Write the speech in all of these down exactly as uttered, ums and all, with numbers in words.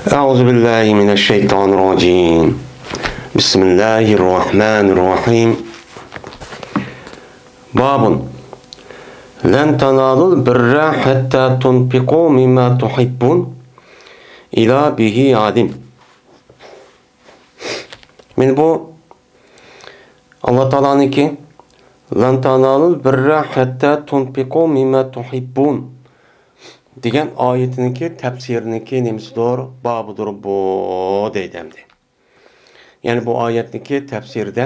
أعوذ بالله من الشيطان الرجيم. بسم الله الرحمن الرحيم. باب لن تنالوا البر حتى تنفقوا مما تحبون إلا به عالم. مانا بۇ ئاللا تائالانىڭكى لن تنالوا البر حتى تنفقوا مما تحبون دېگەن ئايىتىنىڭكى تەپسىرىنىڭكى نېمىسىدۇر، بابىدۇر بۇ دەيدۇ ئەمدى. يەنى بۇ ئايەتنىڭكى تەپسىرىدە،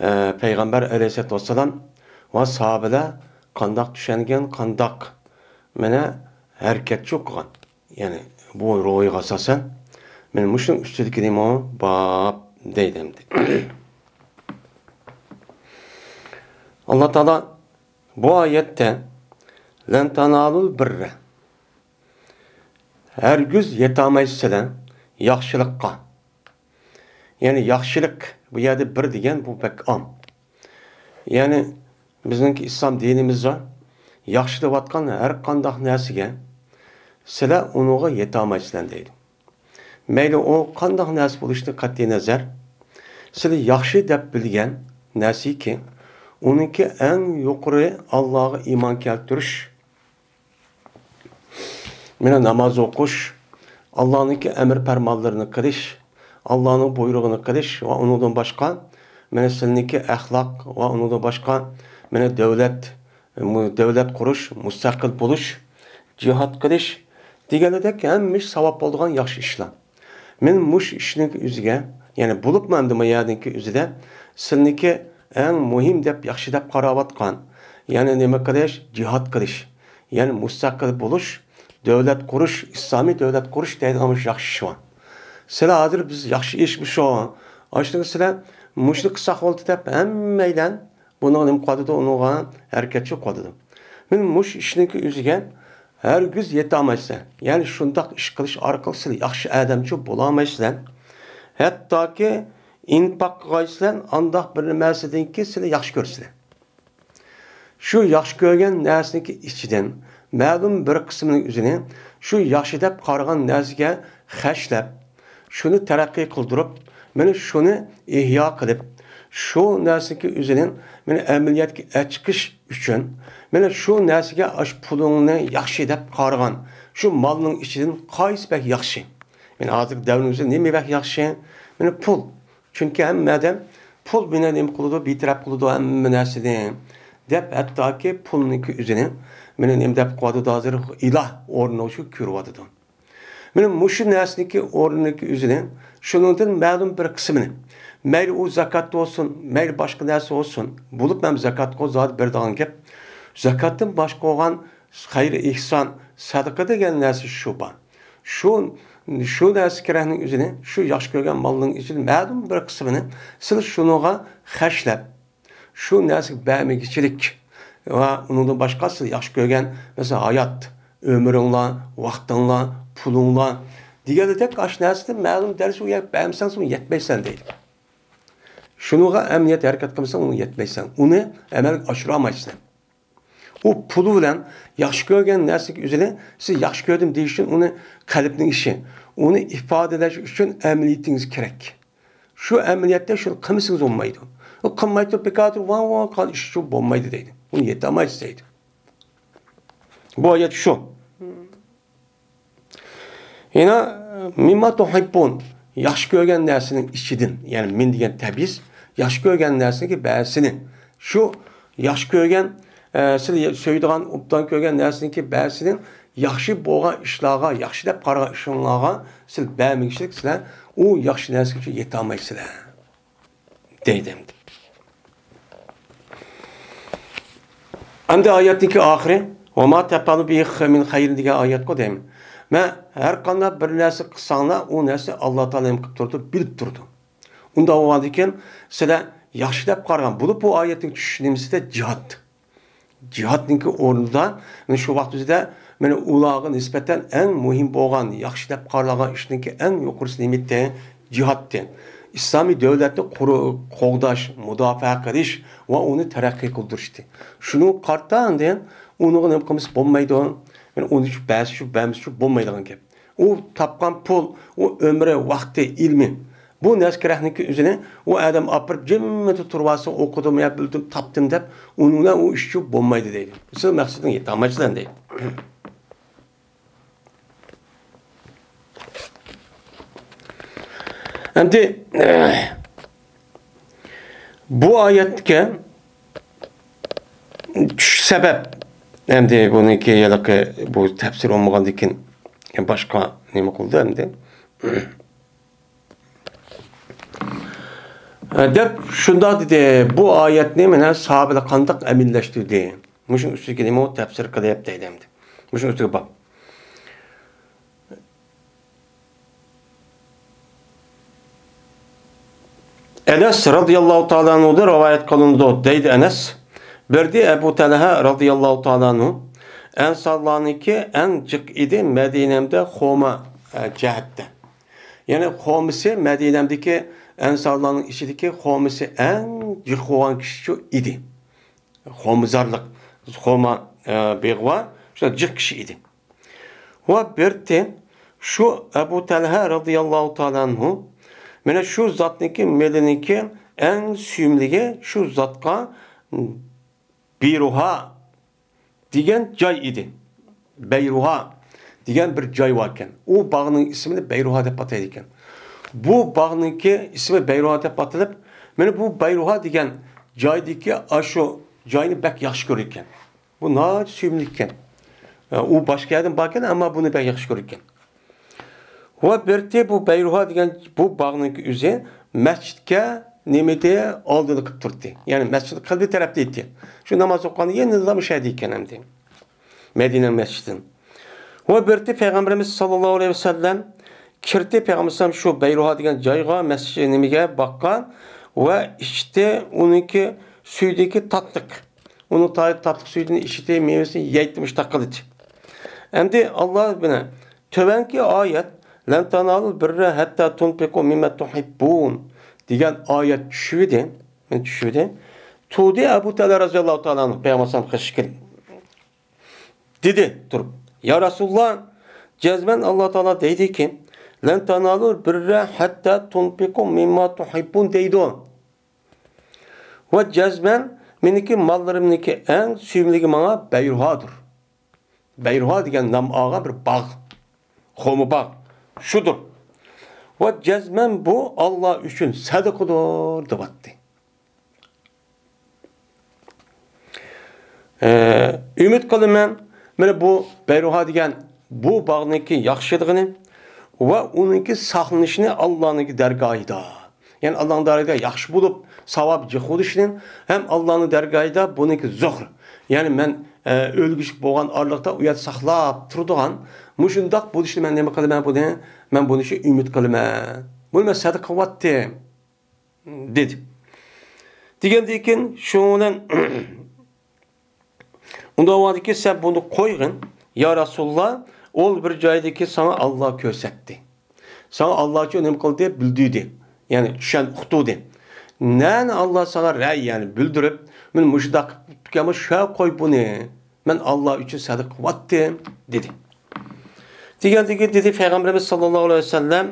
ئە، پەيغەمبەر ئەلەيھىسسالاتۇ ۋەسسالام ۋە ساھابىلەر قانداق چۈشەنگەن، قانداق مانا ھەرىكەتچۇ قىلغان. يەنى بۇ روھىغا ئاساسەن، مانا مۇشۇنىڭ ئۈستىدىكى نېمە باب دەيدۇ ئەمدى. ئاللا تائالا بۇ ئايەتتە لەن تانالۇل بىررە، ھەرگىز يېتەلمەيسىلەر ياخشىلىققا. يەنى ياخشىلىق، بۇ يەردە بىر دېگەن بۇ بەك ئام. يەنى بىزنىڭكى ئىسلام دىنىمىزدا ياخشى دەۋاتقان ھەر قانداق نەرسىگە سىلەر ئۇنىڭغا يېتەلمەيسىلەر دەيدۇ. مەيلى ئۇ قانداق نەرسە بولۇشىدىن قەتئىينەزەر، سىلەر ياخشى دەپ بىلگەن نەرسىكى، ئۇنىڭكى ئەڭ يۇقىرى ئاللاغا ئىمان كەلتۈرۈش، مانا ناماز ئوقۇش، ئاللانىڭكى ئەمر پەرمانلىرىنى قىلىش، ئاللانىڭ بۇيرۇغىنى قىلىش ۋە ئۇنىڭدىن باشقا، مانا سىلىنىڭكى ئەخلاق ۋە ئۇنىڭدىن باشقا، مانا دۆلەت، مۇ-، دۆلەت قۇرۇش، مۇستەقىل بولۇش، جىھاد قىلىش دېگەندەك ھەممە ئىش ساۋاب بولىدىغان ياخشى ئىشلار. مەن مۇشۇ ئىشنىڭكى ئۆزىگە، يەنى بولۇپمۇ ئەمدى ما يەرنىڭكى ئۆزىدە سىلىنىڭكى ئەڭ مۇھىم دەپ، ياخشى دەپ قاراۋاتقان، يەنى نېمە قىلىش؟ جىھاد قىلىش، يەنى مۇستەقىل بولۇش، دۆلەت قۇرۇش، ئىسلامىي دۆلەت قۇرۇش دەيدىغان مۇشۇ ياخشى ئىش بار. سىلەر ھازىر بىز ياخشى ئىشمۇ شۇ، ئاشۇنى سىلەر مۇشۇنى قىلساق بولدى دەپ ھەممەيلەن بۇنىڭغا نېمە قىلىۋاتىدۇ؟ ئۇنىڭغا ھەرىكەتچى قىلىۋاتىدۇ. مەن مۇشۇ ئىشنىڭكى ئۆزىگە ھەرگىز يېتەلمەيسىلەر. يەنى شۇنداق ئىش قىلىش ئارقىلىق سىلەر ياخشى ئادەمچۇ بولالمايسىلەر. ھەتتاكى ئىنپاق قىلغايسىلەر، ئانداق بىر نەرسىدىنكى سىلەر ياخشى كۆرىسىلەر. شۇ ياخشى كۆرگەن نەرسىنىڭكى ئىچىدىن مەلۇم بىر قىسمىنىڭ ئۆزىنى شۇ ياخشى دەپ قارىغان نەرسىگە خەجلەپ، شۇنى تەرەققىي قىلدۇرۇپ، مانا شۇنى ئىھيا قىلىپ، شۇ نەرسىنىڭكى ئۆزىنى مانا ئەمەلىيەتكە ئەچىقىش ئۈچۈن، مانا شۇ نەرسىگە ئاشۇ پۇلۇڭنى ياخشى دەپ قارىغان، شۇ مالنىڭ ئىچىدىن قايسى بەك ياخشى؟ مانا ھازىرقى دەۋرنىڭ ئۆزىدە نېمە بەك ياخشى؟ مانا پۇل. چۈنكى ھەممە ئادەم پۇل مېنى نېمە قىلىدۇ، بىتەرەپ قىلىدۇ ھەممە نەرسىنى دەپ، ھەتتاكى پۇلنىڭكى ئۆزىنى مانا نېمە دەپ قويۇۋاتىدۇ، ھازىر ئىلاھ ئورنىغا شۇ كۆرۈۋاتىدۇ. مانا مۇشۇ نەرسىنىڭكى ئورنىنىڭكى ئۆزىنى، شۇنىڭدىن مەلۇم بىر قىسمىنى، مەيلى ئۇ زاكات بولسۇن، مەيلى باشقا نەرسە بولسۇن، بولۇپ مەن زاكاتقا زادى بېرىدىغان گەپ، زاكاتتىن باشقا بولغان خەير ئېھسان، سەدىقە دېگەن نەرسە شۇ بار. شۇ، شۇ نەرسە كېرەكنىڭ ئۆزىنى، شۇ ياخشى كۆرگەن مالنىڭ ئۆزىنى مەلۇم بىر قىسمىنى سىلەر شۇنىڭغا خەجلەپ، شۇ نەرسىگە بەرمىگۈچىلىك ۋە ئۇنىڭدىن باشقا سىلەر ياخشى كۆرگەن، مەسىلەن، ھايات، ئۆمرۈڭلار، ۋاقتىڭلار، پۇلۇڭلار دېگەندەك ئاشۇ نەرسىدىن مەلۇم دەرىجىدە ئۇ يەرگە بەرمىسەڭ، ئۇنى يەتمەيسەن دەيدۇ. شۇنىڭغا ئەمەلىيەتتە ھەرىكەت قىلمىساڭ، ئۇنى يەتمەيسەن. ئۇنى ئەمەلگە ئاشۇرالمايسەن. ئۇ پۇل بىلەن ياخشى كۆرگەن نەرسىگە ئۆزىنى سىز ياخشى كۆردۈم دېيىش ئۈچۈن ئۇنى قەلبنىڭ ئىشى، ئۇنى ئىپادىلەش ئۈچۈن ئەمەلىيىتىڭىز كېرەك. شۇ ئەمەلىيەتتە شۇنى قىلمىسىڭىز بولمايدۇ. ئۇ قىلماي تۇرۇپ بىكار تۇرۇپ ۋاڭ ۋاڭ قىلغان ئىش شۇ بولمايدۇ دەيدۇ. ئۇنى يېتەلمەيسىز دەيدۇ. بۇ ئايەت شۇ. يەنە مىمما تۇھىببۇن، ياخشى كۆرگەن نەرسىنىڭ ئىچىدىن، يەنى مىن دېگەن تەبئىز، ياخشى كۆرگەن نەرسىنىڭكى بەزىسىنى، شۇ ياخشى كۆرگەن، ئە، سىلەر سۆيىدىغان، ئوبدان كۆرگەن نەرسىنىڭكى بەزىسىنى ياخشى بولغان ئىشلارغا، ياخشى دەپ قارىغان ئىشلارغا سىلەر بەرمىگۈچىلىك، سىلەر ئۇ ياخشى نەرسىگىچە يېتەلمەيسىلەر. دەيدۇ ئەمدى. ئەمدى ئايەتنىڭكى ئاخىرى، «ۋەما تەپئەلۇ بىھى مىن خەيرىن» دېگەن ئايەتقۇ دەيمەن. مەن ھەر قانداق بىر نەرسە قىلساڭلار، ئۇ نەرسە ئاللا تائالا نېمە قىلىپ تۇرىدۇ، بىلىپ تۇرىدۇ. ئۇنداق بولغاندىكىن سىلەر ياخشى دەپ قارىغان، بولۇپ بۇ ئايەتنىڭ چۈشۈش نېمىسىدە جىھاد. جىھادنىڭكى ئورنىدا، مانا شۇ ۋاقىت ئۆزىدە، مانا ئۇلارغا نىسبەتەن ئەڭ مۇھىم بولغان، ياخشى دەپ قارىلىدىغان ئىشنىڭكى ئەڭ يۇقىرىسى نېمىتى؟ جىھادتى. ئىسلامىي دۆلەتنى قۇرۇ-، قوغداش، مۇداپىئە قىلىش ۋە ئۇنى تەرەققىي قىلدۇرۇشتى. شۇنىڭغا قارىتا ئاندىن ئۇنىڭغا نېمە قىلمىسا بولمايدۇ؟ مانا ئۇنى شۇ بەرسە شۇ، بەرمىسە شۇ بولمايدىغان گەپ. ئۇ تاپقان پۇل، ئۇ ئۆمرى، ۋاقتى، ئىلمى. بۇ نەرسە كېرەكنىڭكى ئۆزىنى ئۇ ئادەم ئاپىرىپ جىممىدە تۇرۇۋالسا، ئوقۇدۇم يا بىلدىم، تاپتىم دەپ، ئۇنىڭ بىلەن ئۇ ئىش بولمايدۇ دەيدۇ. سىز مەقسىتىڭىزگە يېتەلمەيسىلەر دەيدۇ. ئەمدى بۇ ئايەتكە چۈشۈش سەۋەب، ئەمدى بۇنىڭكى ھېلىقى بۇ تەپسىر بولمىغاندىكىن باشقا نېمە قىلدى ئەمدى؟ دەپ شۇنداق دېدى، بۇ ئايەتنى مانا ساھابىلەر قانداق ئەمەللەشتۈردى؟ مۇشۇنىڭ ئۈستىگە نېمە تەپسىر قىلىپ دەيدۇ ئەمدى. مۇشۇنىڭ ئۈستىگە بار. ئەنەس رازىياللاھۇ تائالا ئەنھۇدىن رىۋايەت قىلىنىدۇ، دەيدۇ ئەنەس. بىردى ئەبۇ تەلھە رازىياللاھۇ تائالا ئەنھۇ، ئەنسارلارنىڭكى ئەڭ جىق ئىدى، مەدىنەمدە خورما، ئە، جەھەتتە. يەنى خورمىسى، مەدىنەمدىكى ئەنسارلارنىڭ ئىچىدىكى خورمىسى ئەڭ جىق بولغان كىشى شۇ ئىدى. خورمىزارلىق، خورما، ئە، بېغى بار، شۇنداق جىق كىشى ئىدى. ۋە بىرتى شۇ ئەبۇ تەلھە رازىياللاھۇ تائالا ئەنھۇ، مانا شۇ زاتنىڭكى مېلىنىڭكى ئەڭ سۆيۈملۈكى شۇ زاتقا بەيرۇھا دېگەن جاي ئىدى. بەيرۇھا دېگەن بىر جاي باركەن. ئۇ باغنىڭ ئىسمىنى بەيرۇھا دەپ ئاتايدىكەن. بۇ باغنىڭكى ئىسمى بەيرۇھا دەپ ئاتىلىپ، مانا بۇ بەيرۇھا دېگەن جايدىكى ئاشۇ جاينى بەك ياخشى كۆرىدىكەن. بۇ ناھايىتى سۆيۈملۈك ئىكەن. ئۇ باشقا يەردىن باركەن، ئەمما بۇنى بەك ياخشى كۆرىدىكەن. ۋە بىرتى بۇ بەيرۇھا دېگەن بۇ باغنىڭكى ئۆزى مەسچىتكە نېمىدى، ئالدىدا قىلىپ تۇرتتى. يەنى مەسچىت قىبلە تەرەپتە ئىدى. شۇ ناماز ئوقۇغاندا يەنىلا مۇشۇ يەردە ئىكەن ئەمدى. مەدىنە مەسچىتىدىن. ۋە بىرتى پەيغەمبىرىمىز ساللاللاھۇ ئەلەيھى ۋەسەللەم كىردى، پەيغەمبەر ئەلەيھىسسالام شۇ بەيرۇھا دېگەن جايغا، مەسچىت نېمىگە باققان ۋە ئىچتى ئۇنىڭكى سۈيىدىكى تاتلىق. ئۇنىڭ تا-، تاتلىق سۈيىدىن ئىچتى، مېۋىسىنى يەيتتى، مۇشۇنداق قىلدى. ئەمدى ئاللا بىنە تۆۋەنكى ئايەت، لەن تانالۇل بىررە ھەتتا تۇنفىقۇ مىمما تۇھىببۇن دېگەن ئايەت چۈشۈۋىدى. مەن چۈشۈۋىدى. تۇردى ئەبۇ تەلھە رازىياللاھۇ تائالا ئەنھۇ پەيغەمبەر ئەلەيھىسسالام قېشىغا كېلىپ دېدى تۇرۇپ، يا رەسۇلاللا، جەزمەن ئاللا تائالا دەيدىكى، لەن تانالۇل بىررە ھەتتا تۇنفىقۇ مىمما تۇھىببۇن دەيدۇ. ۋە جەزمەن مېنىڭكى ماللىرىمنىڭكى ئەڭ سۆيۈملۈكى ماڭا بەيرۇھادۇر. بەيرۇھا دېگەن نام ئالغان بىر باغ. خورما باغ. شۇدۇر. ۋە جەزمەن بۇ ئاللا ئۈچۈن سەدىقىدۇر دەۋاتتى. ئە، ئۈمىد قىلىمەن، مانا بۇ بەيرۇھا دېگەن بۇ باغنىڭكى ياخشىلىقىنى ۋە ئۇنىڭكى ساقلىنىشىنى ئاللانىڭكى دەرگاھىدا، يەنى ئاللانىڭ دەرگاھىدا ياخشى بولۇپ، ساۋاب جىق بولۇشىنى ھەم ئاللانىڭ دەرگاھىدا بۇنىڭكى زۇخر، يەنى مەن، ئە، ئۆلگۈچۈك بولغان ئارىلىقتا ئۇ يەردە ساقلاپ تۇرىدىغان مۇشۇنداق بولۇشىنى مەن نېمە قىلىمەن بۇنى؟ مەن بۇنى شۇ ئۈمىد قىلىمەن. بۇنى مەن سەدىقە قىلىۋاتتىم. دېدى. دېگەندىن كېيىن شۇنىڭ بىلەن ئۇنداق بولغاندىكىن سەن بۇنى قويغىن، يا رەسۇلاللا، ئول بىر جايدىكى ساڭا ئاللا كۆرسەتتى. ساڭا ئاللا شۇ نېمە قىلدى؟ بىلدۈردى. يەنى چۈشەن، ئۇقتۇردى. نەنى ئاللا ساڭا رەي، يەنى بىلدۈرۈپ، مانا مۇشۇنداق قىلىپ تۇرۇپتىكەن، شۇ قوي بۇنى. مەن ئاللا ئۈچۈن سەدىقە قىلىۋاتتىم، دېدى. دېگەندىكىن دېدى پەيغەمبىرىمىز ساللاللاھۇ ئەلەيھى ۋەسەللەم،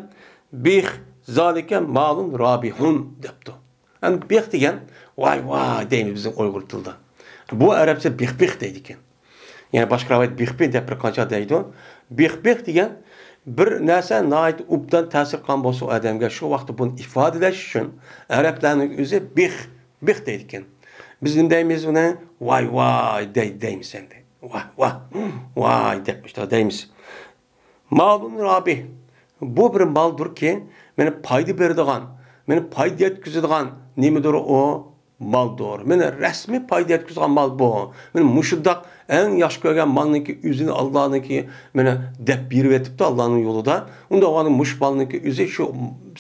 بىخ زالىكە مالۇن رابىھۇن دەپتۇ. ئەمدى بىخ دېگەن ۋاي ۋاي دەيمىز بىزنىڭ ئۇيغۇر تىلىدا. بۇ ئەرەبچە بىخ بىخ دەيدىكەن. يەنە باشقا رىۋايەت بىخ بىخ دەپ بىر قانچە دەيدۇ. بىخ بىخ دېگەن بىر نەرسە ناھايىتى ئوبدان تەسىر قىلغان بولسا ئۇ ئادەمگە، شۇ ۋاقىتتا بۇنى ئىپادىلەش ئۈچۈن ئەرەبلەرنىڭ ئۆزى بىخ بىخ دەيدىكەن. بىز نېمە دەيمىز بۇنى؟ ۋاي ۋاي دەي-، دەيمىز ئەمدى. ۋاھ ۋاھ ۋاي دەپ مۇشۇنداق دەيمىز. مالۇن رابىھ. بۇ بىر مالدۇركى، مانا پايدا بېرىدىغان، مانا پايدا يەتكۈزىدىغان نېمىدۇر ئۇ؟ مالدۇر. مانا رەسمىي پايدا يەتكۈزىدىغان مال بۇ. مانا مۇشۇنداق ئەڭ ياخشى كۆرگەن مالنىڭكى ئۆزىنى ئاللانىڭكى مانا دەپ بېرىۋېتىپتۇ ئاللانىڭ يولىدا. ئۇنداق بولغاندا مۇشۇ مالنىڭكى ئۆزى شۇ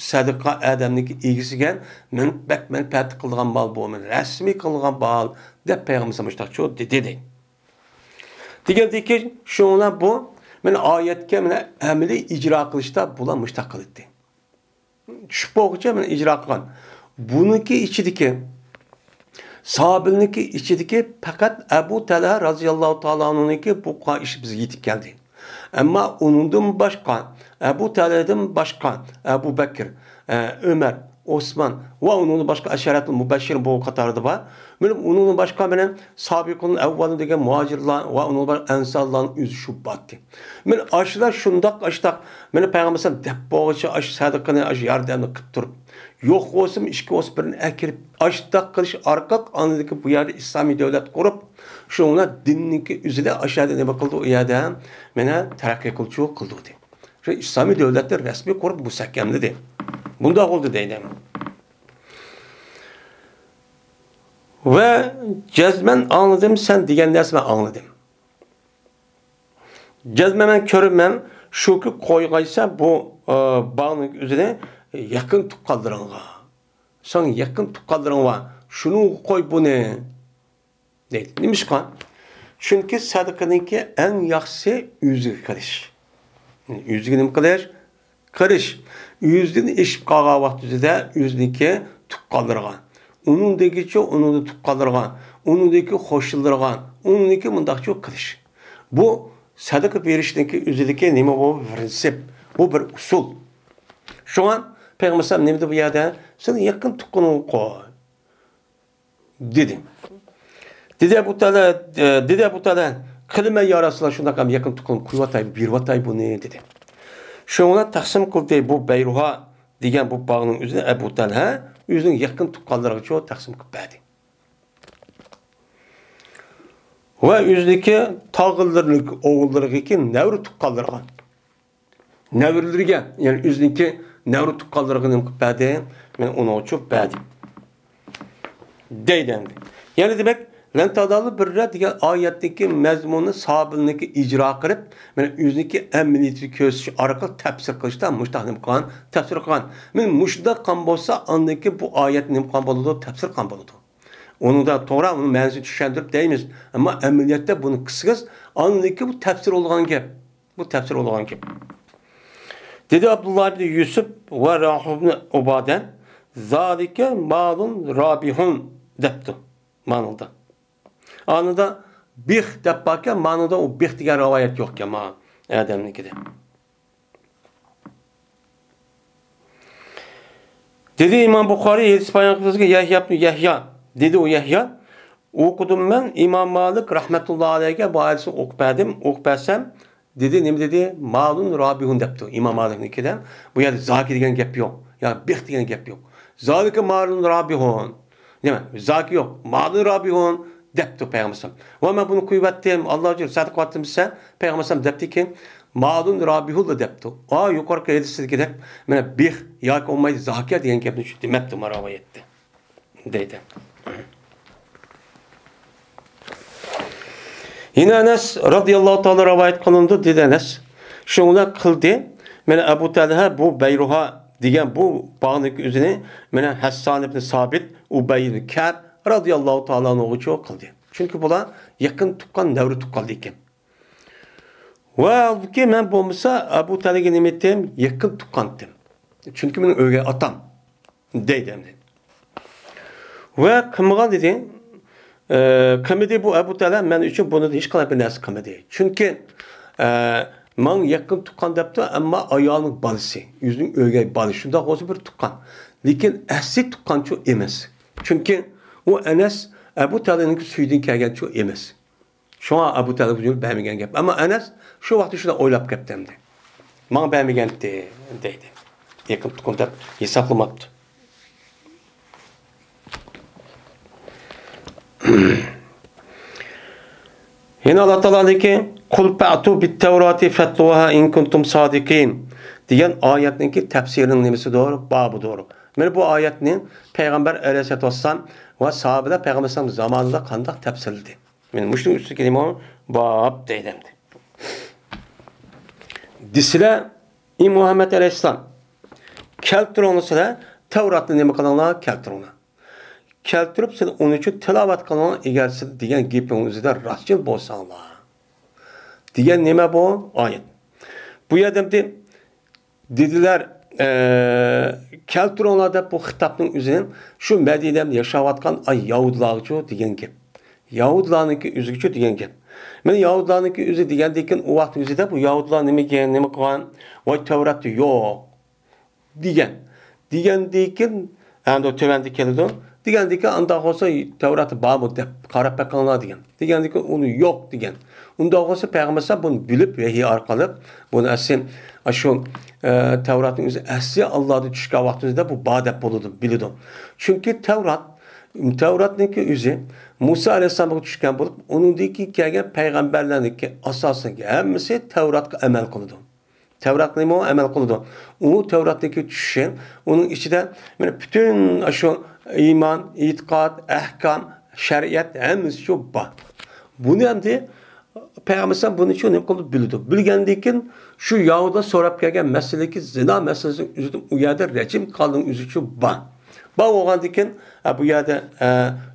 سەدىقە ئادەمنىڭكى ئىگىسىگە مەن-، بەك مەنپەئەت قىلىدىغان مال بۇ. مانا رەسمىي قىلىنغان مال دەپ پەيغەمبىرىمىز مۇشۇنداق شۇ دېدى. دېگەندىكىن شۇنىڭ بىلەن بۇ مانا ئايەتكە مانا ئەمەلىي ئىجرا قىلىشتا بۇلار مۇشۇنداق قىلاتتى. چۈشۈپ بولغۇچە مانا ئىجرا قىلغان. بۇنىڭكى ئىچىدىكى، ساھابىلەرنىڭكى ئىچىدىكى پەقەت ئەبۇ تەلھە رازىياللاھۇ تائالا ئەنھۇنىڭكى بۇ قىلغان ئىشى بىزگە يېتىپ كەلدى. ئەمما ئۇنىڭدىن باشقا، ئەبۇ تەلھەدىن باشقا، ئەبۇ بەكىر، ئە، ئۆمەر، ئوسمان ۋە ئۇنىڭدىن باشقا ئەشەرەتۇل مۇبەششىرىن بۇ قاتاردا بار. مانا ئۇنىڭدىن باشقا مانا سابىقۇن ئەۋۋەلۇن دېگەن مۇھاجىرلار ۋە ئۇنىڭدىن باشقا ئەنسارلارنىڭ ئۆزى شۇ بارتى. مانا ئاشۇلار شۇنداق، ئاشتاق، مانا پەيغەمبەر ئەلەيھىسسالام دەپ بولغۇچە ئاشۇ سەدىقىنى، ئاشۇ ياردەمنى قىلىپ تۇرۇپ، يوق بولسىمۇ ئىككى بولسا بىرنى ئەكىرىپ، ئاشتاق قىلىش ئارقىلىق ئاندىن كېيىن بۇ يەردە ئىسلامىي دۆلەت قۇرۇپ، شۇنىڭ بىلەن دىننىڭكى ئۆزىدە ئاشۇ يەردە نېمە قىلدى، ئۇ يەردە مانا تەرەققىي قىلچۇ قىلدى. شۇ ئىسلامىي دۆلەتنى رەسمىي قۇرۇپ مۇستەھكەملىدى. بۇنداق بولدى دەيدۇ. ۋە جەزمەن ئاڭلىدىم، سەن دېگەن نەرسىنى ئاڭلىدىم. جەزمەن مەن كۆرىمەن، شۇكى قويغايسا بۇ، ئە، باغنىڭ ئۆزىنى يېقىن تۇغقانلىرىڭغا، ساڭا يېقىن تۇغقانلىرىڭ بار، شۇنىڭغا قوي بۇنى. دەيدۇ. نېمىشقا؟ چۈنكى سەدىقىنىڭكى ئەڭ ياخشىسى ئۆزىگە قىلىش. ئۆزىگە نېمە قىلىش؟ قىلىش. ئۆزىدىن ئېشىپ قالغان ۋاقتىدا ئۆزىنىڭكى تۇغقانلىرىغا، ئۇنىڭدىكىچۇ ئۇنىڭدىن تۇغقانلىرىغا، ئۇنىڭدىكى قوشنىلىرىغا، ئۇنىڭدىكى مۇنداقچۇ قىلىش. بۇ سەدىقە بېرىشنىڭكى ئۆزىدىكى نېمە، بۇ پىرىنسىپ، بۇ بىر ئۇسۇل. شۇڭا پەيغەمبەر ئەلەيھىسسالام نېمە دېدى بۇ يەردە؟ سېنىڭ يېقىن تۇغقىنىڭغا قوي. دېدى. دېدى ئەبۇ تەلھە، ئە، دېدى ئەبۇ تەلھە، قىلىمەن يا رەسۇلاللا، شۇنداق ھەم يېقىن تۇغقىنىم قويۇۋاتاي، بېرىۋاتاي بۇنى، دېدى. شۇنىڭ بىلەن تەقسىم قىلدى بۇ بەيرۇھا دېگەن بۇ باغنىڭ ئۆزىنى ئەبۇ تەلھە ئۆزىنىڭ يېقىن تۇغقانلىرىغىچۇ تەقسىم قىلىپ بەردى. ۋە ئۆزىنىڭكى تاغىلىرىنىڭ ئوغۇللىرىغىكى نەۋرە تۇغقانلىرىغا، نەۋرىلىرىگە، يەنى ئۆزىنىڭكى نەۋرە تۇغقانلىرىغا نېمە قىلىپ بەردى؟ مانا ئۇنىڭغىچۇ بەردى. دەيدۇ ئەمدى. يەنى دېمەك، لەن تانالۇل بىررە دېگەن ئايەتتىكى مەزمۇننى ساھابىلەرنىڭكى ئىجرا قىلىپ، مانا ئۆزىنىڭكى ئەمەلىيىتىنى كۆرسىتىش ئارقىلىق تەپسىر قىلىشتا مۇشۇنداق نېمە قىلغان؟ تەپسىر قىلغان. مانا مۇشۇنداق قىلغان بولسا، ئاندىن كېيىن بۇ ئايەت نېمە قىلغان بولىدۇ؟ تەپسىر قىلغان بولىدۇ. ئۇنىڭدا توغرا، ئۇنىڭ مەنىسىنى چۈشەندۈرۈپ دەيمىز. ئەمما ئەمەلىيەتتە بۇنى قىلسىڭىز، ئاندىن كېيىن بۇ تەپسىر بولغان گەپ. بۇ تەپسىر بولغان گەپ. دېدى ئابدۇللا ئىبنى يۈسۈپ ۋە راھۇب ئىبنى ئۇبادە، زالىكە مالۇن رابىھۇن دەپتۇ مانىدا. ئانىدا بىخ دەپ باركەن، مانىدا ئۇ بىخ دېگەن رىۋايەت يوقكەن مانا ئادەمنىڭكىدە. دېدى ئىمام بۇخارىي، ھەدىس بايان قىلىپ يەھيا ئىبنى يەھيا، دېدى ئۇ يەھيا، ئوقۇدۇم مەن ئىمام مالىك رەھمەتۇللا ئەلەيھىگە بۇ ھەدىسنى ئوقۇپ بەردىم، ئوقۇپ بەرسەم، دېدى، نېمە دېدى؟ مالۇن رابىھۇن دەپتۇ ئىمام مالىكنىڭكىدە. بۇ يەردە زاكى دېگەن گەپ يوق، يا بىخ دېگەن گەپ يوق. زالىكە مالۇن رابىھۇن. نېمە؟ زاكى يوق. مالۇن رابىھۇن دەپتۇ پەيغەمبەر ئەلەيھىسسالام. ۋە مەن بۇنى قويۇۋەتتىم، ئاللا ئۈچۈن سەدىقە قىلىۋەتتىم دېسە، پەيغەمبەر ئەلەيھىسسالام دەپتىكى، مالۇن رابىھۇنلا دەپتۇ. ئا، يۇقىرىقى ھەدىستىكىدەك، مانا بىخ ياكى بولمايدۇ زاكى دېگەن گەپنى دېمەپتۇ مانا رىۋايەتتە. دەيدۇ. يەنە ئەنەس رازىياللاھۇ تائالا رىۋايەت قىلىنىدۇ، دېدى ئەنەس. شۇنىڭ بىلەن قىلدى. مانا ئەبۇ تەلھە بۇ بەيرۇھا دېگەن بۇ باغنىڭكى ئۆزىنى مانا ھەسسان ئىبنى سابىت، ئۇبەي ئىبنى كەئب رازىياللاھۇ تائالا ئەنھۇغىچۇ قىلدى. چۈنكى بۇلار يېقىن تۇغقان، نەۋرە تۇغقانلىرى ئىكەن. ۋە ھالبۇكى مەن بولمىسا ئەبۇ تەلھەگە نېمە ئىدىم؟ يېقىن تۇغقان ئىدىم. چۈنكى مېنىڭ ئۆگەي ئاتام. دەيدۇ ئەمدى. ۋە قىلمىغان دېدى. ئە، قىلمىدى بۇ ئەبۇ تەلھە مەن ئۈچۈن بۇنىڭدىن ھېچقانداق بىر نەرسە قىلمىدى. چۈنكى، ئە، ماڭا يېقىن تۇغقان دەپتۇ، ئەمما ئايالنىڭ بالىسى، ئۆزىنىڭ ئۆگەي بالىسى، شۇنداق بولسا بىر تۇغقان. لېكىن ئەسلى تۇغقانچۇ ئەمەس. چۈنكى ئۇ ئەنەس ئەبۇ تەلھەنىڭكى سۈيىدىن كەلگەنچۇ ئەمەس. شۇڭا ئەبۇ تەلھە بۇ يول بەرمىگەن گەپ. ئەمما ئەنەس شۇ ۋاقىتتا شۇنداق ئويلاپ قېپتۇ ئەمدى. ماڭا بەرمىگەنتى دەيدۇ. يېقىن تۇغقان دەپ ھېسابلىماپتۇ. يەنە ئاللا تائالانىڭكى «قۇل فەئتۇ بىت تەۋراتى فەتلۇھا ئىن كۇنتۇم سادىقىن» دېگەن ئايەتنىڭكى تەپسىرىنىڭ نېمىسىدۇر؟ بابىدۇر. مانا بۇ ئايەتنى پەيغەمبەر ئەلەيھىسسالاتۇ ۋەسسالام ۋە ساھابىلەر پەيغەمبەر ئەلەيھىسسالام زامانىدا قانداق تەپسىرلىدى؟ مانا مۇشۇنىڭ ئۈستىدىكى نېمە؟ باب دەيدۇ ئەمدى. دېسىلە، ئى مۇھەممەد ئەلەيھىسسالام، كەلتۈرۈڭلار سىلەر، تەۋراتنى نېمە قىلىڭلار؟ كەلتۈرۈڭلار. كەلتۈرۈپ سىلەر ئۇنى ئۈچۈن تىلاۋەت قىلىڭلار، ئەگەر سىلەر دېگەن گېپىڭىزدە راستچىل بولساڭلار. دېگەن نېمە بۇ؟ ئايەت. بۇ يەردە ئەمدى دېدىلەر، ئە، كەلتۈرۈڭلار دەپ بۇ خىتابنىڭ ئۆزى شۇ مەدىنەدە ياشاۋاتقان ئاي يەھۇدىيلارغىچۇ دېگەن گەپ. يەھۇدىيلارنىڭكى ئۆزىگىچۇ دېگەن گەپ. مانا يەھۇدىيلارنىڭكى ئۆزى دېگەندىكىن، ئۇ ۋاقىت ئۆزىدە بۇ يەھۇدىيلار نېمىگە، نېمە قىلغان؟ ۋاي، تەۋراتتا يوق دېگەن. دېگەندىكىن، ئەمدى تۆۋەندە كېلىدۇ. دېگەندىكىن، ئانداق بولسا تەۋراتتا بارمۇ دەپ قاراپ بېقىڭلار دېگەن. دېگەندىكىن، ئۇنى يوق دېگەن. ئۇنداق بولسا پەيغەمبەر بۇنى بىلىپ، ۋەھىي ئارقىلىق بۇنى ئەسلى شۇ، ئە، تەۋراتنىڭ ئۆزى ئەسلى ئاللادىن چۈشكەن ۋاقتىمىزدا بۇ بار دەپ بولىدۇ، بىلىدۇ. چۈنكى تەۋرات، تەۋراتنىڭكى ئۆزى مۇسا ئەلەيھىسسالامغا چۈشكەن بولۇپ، ئۇنىڭدىن كېيىن كەلگەن پەيغەمبەرلەرنىڭكى ئاساسىنىڭكى ھەممىسى تەۋراتقا ئەمەل قىلىدۇ. تەۋراتنىمۇ ئەمەل قىلىدۇ. ئۇ تەۋراتنىڭكى چۈشۈشى، ئۇنىڭ ئىچىدە مانا پۈتۈن شۇ ئىمان، ئېتىقاد، ئەھكام، شەرىئەت ھەممىسى شۇ بار. بۇنى ئەمدى پەيغەمبەر ئەلەيھىسسالام بۇنى شۇ نېمە قىلىدۇ، بىلىدۇ. بىلگەندىن كېيىن شۇ يەھۇدىيلار سوراپ كەلگەن مەسىلىدىكى زىنا مەسىلىسىنىڭ ئۆزىدىن ئۇ يەردە رەجىم قانۇنىنىڭ ئۆزى شۇ بار. بار بولغاندىن كېيىن، ئە، بۇ يەردە، ئە،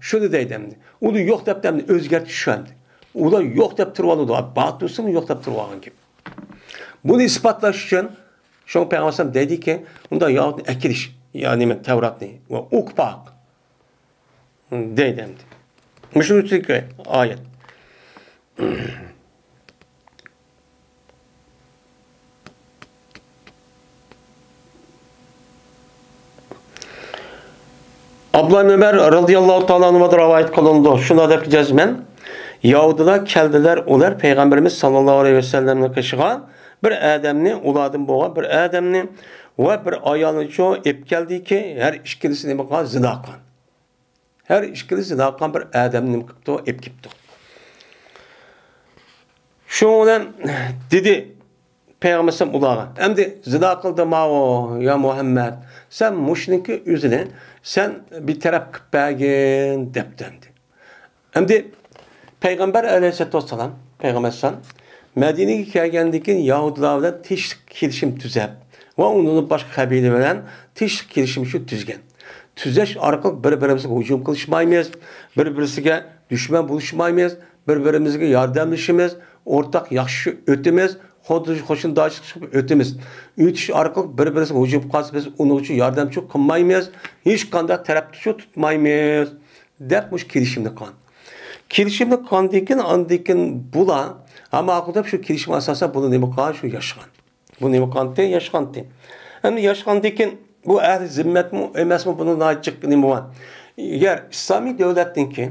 شۇنى دەيدۇ ئەمدى. ئۇنى يوق دەپتۇ ئەمدى ئۆزگەرتىش شۇ ئەمدى. ئۇلار يوق دەپ تۇرۇۋالىدۇ. بار تۇرسىمۇ يوق دەپ تۇرۇۋالغان گەپ. بۇنى ئىسپاتلاش ئۈچۈن شۇڭا پەيغەمبەر ئەلەيھىسسالام دەيدىكى، ئۇنداق يەھۇدىينى ئەكىرىش، يەنى نېمە، تەۋراتنى ۋە ئۇ كىتاب دەيدۇ ئەمدى. مۇشۇ ئۈچۈنكى ئايەت. ئابدۇللا ئىبن ئۆمەر رەزىياللاھۇ تائالا ئەنھۇدىن رىۋايەت قىلىنىدۇ. شۇنداق دەپ جەزمەن، يەھۇدىيلار كەلدىلەر، ئۇلار پەيغەمبىرىمىز ساللاللاھۇ ئەلەيھى ۋەسەللەمنىڭ قېشىغا بىر ئادەمنى، ئۇلاردىن بولغان بىر ئادەمنى ۋە بىر ئايالنى چۇ ئېلىپ كەلدىكى، ھەر ئىككىلىسى نېمە قىلغان؟ زىنا قىلغان. ھەر ئىككىلىسى زىنا قىلغان بىر ئادەمنى نېمە قىپتۇ؟ ئېلىپ كېپتۇ. شۇنىڭ بىلەن دېدى پەيغەمبەر ئەلەيھىسسالام ئۇلارغا، ئەمدى زىنا قىلدى ماۋۇ، يا مۇھەممەد، سەن مۇشۇنىڭكى ئۆزىنى سەن بىر تەرەپ قىلىپ بەرگىن، دەپتۇ ئەمدى. ئەمدى پەيغەمبەر ئەلەيھىسسالاتۇ ۋەسسالام، پەيغەمبەر ئەلەيھىسسالام مەدىنىگە كەلگەندىن كېيىن يەھۇدىيلار بىلەن تىنچلىق كېلىشىم تۈزەپ ۋە ئۇنىڭدىن باشقا قەبىلە بىلەن تىنچلىق كېلىشىم شۇ تۈزگەن. تۈزەش ئارقىلىق بىر-بىرىمىزگە ھۇجۇم قىلىشمايمىز، بىر-بىرىمىزگە دۈشمەن بولۇشمايمىز، بىر-بىرىمىزگە ياردەملىشىمىز، ئورتاق ياخشى ئۆتىمىز، قوشنىداشلىق قىلىپ ئۆتىمىز. ئۆتۈش ئارقىلىق بىر-بىرىمىزگە ھۇجۇم قىلسا، بىز ئۇنىڭ ئۈچۈن ياردەمچى قىلمايمىز، ھېچقانداق تەرەپ تۇتۇش تۇتمايمىز، دەپ مۇشۇ كېلىشىمنى قىلغان. كېلىشىمنى قىلغاندىن كېيىن، ئاندىن كېيىن بۇلار، ھە ماقۇل دەپ شۇ كېلىشىمگە ئاساسەن بۇلار نېمە قىلغان؟ شۇ ياشىغان. بۇ نېمە قىلغانتى؟ ياشىغانتى. ئەمدى ياشىغاندىن كېيىن بۇ ئەھلى زىممەتمۇ ئەمەسمۇ، بۇنىڭ ناھايىتى جىق نېمە بار. ئەگەر ئىسلامىي دۆلەتنىڭكى،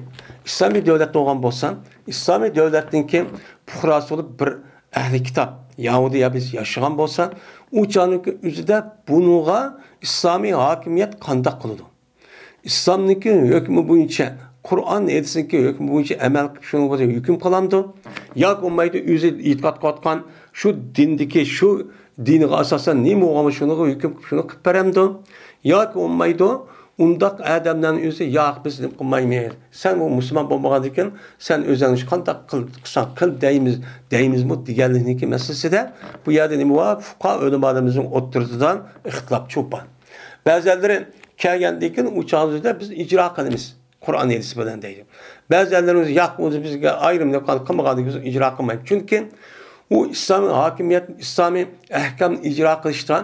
ئىسلامىي دۆلەت بولغان بولسا، ئىسلامىي دۆلەتنىڭكى پۇقراسى بولۇپ بىر ئەھلى كىتاب، يەھۇدىي يا بىز ياشىغان بولسا، ئۇ چاغنىڭكى ئۆزىدە بۇنىڭغا ئىسلامىي ھاكىمىيەت قانداق قىلىدۇ؟ ئىسلامنىڭكى ھۆكمى بويىچە، قۇرئان ھەدىسنىڭكى ھۆكمى بويىچە ئەمەل قىلىپ، شۇنىڭغا ھۆكۈم قىلامدۇ؟ ياكى بولمايدۇ، ئۆزى ئېتىقاد قىلىۋاتقان شۇ دىندىكى، شۇ دىنىغا ئاساسەن نېمە بولغان، شۇنىڭغا ھۆكۈم قىلىپ، شۇنى قىلىپ بېرەمدۇ؟ ياكى بولمايدۇ، ئۇنداق ئادەملەرنىڭ ئۆزى، ياق، بىز نېمە قىلمايمىز، سەن بۇ مۇسۇلمان بولمىغاندىكىن، سەن ئۆزۈڭ قانداق قىل-، قىلساڭ قىل دەيمىز، دەيمىزمۇ دېگەنلىكنىڭكى مەسىلىسىدە، بۇ يەردە نېمە بار؟ فۇقاھا ئۆلىمالىرىمىزنىڭ ئوتتۇرىسىدا ئىختىلاپ چوپان. بەزىلىرى كەلگەندىن كېيىن ئۇ چاغدا بىز ئىجرا قىلىمىز قۇرئان ھەدىس بىلەن دەيدۇ. بەزىلىرىمىز ياق، ئۇ بىزگە ئايرىم نىقاش قىلمىغاندىن كېيىن بىز ئىجرا قىلمايمىز. چۈنكى ئۇ ئىسلامىي ھاكىمىيەت، ئىسلامىي ئەھكام ئىجرا قىلىشتا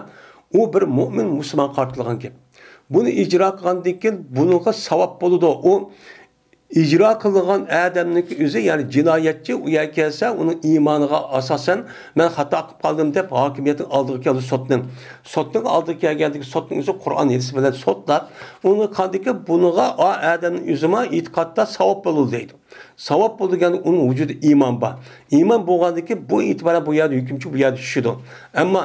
ئۇ بىر مۆمىن مۇسۇلمان قارىتىلغان گەپ. بۇنى ئىجرا قىلغاندىن كېيىن بۇنىڭغا ساۋاب بولىدۇ. ئۇ ئىجرا قىلغان ئادەمنىڭكى ئۆزى، يەنى جىنايەتچى، ئۇ يەرگە كەلسە، ئۇنىڭ ئىمانىغا ئاساسەن، مەن خاتا قىلىپ قالدىم دەپ، ھاكىمىيەتنىڭ ئالدىغا كەلدى، سوتنىڭ. سوتنىڭ ئالدىغا كەلگەندىكى سوتنىڭ ئۆزى قۇرئان ھەدىس بىلەن سوتلاپ، ئۇنى قاندىكى بۇنىڭغا، ئا ئادەمنىڭ ئۆزىمۇ ئېتىقادتا ساۋاب بولىدۇ دەيدۇ. ساۋاب بولىدۇ دېگەندە ئۇنىڭ ۋۇجۇدىدا ئىمان بار. ئىمان بولغاندىكى بۇ ئېتىبارەن بۇ يەردە ھۆكۈمچى بۇ يەردە چۈشىدۇ. ئەمما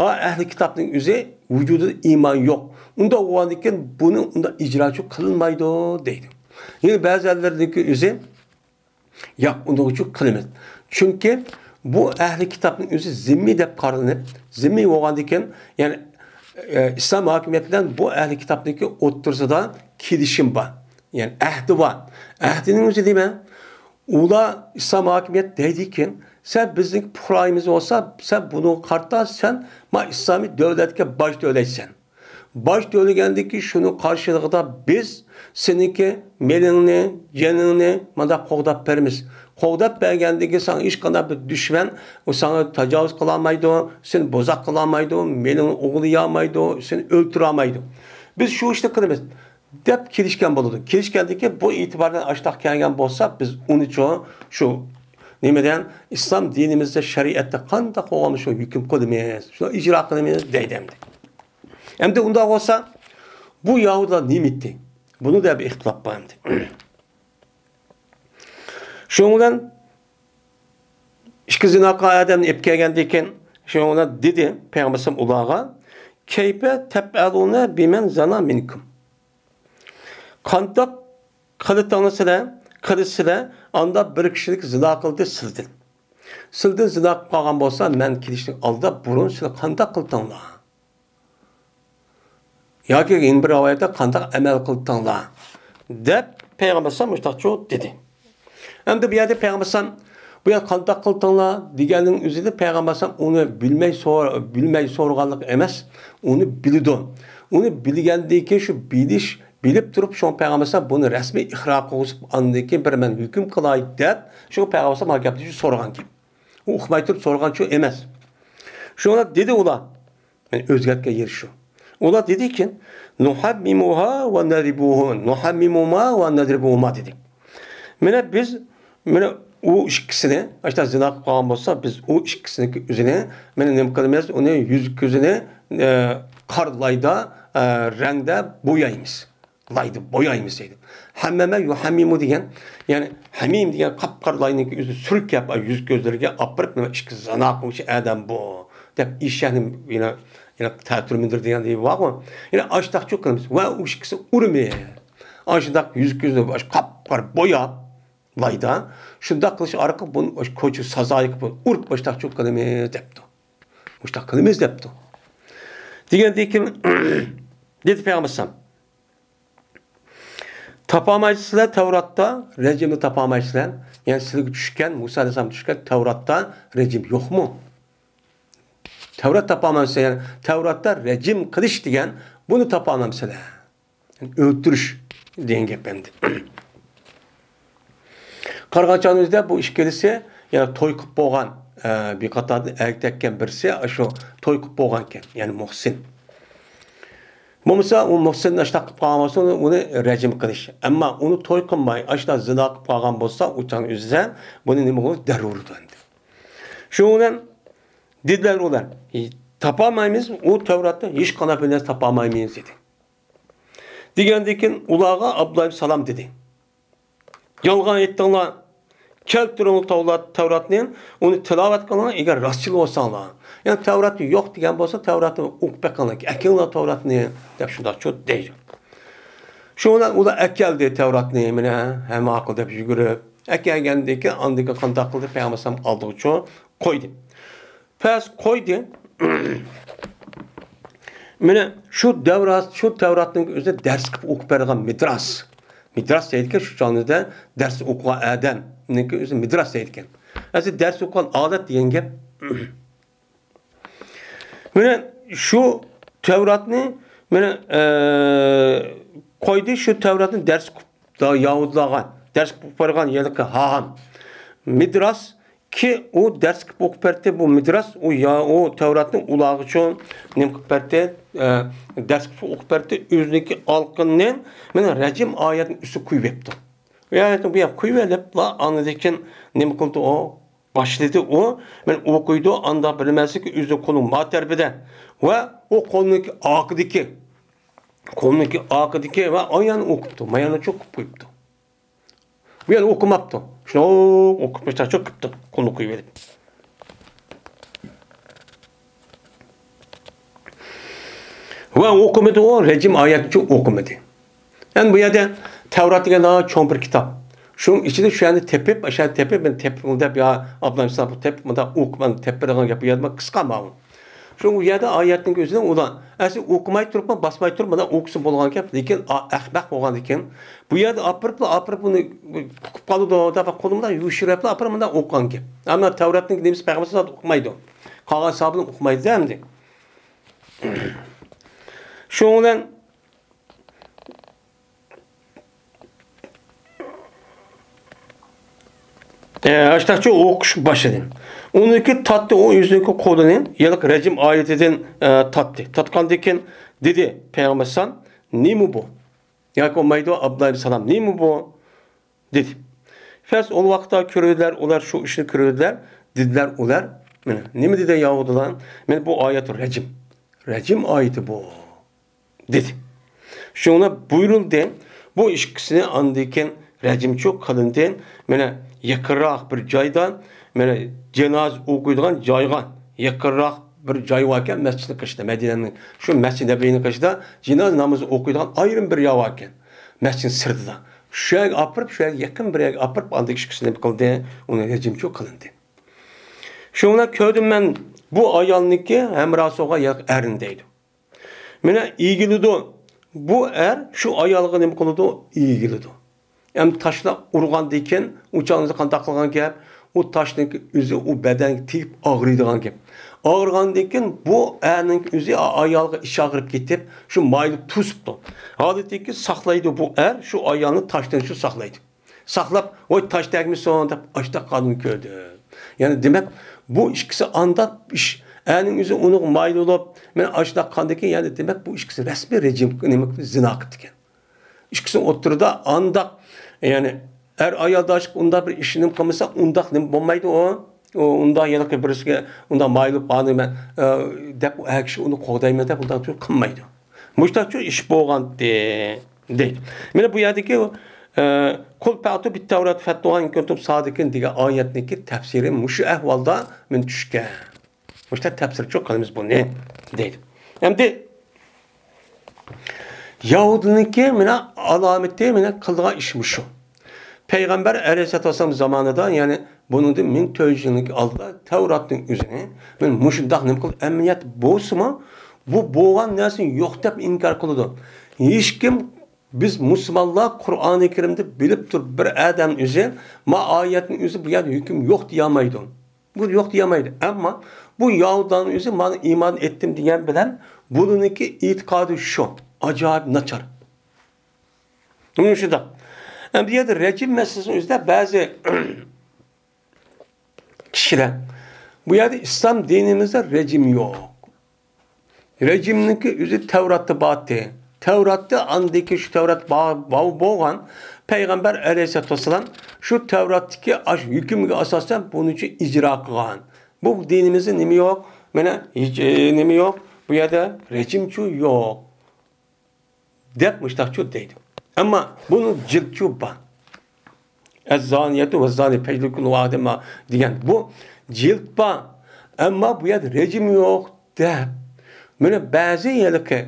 ئا ئەھلى كىتابنىڭ ئۆزى ۋۇجۇدىدا ئىمان يوق. ئۇنداق بولغاندىكىن بۇنى ئۇنداق ئىجراچى قىلىنمايدۇ دەيدۇ. يەنە بەزىلەرنىڭكى ئۆزى، ياق، ئۇنىڭ ئۈچۈن قىلىمىز. چۈنكى بۇ ئەھلى كىتابنىڭ ئۆزى زىممىي دەپ قارىلىنىپ، زىممىي بولغاندىكىن، يەنى، ئە، ئىسلام ھاكىمىيىتى بىلەن بۇ ئەھلى كىتابنىڭكى ئوتتۇرىسىدا كېلىشىم بار. يەنى ئەھدى بار. ئەھدىنىڭ ئۆزى نېمە؟ ئۇلار ئىسلام ھاكىمىيەت دەيدىكىن، سەن بىزنىڭ پۇقرايىمىز بولسا، سەن بۇنىڭغا قارىتا، سەن ما ئىسلامىي دۆلەتكە باج تۆلەيسەن. باج تۆلىگەندىكى شۇنىڭ قارشىلىقىدا بىز سېنىڭكى مېلىڭنى، جېنىڭنى مانداق قوغداپ بېرىمىز. قوغداپ بەرگەندىكى ساڭا ھېچقانداق بىر دۈشمەن، ئۇ ساڭا تاجاۋۇز قىلالمايدۇ، سېنى بوزەك قىلالمايدۇ، مېلىڭنى ئوغرىلىيالمايدۇ، سېنى ئۆلتۈرەلمەيدۇ. بىز شۇ ئىشنى قىلىمىز، دەپ كېلىشكەن بولىدۇ. كېلىشكەندىكى بۇ ئېتىبار بىلەن ئاشتاق كەلگەن بولسا، بىز ئۇنىچۇ شۇ نېمە دېگەن؟ ئىسلام دىنىمىزدە، شەرىئەتتە قانداق بولغان شۇ ھۆكۈم قىلىمىز، شۇ ئىجرا قىلىمىز دەيدۇ ئەمدى. ئەمدى ئۇنداق بولسا، بۇ يەھۇدىيلار نېمە ئېيتتى؟ بۇنى دە بىر ئىختىلاپ بار ئەمدى. شۇنىڭ بىلەن ئىككى زىناكار ئادەمنى ئېلىپ كەلگەندىن كېيىن، شۇنىڭ بىلەن دېدى پەيغەمبەر ئۇلارغا، كەيپە تەپئەلۇنە بىمەن زانا مىنكۇم. قانداق قىلىتىڭلار سىلەر، قىلىسىلەر، ئاندا بىر كىشىلىك زىنا قىلدى سىلدىن. سىلدىن زىنا قىلىپ قالغان بولسا، مەن كېلىشتىن ئالدا بۇرۇن سىلەر قانداق قىلدىڭلار؟ ياكى يەنە بىر رىۋايەتتە قانداق ئەمەل قىلدىڭلار؟ دەپ پەيغەمبەر ئەلەيھىسسالام مۇشتاقچۇ دېدى. ئەمدى بۇ يەردە پەيغەمبەر ئەلەيھىسسالام، بۇ يەردە قانداق قىلدىڭلار دېگەننىڭ ئۆزىدە پەيغەمبەر ئەلەيھىسسالام ئۇنى بىلمەي سور-، بىلمەي سورىغانلىقى ئەمەس، ئۇنى بىلىدۇ. ئۇنى بىلگەندىن كېيىن شۇ بىلىش، بىلىپ تۇرۇپ شۇڭا پەيغەمبەر ئەلەيھىسسالام بۇنى رەسمىي ئىقرار قىلغۇزۇپ ئاندىن كېيىن بىر مەن ھۆكۈم قىلاي دەپ شۇڭا پەيغەمبەر ئەلەيھىسسالام ھاكەپتە شۇ سورىغانكەن. ئۇ ئۇقماي تۇرۇپ سورىغانچۇ ئەمەس. شۇڭا دېدى ئۇلار، يەنى ئۆزگەرتكەن يېرى شۇ. ئۇلار دېدىكەن، نۇھەممىمۇھا ۋە نەدرىبۇھۇ، نۇھەممىمۇما ۋە نەدرىبۇھۇما دېدى. مانا بىز، مانا ئۇ ئىككىسىنى، ئاشۇنداق زىنا قىلىپ قالغان بولسا، بىز ئۇ ئىككىسىنىڭكى ئۆزىنى، مانا نېمە قىلىمىز، ئۇنى يۈز كۆزىنى، ئە، قارا لايدا، ئە، رەڭدە بويايمىز. لايدا بويايمىز دەيدۇ. ھەممەمە يۇھەممىمۇ دېگەن، يەنى ھەمىم دېگەن قاپقارا لاينىڭكى ئۆزى سۈركەپ، ئا، يۈز كۆزلىرىگە ئاپىرىپ، نېمە ئىككى زانا قىلغۇچى ئادەم بۇ، دەپ ئىشەنىم، يەنە، يەنە تەتۈر مىندىر دېگەن دېيى بارغۇ. يەنە ئاشتاقچۇ قىلىمىز. ۋە ئۇ ئىككىسى ئۇرمى. ئاشۇنداق يۈز كۆزىنى ئاشۇ قاپقارا بوياپ، لايدا. شۇنداق قىلىش ئارقىلىق بۇنى ئاشۇ كوچا سازايىقى بۇنى ئۇرۇپ ئاشتاقچۇ قىلىمىز دەپتۇ. مۇشتاق قىلىمىز دەپتۇ. دېگەندىن كېيىن دېدى پەيغەمبەر ئەلەيھىسسالام، تاپالمايسىلەر تەۋراتتا، رەجىمنى تاپالمايسىلەر. يەنى سىلەرگە چۈشكەن، مۇسا ئەلەيھىسسالام چۈشكەن تەۋراتتا رەجىم يوقمۇ؟ تەۋرات تاپالمامسىلەر، يەنى تەۋراتتا رەجىم قىلىش دېگەن، بۇنى تاپالمامسىلەر؟ يەنى ئۆلتۈرۈش دېگەن گەپ ئەمدى. قارىغان چاغىمىزدا بۇ ئىككىلىسى، يەنى توي قىلىپ بولغان، ئە، بىر قاتاردىن ئەگىپ تەگكەن بىرسى، ئاشۇ توي قىلىپ بولغانكەن، يەنى مۇھسىن. بولمىسا، ئۇ مۇھسىن ئاشۇنداق قىلىپ قالغان بولسا، ئۇنى، ئۇنى رەجىم قىلىش. ئەمما ئۇنى توي قىلماي، ئاشۇنداق زىنا قىلىپ قالغان بولسا، ئۇ چاغنىڭ ئۆزىدە بۇنى نېمە قىلىش؟ دەررۇ ئۇرىدۇ ئەمدى. شۇنىڭ بىلەن دېدىلەر ئۇلار، تاپالمايمىز، ئۇ تەۋراتتا ھېچقانداق بىر نەرسە تاپالمايمىز، دېدى. دېگەندىن كېيىن ئۇلارغا ئابدۇللا ئىبن سالام دېدى، يالغان ئېيتتىڭلار. كەلتۈرۈڭلار تەۋرات-، تەۋراتنى، ئۇنى تىلاۋەت قىلىڭلار، ئەگەر راستچىل بولساڭلار. يەنى تەۋراتتا يوق دېگەن بولسا، تەۋراتنى ئوقۇپ بېقىڭلار، ئەكىڭلار تەۋراتنى، دەپ شۇنداق چوت دەيدۇ. شۇ بىلەن ئۇلار ئەكەلدى تەۋراتنى، مانا، ھە ماقۇل دەپ يۈگۈرۈپ. ئەكەلگەندىن كېيىن ئاندىن كېيىن قانداق قىلدى؟ پەيغەمبەر ئەلەيھىسسالام ئالدىغا چوت قويدى. پەس قويدى. مانا شۇ دەۋرات، شۇ تەۋراتنىڭ ئۆزىدە دەرس قىلىپ ئوقۇپ بېرىدىغان مىدراس. مىدراس دەيدىكەن، شۇ چاغدا دەرس ئوقۇغان ئادەمنىڭكى ئۆزى مىدراس دەيدىكەن. ئەسلى دەرس ئوقۇغان ئادەت دېگەن گەپ. مانا شۇ تەۋراتنى، مانا، ئە، قويدى، شۇ تەۋراتنى دەرس قىلىپ، يەھۇدىيلارغا دەرس قىلىپ بارغان ھېلىقى ھاھام مىدراس، كى ئۇ دەرس قىلىپ ئوقۇپ بەردى، بۇ مىدراس، ئۇ يا-، ئۇ تەۋراتنى ئۇلارغىچۇ نېمە قىلىپ بەردى، ئە، دەرس قىلىپ ئوقۇپ بەردى، ئۆزىنىڭكى ئالقىنىنى مانا رەجىم ئايەتنىڭ ئۈستىگە قويۇۋەپتۇ. ئۇ ئايەتنى بۇ يەرگە قويۇۋېلىپلا، ئاندىن كېيىن نېمە قىلدى ئۇ؟ باشلىدى ئۇ، مانا ئوقۇيدۇ، ئانداق بىر نېمە ئەمەسكى، ئۆزى قولىنىڭ ما تەرىپىدە ۋە ئۇ قولىنىڭكى ئارقىدىكى، قولىنىڭكى ئارقىدىكى ۋە ئايان ئوقۇپتۇ، ماياننى چوقۇپ قويۇپتۇ. بۇ يەنە ئوقۇماپتۇ. شۇنداق ئوقۇپ مۇشۇنداق چوقۇپتۇ، قولىنى قويۇۋېلىپ. ۋە ئوقۇمىدى ئۇ، رەجىم ئايەتنى ئوقۇمىدى. يەنى بۇ يەردە تەۋرات دېگەن ناھايىتى چوڭ بىر كىتاب. شۇنىڭ ئىچىدە شۇ يەرنى تېپىپ، ئاشۇ يەرنى تېپىپ، مەن تېپىپ دەپ يا ئابدۇللا ئىبن سالام تېپىپ، مۇنداق ئوقۇپ، مەن تېپىپ بېرىدىغان گەپ بۇ يەردە قىسقا ماۋۇ. شۇ يەردە ئايەتنىڭ ئۆزىنى ئۇلار ئەسلى ئوقۇماي تۇرۇپمۇ، باسماي تۇرۇپ مانا ئوقۇسا بولغان گەپ، لېكىن ئا-، ئەخمەق بولغاندىكىن، بۇ يەردە ئاپىرىپلا، ئاپىرىپ بۇنى قۇتۇپ قالىدۇ دەپ، قولۇمدا يوشۇرۇپلا ئاپىرىپ مانا ئوقۇغان گەپ. ئەمما تەۋراتنىڭ نېمىسى پەيغەمبەر سالام ئوقۇمايدۇ. قالغان ساھابىلەر ئوقۇمايدۇ ئەمدى. شۇنىڭ بىلەن ئاشتاقچە ئوقۇش باشلىدى. ئۇنىڭكى تارتتى، ئۇ ئۆزىنىڭكى قولىنى يەنە رەجىم ئايىتىدىن، ئە، تارتتى. تارتقاندىن كېيىن دېدى پەيغەمبەر ئەلەيھىسسالام، نېمە بۇ؟ ياكى بولمايدۇ، ئابدۇللا ئىبن سالام، نېمە بۇ؟ دېدى. پەس ئول ۋاقىتتا كۆرۈۋىدىلەر ئۇلار شۇ ئىشنى كۆرۈۋىدىلەر، دېدىلەر ئۇلار. مانا نېمە دېدى يەھۇدىيلار؟ مانا بۇ ئايەت رەجىم. رەجىم ئايىتى بۇ، دېدى. شۇڭا بۇيرۇلدى. بۇ ئىككىسىنى ئاندىن كېيىن رەجىمچۇ قىلىندى. مانا يېقىنراق بىر جايدا، مانا جانازا ئوقۇيدىغان جايغا يېقىنراق بىر جاي باركەن، مەسچىتنىڭ قېشىدا، مەدىنەنىڭ شۇ مەسچىت نەبىينىڭ قېشىدا جانازا نامىزى ئوقۇيدىغان ئايرىم بىر يەر باركەن، مەسچىتنىڭ سىرتىدا. شۇ يەرگە ئاپىرىپ، شۇ يەرگە يېقىن بىر يەرگە ئاپىرىپ، ئاندىن ئىككىسىنى نېمە قىلدى؟ ئۇنى رەجىمچۇ قىلىندى. شۇڭا كۆردۈم مەن بۇ ئايالنىڭكى ھەمراھسى بولغان يا-، ئەرنى دەيدۇ. مانا ئېگىلىدۇ. بۇ ئەر شۇ ئايالغا نېمە قىلىدۇ؟ ئېگىلىدۇ. ئەمدى تاشلا ئۇرغاندىن كېيىن ئۇ چاغدا قانداق قىلغان گەپ؟ ئۇ تاشنىڭ ئۆزى ئۇ بەدەنگە تېگىپ ئاغرىيدىغان گەپ. ئاغرىغاندىن كېيىن بۇ ئەرنىڭ ئۆزى ئايالغا ئىچى ئاغرىپ كېتىپ، شۇ مايىلىپ توسۇپتۇ. ھالىتىكى ساقلايدۇ بۇ ئەر شۇ ئايالنى تاشتىن شۇ ساقلايدۇ. ساقلاپ، ۋاي تاش تەگمىسۇن دەپ ئاشتاق قانۇن كۆردى. يەنى دېمەك، بۇ ئىككىسى ئانداق ئىش. ئەرنىڭ ئۆزى ئۇنىڭغا مايىل بولۇپ، مەن ئاشتاق قاندىكى، يەنى دېمەك، بۇ ئىككىسى رەسمىي رەجىم، نېمە، زىنا قىپتىكەن. ئىككىسىنىڭ ئوتتۇرىدا ئانداق، يەنى ئەر ئايالدا ئاشىق ئۇنداق بىر ئىشنى قىلمىسا، ئۇنداق نېمە بولمايدۇ ئۇ. ئۇ ئۇنداق يەنە بىرسىگە ئۇنداق مايىل بولۇپ، ئانى مەن، ئە، دەپ ئۇ ئەر كىشى ئۇنى قوغدايمەن دەپ ئۇنداق قىلمايدۇ. مۇشتاقچۇ ئىش بولغانتى، دەيدۇ. مانا بۇ يەردىكى، ئە، قۇل پەتۇ بىتتەۋرات فەتتۇغا ئىن كۇنتۇم سادىقىن دېگەن ئايەتنىڭكى تەپسىرى مۇشۇ ئەھۋالدا مانا چۈشكەن. مۇشۇنداق تەپسىرچۇ قىلىمىز بۇنى، دەيدۇ. ئەمدى يەھۇدىينىڭكى مانا ئالامىتى، مانا قىلىدىغان ئىش مۇشۇ. پەيغەمبەر ئەلەيھىسسالاتۇ ۋەسسالام زامانىدا، يەنى بۇنىڭدىن مىڭ تۆت يۈز يىلدىن ئالدىدا تەۋراتنىڭ ئۆزىنى مانا مۇشۇنداق نېمە قىلىپ ئەمەلىيەت بولسىمۇ، بۇ بولغان نەرسىنى يوق دەپ ئىنكار قىلىدۇ. ھېچكىم، بىز مۇسۇلمانلار قۇرئانى كەرىمدە بىلىپ تۇرۇپ بىر ئادەم ئۆزى ما ئايەتنىڭ ئۆزى بۇ يەردە ھۆكۈم يوق دېيەلمەيدۇ. بۇ يوق دېيەلمەيدۇ. ئەمما بۇ يەھۇدىيلارنىڭ ئۆزى مانا ئىمان ئېيتتىم دېگەن بىلەن بۇنىڭكى ئېتىقادى شۇ. ئاجايىپ ناچار. مانا شۇنداق. ئەمدى بۇ يەردە رەجىم مەسىلىسىنىڭ ئۆزىدە بەزى كىشىلەر، بۇ يەردە ئىسلام دىنىمىزدا رەجىم يوق. رەجىمنىڭكى ئۆزى تەۋراتتا بارتى. تەۋراتتا ئاندىكى شۇ تەۋرات با-، با-، بولغان پەيغەمبەر ئەلەيھىسسالاتۇ ۋەسسالام شۇ تەۋراتتىكى ئاش ھۆكۈمگە ئاساسەن بۇنى ئىجرا قىلغان. بۇ دىنىمىزدا نېمە يوق؟ مانا ھېچ، ئى، نېمە يوق؟ بۇ يەردە رەجىمچۇ يوق. دەپ مۇشتاقچۇ دەيدۇ. ئەمما بۇنىڭ جىلدچۇ بار. ئەززانىيەتۇ ۋەززانى فەجلىدۇ كۇللە ۋاھىدىن ما دېگەن بۇ جىلد بار. ئەمما بۇ يەردە رەجىم يوق دەپ. مانا بەزى ھېلىقى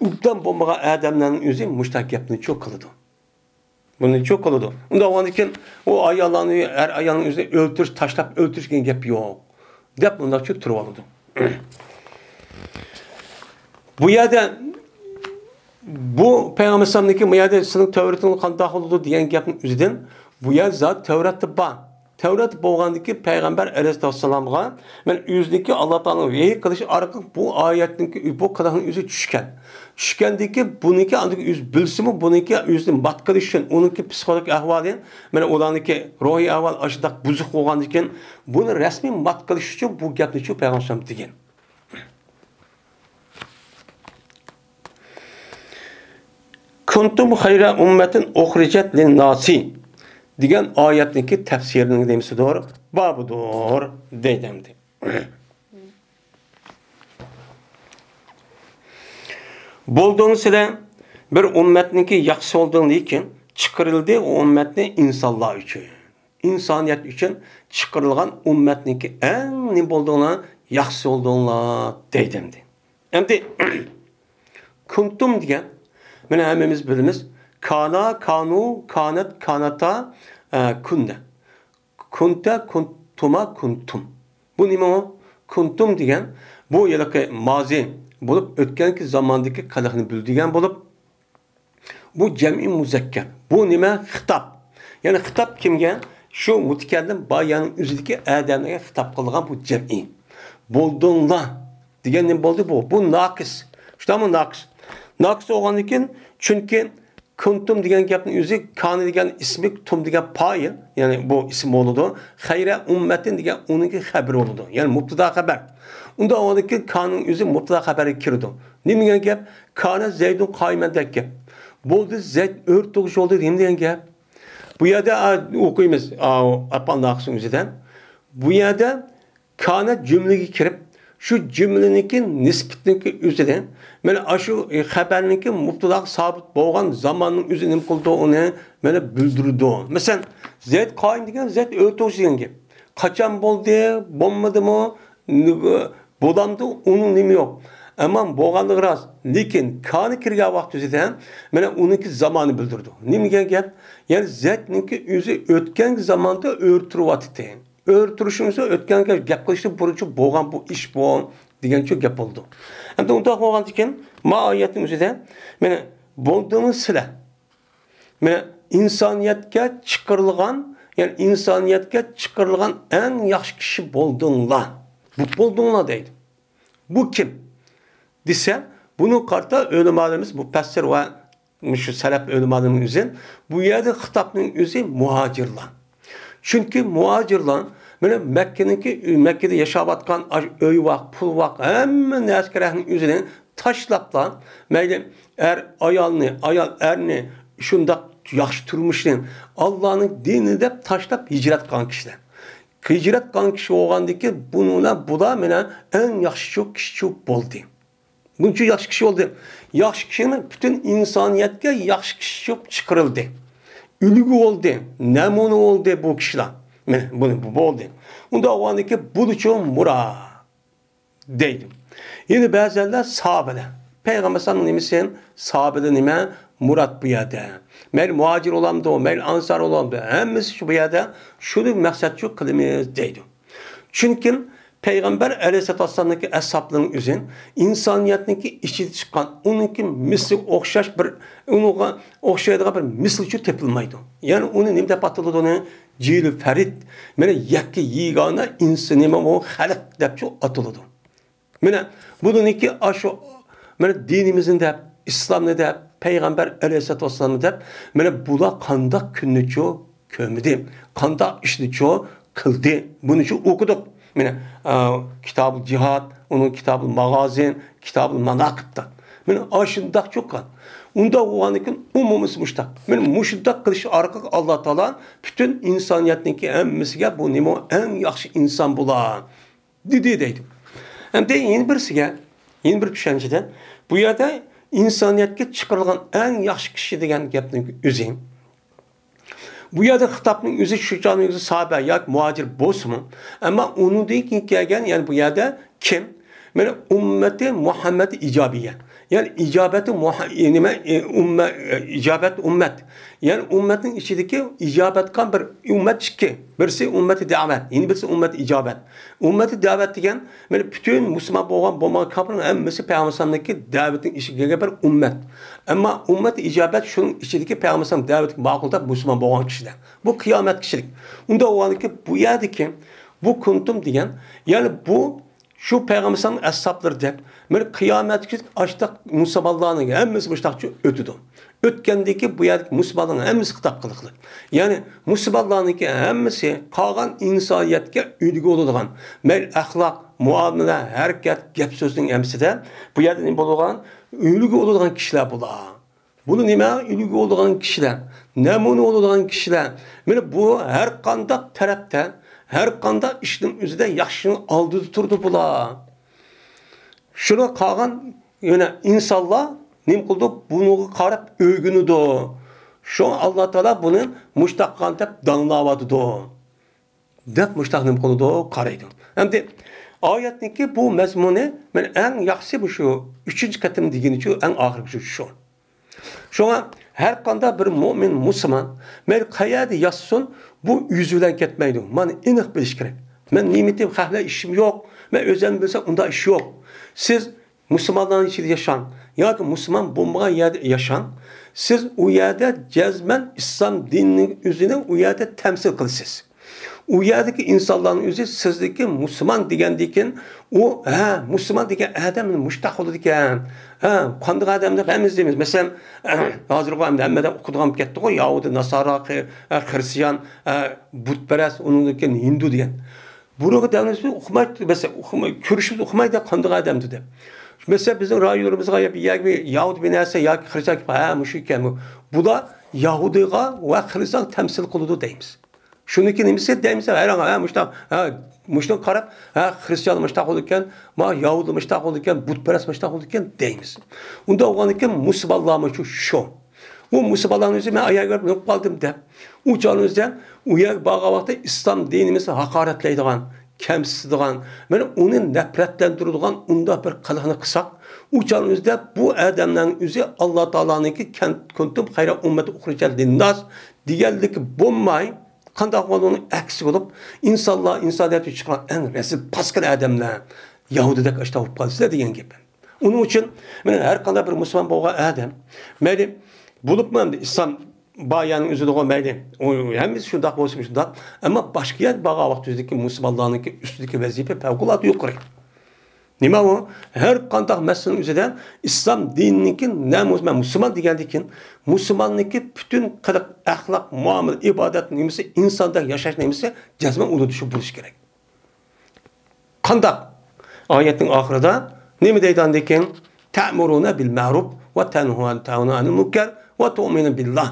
ئوبدان بولمىغان ئادەملەرنىڭ ئۆزى مۇشتاق گەپنىچۇ قىلىدۇ. بۇنىچۇ قىلىدۇ. ئۇنداق بولغاندىن كېيىن ئۇ ئاياللارنى، ئەر ئايالنىڭ ئۆزىنى ئۆلتۈرۈش، تاشلاپ ئۆلتۈرۈش دېگەن گەپ يوق. دەپ مۇنداقچۇ تۇرۇۋالىدۇ. بۇ يەردە بۇ پەيغەمبەر ئەلەيھىسسالامنىڭكى بۇ يەردە سېنىڭ تەۋرىتىڭ قانداق بولىدۇ دېگەن گەپنىڭ ئۆزىدىن بۇ يەر زات تەۋراتتا بار. تەۋرات بولغاندىكى پەيغەمبەر ئەلەيھىسسالامغا مەن ئۆزىنىڭكى ئاللا تائالانىڭ ۋەھىي قىلىشى ئارقىلىق بۇ ئايەتنىڭكى، بۇ قىلىقنىڭ ئۆزى چۈشكەن. چۈشكەندىكى بۇنىڭكى ئاندىكى ئۆزى بىلسىمۇ، بۇنىڭكى ئۆزىنى مات قىلىش ئۈچۈن ئۇنىڭكى پسىخولوگىك ئەھۋالى، مانا ئۇلارنىڭكى روھىي ئەھۋالى ئاشۇنداق بۇزۇق بولغاندىكىن بۇنى رەسمىي مات قىلىش ئۈچۈن بۇ گەپنىچۇ پەيغەمبەر ئەلەيھىسسالام دېگەن. كۇنتۇم خەيرە ئۇممەتىن ئۇخرىجەت لىنناسى دېگەن ئايەتنىڭكى تەپسىرىنىڭ نېمىسىدۇر؟ بابىدۇر دەيدۇ ئەمدى. بولدۇڭ سىلەر بىر ئۇممەتنىڭكى ياخشىسى بولدۇڭ، لېكىن چىقىرىلدى ئۇ ئۇممەتنى ئىنسانلار ئۈچۈن. ئىنسانىيەت ئۈچۈن چىقىرىلغان ئۈممەتنىڭكى ئەڭ نېمە بولدۇڭلار؟ ياخشىسى بولدۇڭلار دەيدۇ ئەمدى. ئەمدى كۇنتۇم دېگەن، مانا ھەممىمىز بىلىمىز، كانا، كانۇ، كانەت، كاناتا، ئە، كۇننە. كۇنتە، كۇنتۇما، كۇنتۇم. بۇ نېمە ئۇ؟ كۇنتۇم دېگەن بۇ ھېلىقى مازى بولۇپ، ئۆتكەنكى زاماندىكى قىلىقنى بىلدۈرگەن بولۇپ، بۇ جەمئىي مۇزەككەر. بۇ نېمە؟ خىتاب. يەنى خىتاب كىمگە؟ شۇ مۇتەكەللىم بار يەرنىڭ ئۆزىدىكى ئادەملەرگە خىتاب قىلغان بۇ جەمئىي. بولدۇڭلار دېگەن نېمە بولدى بۇ؟ بۇ ناقىس. شۇنداقمۇ ناقىس؟ ناقىس بولغاندىن كېيىن، چۈنكى كۇنتۇم دېگەن گەپنىڭ ئۆزى كانە دېگەن ئىسمى، تۇم دېگەن پائىل، يەنى بۇ ئىسىم بولىدۇ. خەيرە ئۇممەتىن دېگەن ئۇنىڭكى خەبىرى بولىدۇ. يەنى مۇبتەدا خەبەر. ئۇنداق بولغاندىن كېيىن كانىڭ ئۆزى مۇبتەدا خەبەرگە كىرىدۇ. نېمە دېگەن گەپ؟ كانە زەيدۇن قائىمەن دېگەن گەپ. بولدى، زەيد ئۆرە تۇرغۇچى بولدى، نېمە دېگەن گەپ؟ بۇ يەردە، ئا، ئوقۇيمىز، ئا، ئاپانداقسىنىڭ ئۆزىدە. بۇ يەردە كانە جۈملىگە كىرىپ، شۇ جۈملىنىڭكى نىسبىتىنىڭكى ئۆزىدە، مانا ئاشۇ خەبەرنىڭكى مۇبتىلاغا سابىت بولغان زاماننىڭ ئۆزى نېمە قىلىدۇ، ئۇنى مانا بىلدۈرىدۇ. مەسىلەن، زەيد قائىم دېگەن زەيد ئۆلتۈرۈش دېگەن گەپ. قاچان بولدى، بولمىدىمۇ، بولامدۇ، ئۇنىڭ نېمە يوق. ئەمما بولغانلىقى راست. لېكىن كانە كىرگەن ۋاقىت ئۆزىدە، مانا ئۇنىڭكى زامانى بىلدۈرىدۇ. نېمە دېگەن گەپ؟ يەنى زەيدنىڭكى ئۆزى ئۆتكەنكى زاماندا ئۆرە تۇرۇۋاتىتتى. ئۆرە تۇرۇشىمىزدا ئۆتكەنگە گەپ قىلىشتا بۇرۇنچە بولغان بۇ ئىش بۇ دېگەنچۇ گەپ بولىدۇ. ئەمدى ئۇنداق بولغاندىكىن، ما ئايەتنىڭ ئۆزىدە، مانا، بولدىڭىز سىلەر. مانا، ئىنسانىيەتكە چىقىرىلغان، يەنى ئىنسانىيەتكە چىقىرىلغان ئەڭ ياخشى كىشى بولدۇڭلار. بۇ بولدۇڭلار دەيدۇ. بۇ كىم؟ دېسە، بۇنى قارىتا ئۆلىمالىرىمىز، مۇپەسسىر ۋە مۇشۇ سەلەپ ئۆلىمالىرىنىڭ ئۆزى، بۇ يەردە خىتابنىڭ ئۆزى مۇھاجىرلار. چۈنكى مۇھاجىرلار، مانا مەككىنىڭكى، مەككىدە ياشاۋاتقان ئاش-، ئۆي ۋاق، پۇل ۋاق، ھەممە نەرسە كېرەكنىڭ ئۆزىنى تاشلاپلا، مەيلى ئەر ئايالنى، ئايال ئەرنى، شۇنداق ياخشى تۇرمۇشنى، ئاللانىڭ دىنىنى دەپ تاشلاپ ھىجرەت قىلغان كىشىلەر. ھىجرەت قىلغان كىشى بولغاندىكى بۇنىڭ بۇلار مانا ئەڭ ياخشىچۇ كىشىچۇ بولدى. بۇنچە ياخشى كىشى بولدى. ياخشى كىشىنى پۈتۈن ئىنسانىيەتكە ياخشى كىشى بولۇپ چىقىرىلدى. ئۈلگە بولدى، نەمۇنە بولدى بۇ كىشىلەر. مانا بۇنى بۇ بولدى. ئۇنداق بولغاندىكى بۇلىچۇ مۇراد دەيدۇ. يەنە بەزەنلەر ساھابىلەر. پەيغەمبەر ساللاللاھۇ ئەلەيھى ۋەسەللەم نېمىسى؟ ساھابىلەر نېمە؟ مۇراد بۇ يەردە. مەيلى مۇھاجىر بولامدۇ، مەيلى ئانسار بولامدۇ، ھەممىسى شۇ بۇ يەردە شۇنى مەقسەتچۇ قىلىمىز دەيدۇ. چۈنكى پەيغەمبەر ئەلەيھىسسالاتۇ ۋەسسالامنىڭكى ئەسھابلىرىنىڭ ئۆزى ئىنسانىيەتنىڭكى ئىچىدە چىققان، ئۇنىڭكى مىسلى ئوخشاش بىر، ئۇنىڭغا ئوخشايدىغان بىر مىسلىچۇ تېپىلمايدۇ. يەنى ئۇنى نېمە دەپ ئاتىلىدۇ؟ ئۇنى جىلى فەرىد، مانا يەككە يېگانە ئىنسان، نېمە، ئۇ خەلق دەپچۇ ئاتىلىدۇ. مانا بۇنىڭكى ئاشۇ، مانا دىنىمىزنى دەپ، ئىسلامنى دەپ، پەيغەمبەر ئەلەيھىسسالاتۇ ۋەسسالامنى دەپ، مانا بۇلار قانداق كۈننىچۇ كۆرمىدى، قانداق ئىشنىچۇ قىلدى، بۇنىچۇ ئوقۇدۇق. مانا، ئا، كىتابۇل جىھاد، ئۇنىڭ كىتابۇل ماغازىن، كىتابۇل ماناقىبتا. مانا ئاشۇنداقچۇ قىلغان. ئۇنداق بولغاندىن كېيىن ئومۇمىسى مۇشتاق. مانا مۇشۇنداق قىلىش ئارقىلىق ئاللا تائالا پۈتۈن ئىنسانىيەتنىڭكى ھەممىسىگە بۇ نېمە ئەڭ ياخشى ئىنسان بولا دېدى دەيدۇ. ئەمدى يەنە بىرسىگە، يەنە بىر چۈشەنچىدە، بۇ يەردە ئىنسانىيەتكە چىقىرىلغان ئەڭ ياخشى كىشى دېگەن گەپنىڭ ئۆزى. بۇ يەردە خىتابنىڭ ئۆزى شۇ چاغنىڭ ئۆزى ساھابە ياكى مۇھاجىر بولسىمۇ، ئەمما ئۇنىڭدىن كېيىن كەلگەن، يەنى بۇ يەردە كىم؟ مانا ئۈممەتى مۇھەممەد ئىجابىيە. يەنى ئىجابەتى مۇھە-، نېمە، ئە، ئۈممە-، ئە، ئىجابەت ئۈممەت. يەنى ئۈممەتنىڭ ئىچىدىكى ئىجابەت قىلغان بىر ئۈممەت ئىككى. بىرسى ئۈممەتى دەۋەت، يەنە بىرسى ئۈممەتى ئىجابەت. ئۈممەتى دەۋەت دېگەن، مانا پۈتۈن مۇسۇلمان بولغان، بولمىغان كاپىرنىڭ ھەممىسى پەيغەمبەر ئەلەيھىسسالامنىڭكى دەۋىتىنىڭ ئىچىگە كىرگەن بىر ئۈممەت. ئەمما ئۈممەتى ئىجابەت شۇنىڭ ئىچىدىكى پەيغەمبەر ئەلەيھىسسالام دەۋىتىگە ماقۇل دەپ مۇسۇلمان بولغان كىشىلەر. بۇ قىيامەت كىشىلىك. ئۇنداق بولغاندىكىن بۇ يەردىكى بۇ كۇنتۇم دېگەن، يەنى بۇ شۇ پەيغەمبەر ئەلەيھىسسالام ئەسھابلىرى دەپ، مانا قىيامەتكىچە ئاشتاق مۇسۇلمانلارنىڭ ھەممىسى مۇشتاقچە ئۆتىدۇ. ئۆتكەندىكى بۇ يەردىكى مۇسۇلمانلارنىڭ ھەممىسى خىتاب قىلىقلىق. يەنى مۇسۇلمانلارنىڭكى ھەممىسى قالغان ئىنسانىيەتكە ئۈلگە بولىدىغان، مەيلى ئەخلاق، مۇئامىلە، ھەرىكەت، گەپ سۆزنىڭ ھەممىسىدە بۇ يەردە نېمە بولىدىغان؟ ئۈلگە بولىدىغان كىشىلەر بۇلار. بۇلار نېمە؟ ئۈلگە بولىدىغان كىشىلەر، نەمۇنە بولىدىغان كىشىلەر. مانا بۇ ھەر قانداق تەرەپتە، ھەر قانداق ئىشنىڭ ئۆزىدە ياخشىنىڭ ئالدىدا تۇرىدۇ بۇلار. شۇنى قالغان يەنە ئىنسانلار نېمە قىلىدۇ؟ بۇنىڭغا قاراپ ئۆگىنىدۇ. شۇڭا ئاللا تائالا بۇنى مۇشتاق قىلغان دەپ داڭلاۋاتىدۇ. دەپ مۇشتاق نېمە قىلىدۇ؟ قارايدۇ. ئەمدى ئايەتنىڭكى بۇ مەزمۇنى مەن ئەڭ ياخشىسى بۇ شۇ ئۈچىنچى قېتىم دېگىنىچۇ ئەڭ ئاخىرقى شۇ. شۇڭا ھەر قانداق بىر مۆمىن، مۇسۇلمان، مەيلى قەيەردە ياتسۇن، بۇ ئۆزى بىلەن كەتمەيدۇ. مانا ئېنىق بىلىش كېرەك. مەن نېمىتىم، خەقلەر ئىشىم يوق. مەن ئۆزۈم بىلسەم، ئۇنداق ئىش يوق. سىز مۇسۇلمانلارنىڭ ئىچىدە ياشاڭ ياكى مۇسۇلمان بولمىغان يەردە ياشاڭ، سىز ئۇ يەردە جەزمەن ئىسلام دىنىنىڭ ئۆزىنى ئۇ يەردە تەمسىل قىلىسىز. ئۇ يەردىكى ئىنسانلارنىڭ ئۆزى سىزدىكى مۇسۇلمان دېگەندىن كېيىن، ئۇ، ھە، مۇسۇلمان دېگەن ئادەم مۇشتاق بولىدىكەن. ھە، قانداق ئادەم دەپ ھەممىمىز دەيمىز. مەسىلەن، ھازىرغۇ ئەمدى ھەممە ئادەم ئۇقىدىغان بولۇپ كەتتىغۇ، ياھۇدىي، ناسارا، خرىستىيان، بۇتپەرەس، ئۇنىڭدىن كېيىن ھىندۇ دېگەن. بۇنىڭغا دەۋرىمىز ئۇقماي، مەسىلەن، ئۇقماي، كۆرۈشىمىز ئۇقمايدۇ، قانداق ئادەمدۇ دەپ. مەسىلەن، بىزنىڭ رايونىمىزغا يا بىر يەرگە بىر ياھۇدىي بىر نەرسە ياكى خرىستىيان كېلىپ، ھە، مۇشۇ ئىكەن بۇ. بۇلار يەھۇدىيغا ۋە خىرىستانغا تەمسىل قىلىدۇ دەيمىز. شۇنىڭكى نېمىسى دەيمىز؟ ھەرەڭ، ھە، مۇشتاق، ھە، مۇشتاق قاراپ، ھە، خىرىستان مۇشتاق بولىدىكەن، ما يەھۇدىي مۇشتاق بولىدىكەن، بۇتپەرەس مۇشتاق بولىدىكەن دەيمىز. ئۇنداق بولغاندىكىن مۇسۇلمانلارمۇ شۇ، شۇ. ئۇ مۇسۇلمانلارنىڭ ئۆزى مەن ئاياغ كۆرۈپ مېڭىپ قالدىم دەپ، ئۇ چاغنىڭ ئۆزىدە ئۇ يەرگە بارغان ۋاقىتتا ئىسلام دىنىمىزنى ھاقارەتلەيدىغان، كەمسىتىدىغان، مانا ئۇنى نەپرەتلەندۈرىدىغان ئۇنداق بىر قىلىقنى قىلساق، ئۇ چاغنىڭ ئۆزىدە بۇ ئادەملەرنىڭ ئۆزى ئاللا تائالانىڭكى كەن-، كۇنتۇم خەيرە ئۇممەتىن ئۇخرىجەت لىنناس دېگەنلىكى بولماي، قانداق بولغان ئۇنىڭ ئەكسى بولۇپ، ئىنسانلار، ئىنسانىيەت ئۈچۈن چىققان ئەڭ رەزىل، پاسكىنا ئادەملەر، يەھۇدىيدەك ئاشتا بولۇپ قالىسىلەر دېگەن گەپ. ئۇنىڭ ئۈچۈن مانا ھەر قانداق بىر مۇسۇلمان بولغان ئادەم، مەيلى، بولۇپمۇ ئەمدى ئىسلام بار يەرنىڭ ئۆزىدىغۇ مەيلى، ئۇ ھەممىسى شۇنداق بولسىمۇ شۇنداق، ئەمما باشقا يەر بارغان ۋاقىت ئۆزىدىكى مۇسۇلمانلارنىڭكى ئۈستىدىكى ۋەزىپە پەۋقۇلئاددە يۇقىرى. نېمە ئۇ؟ ھەر قانداق مەسىلىنىڭ ئۆزىدە ئىسلام دىنىنىڭكى نە مۇس-، مەن مۇسۇلمان دېگەندىن كېيىن، مۇسۇلماننىڭكى پۈتۈن قىلىق، ئەخلاق، مۇئامىلە، ئىبادەت نېمىسى، ئىنساندەك ياشاش نېمىسى جەزمەن ئۇلىدا شۇ بولۇشى كېرەك. قانداق؟ ئايەتنىڭ ئاخىرىدا نېمە دەيدۇ ئاندىن كېيىن؟ تەمۇرۇنە بىل مەرۇپ ۋە تەنھۇنە ئەنىل مۇنكەر ۋە تۇئمىنۇ بىللا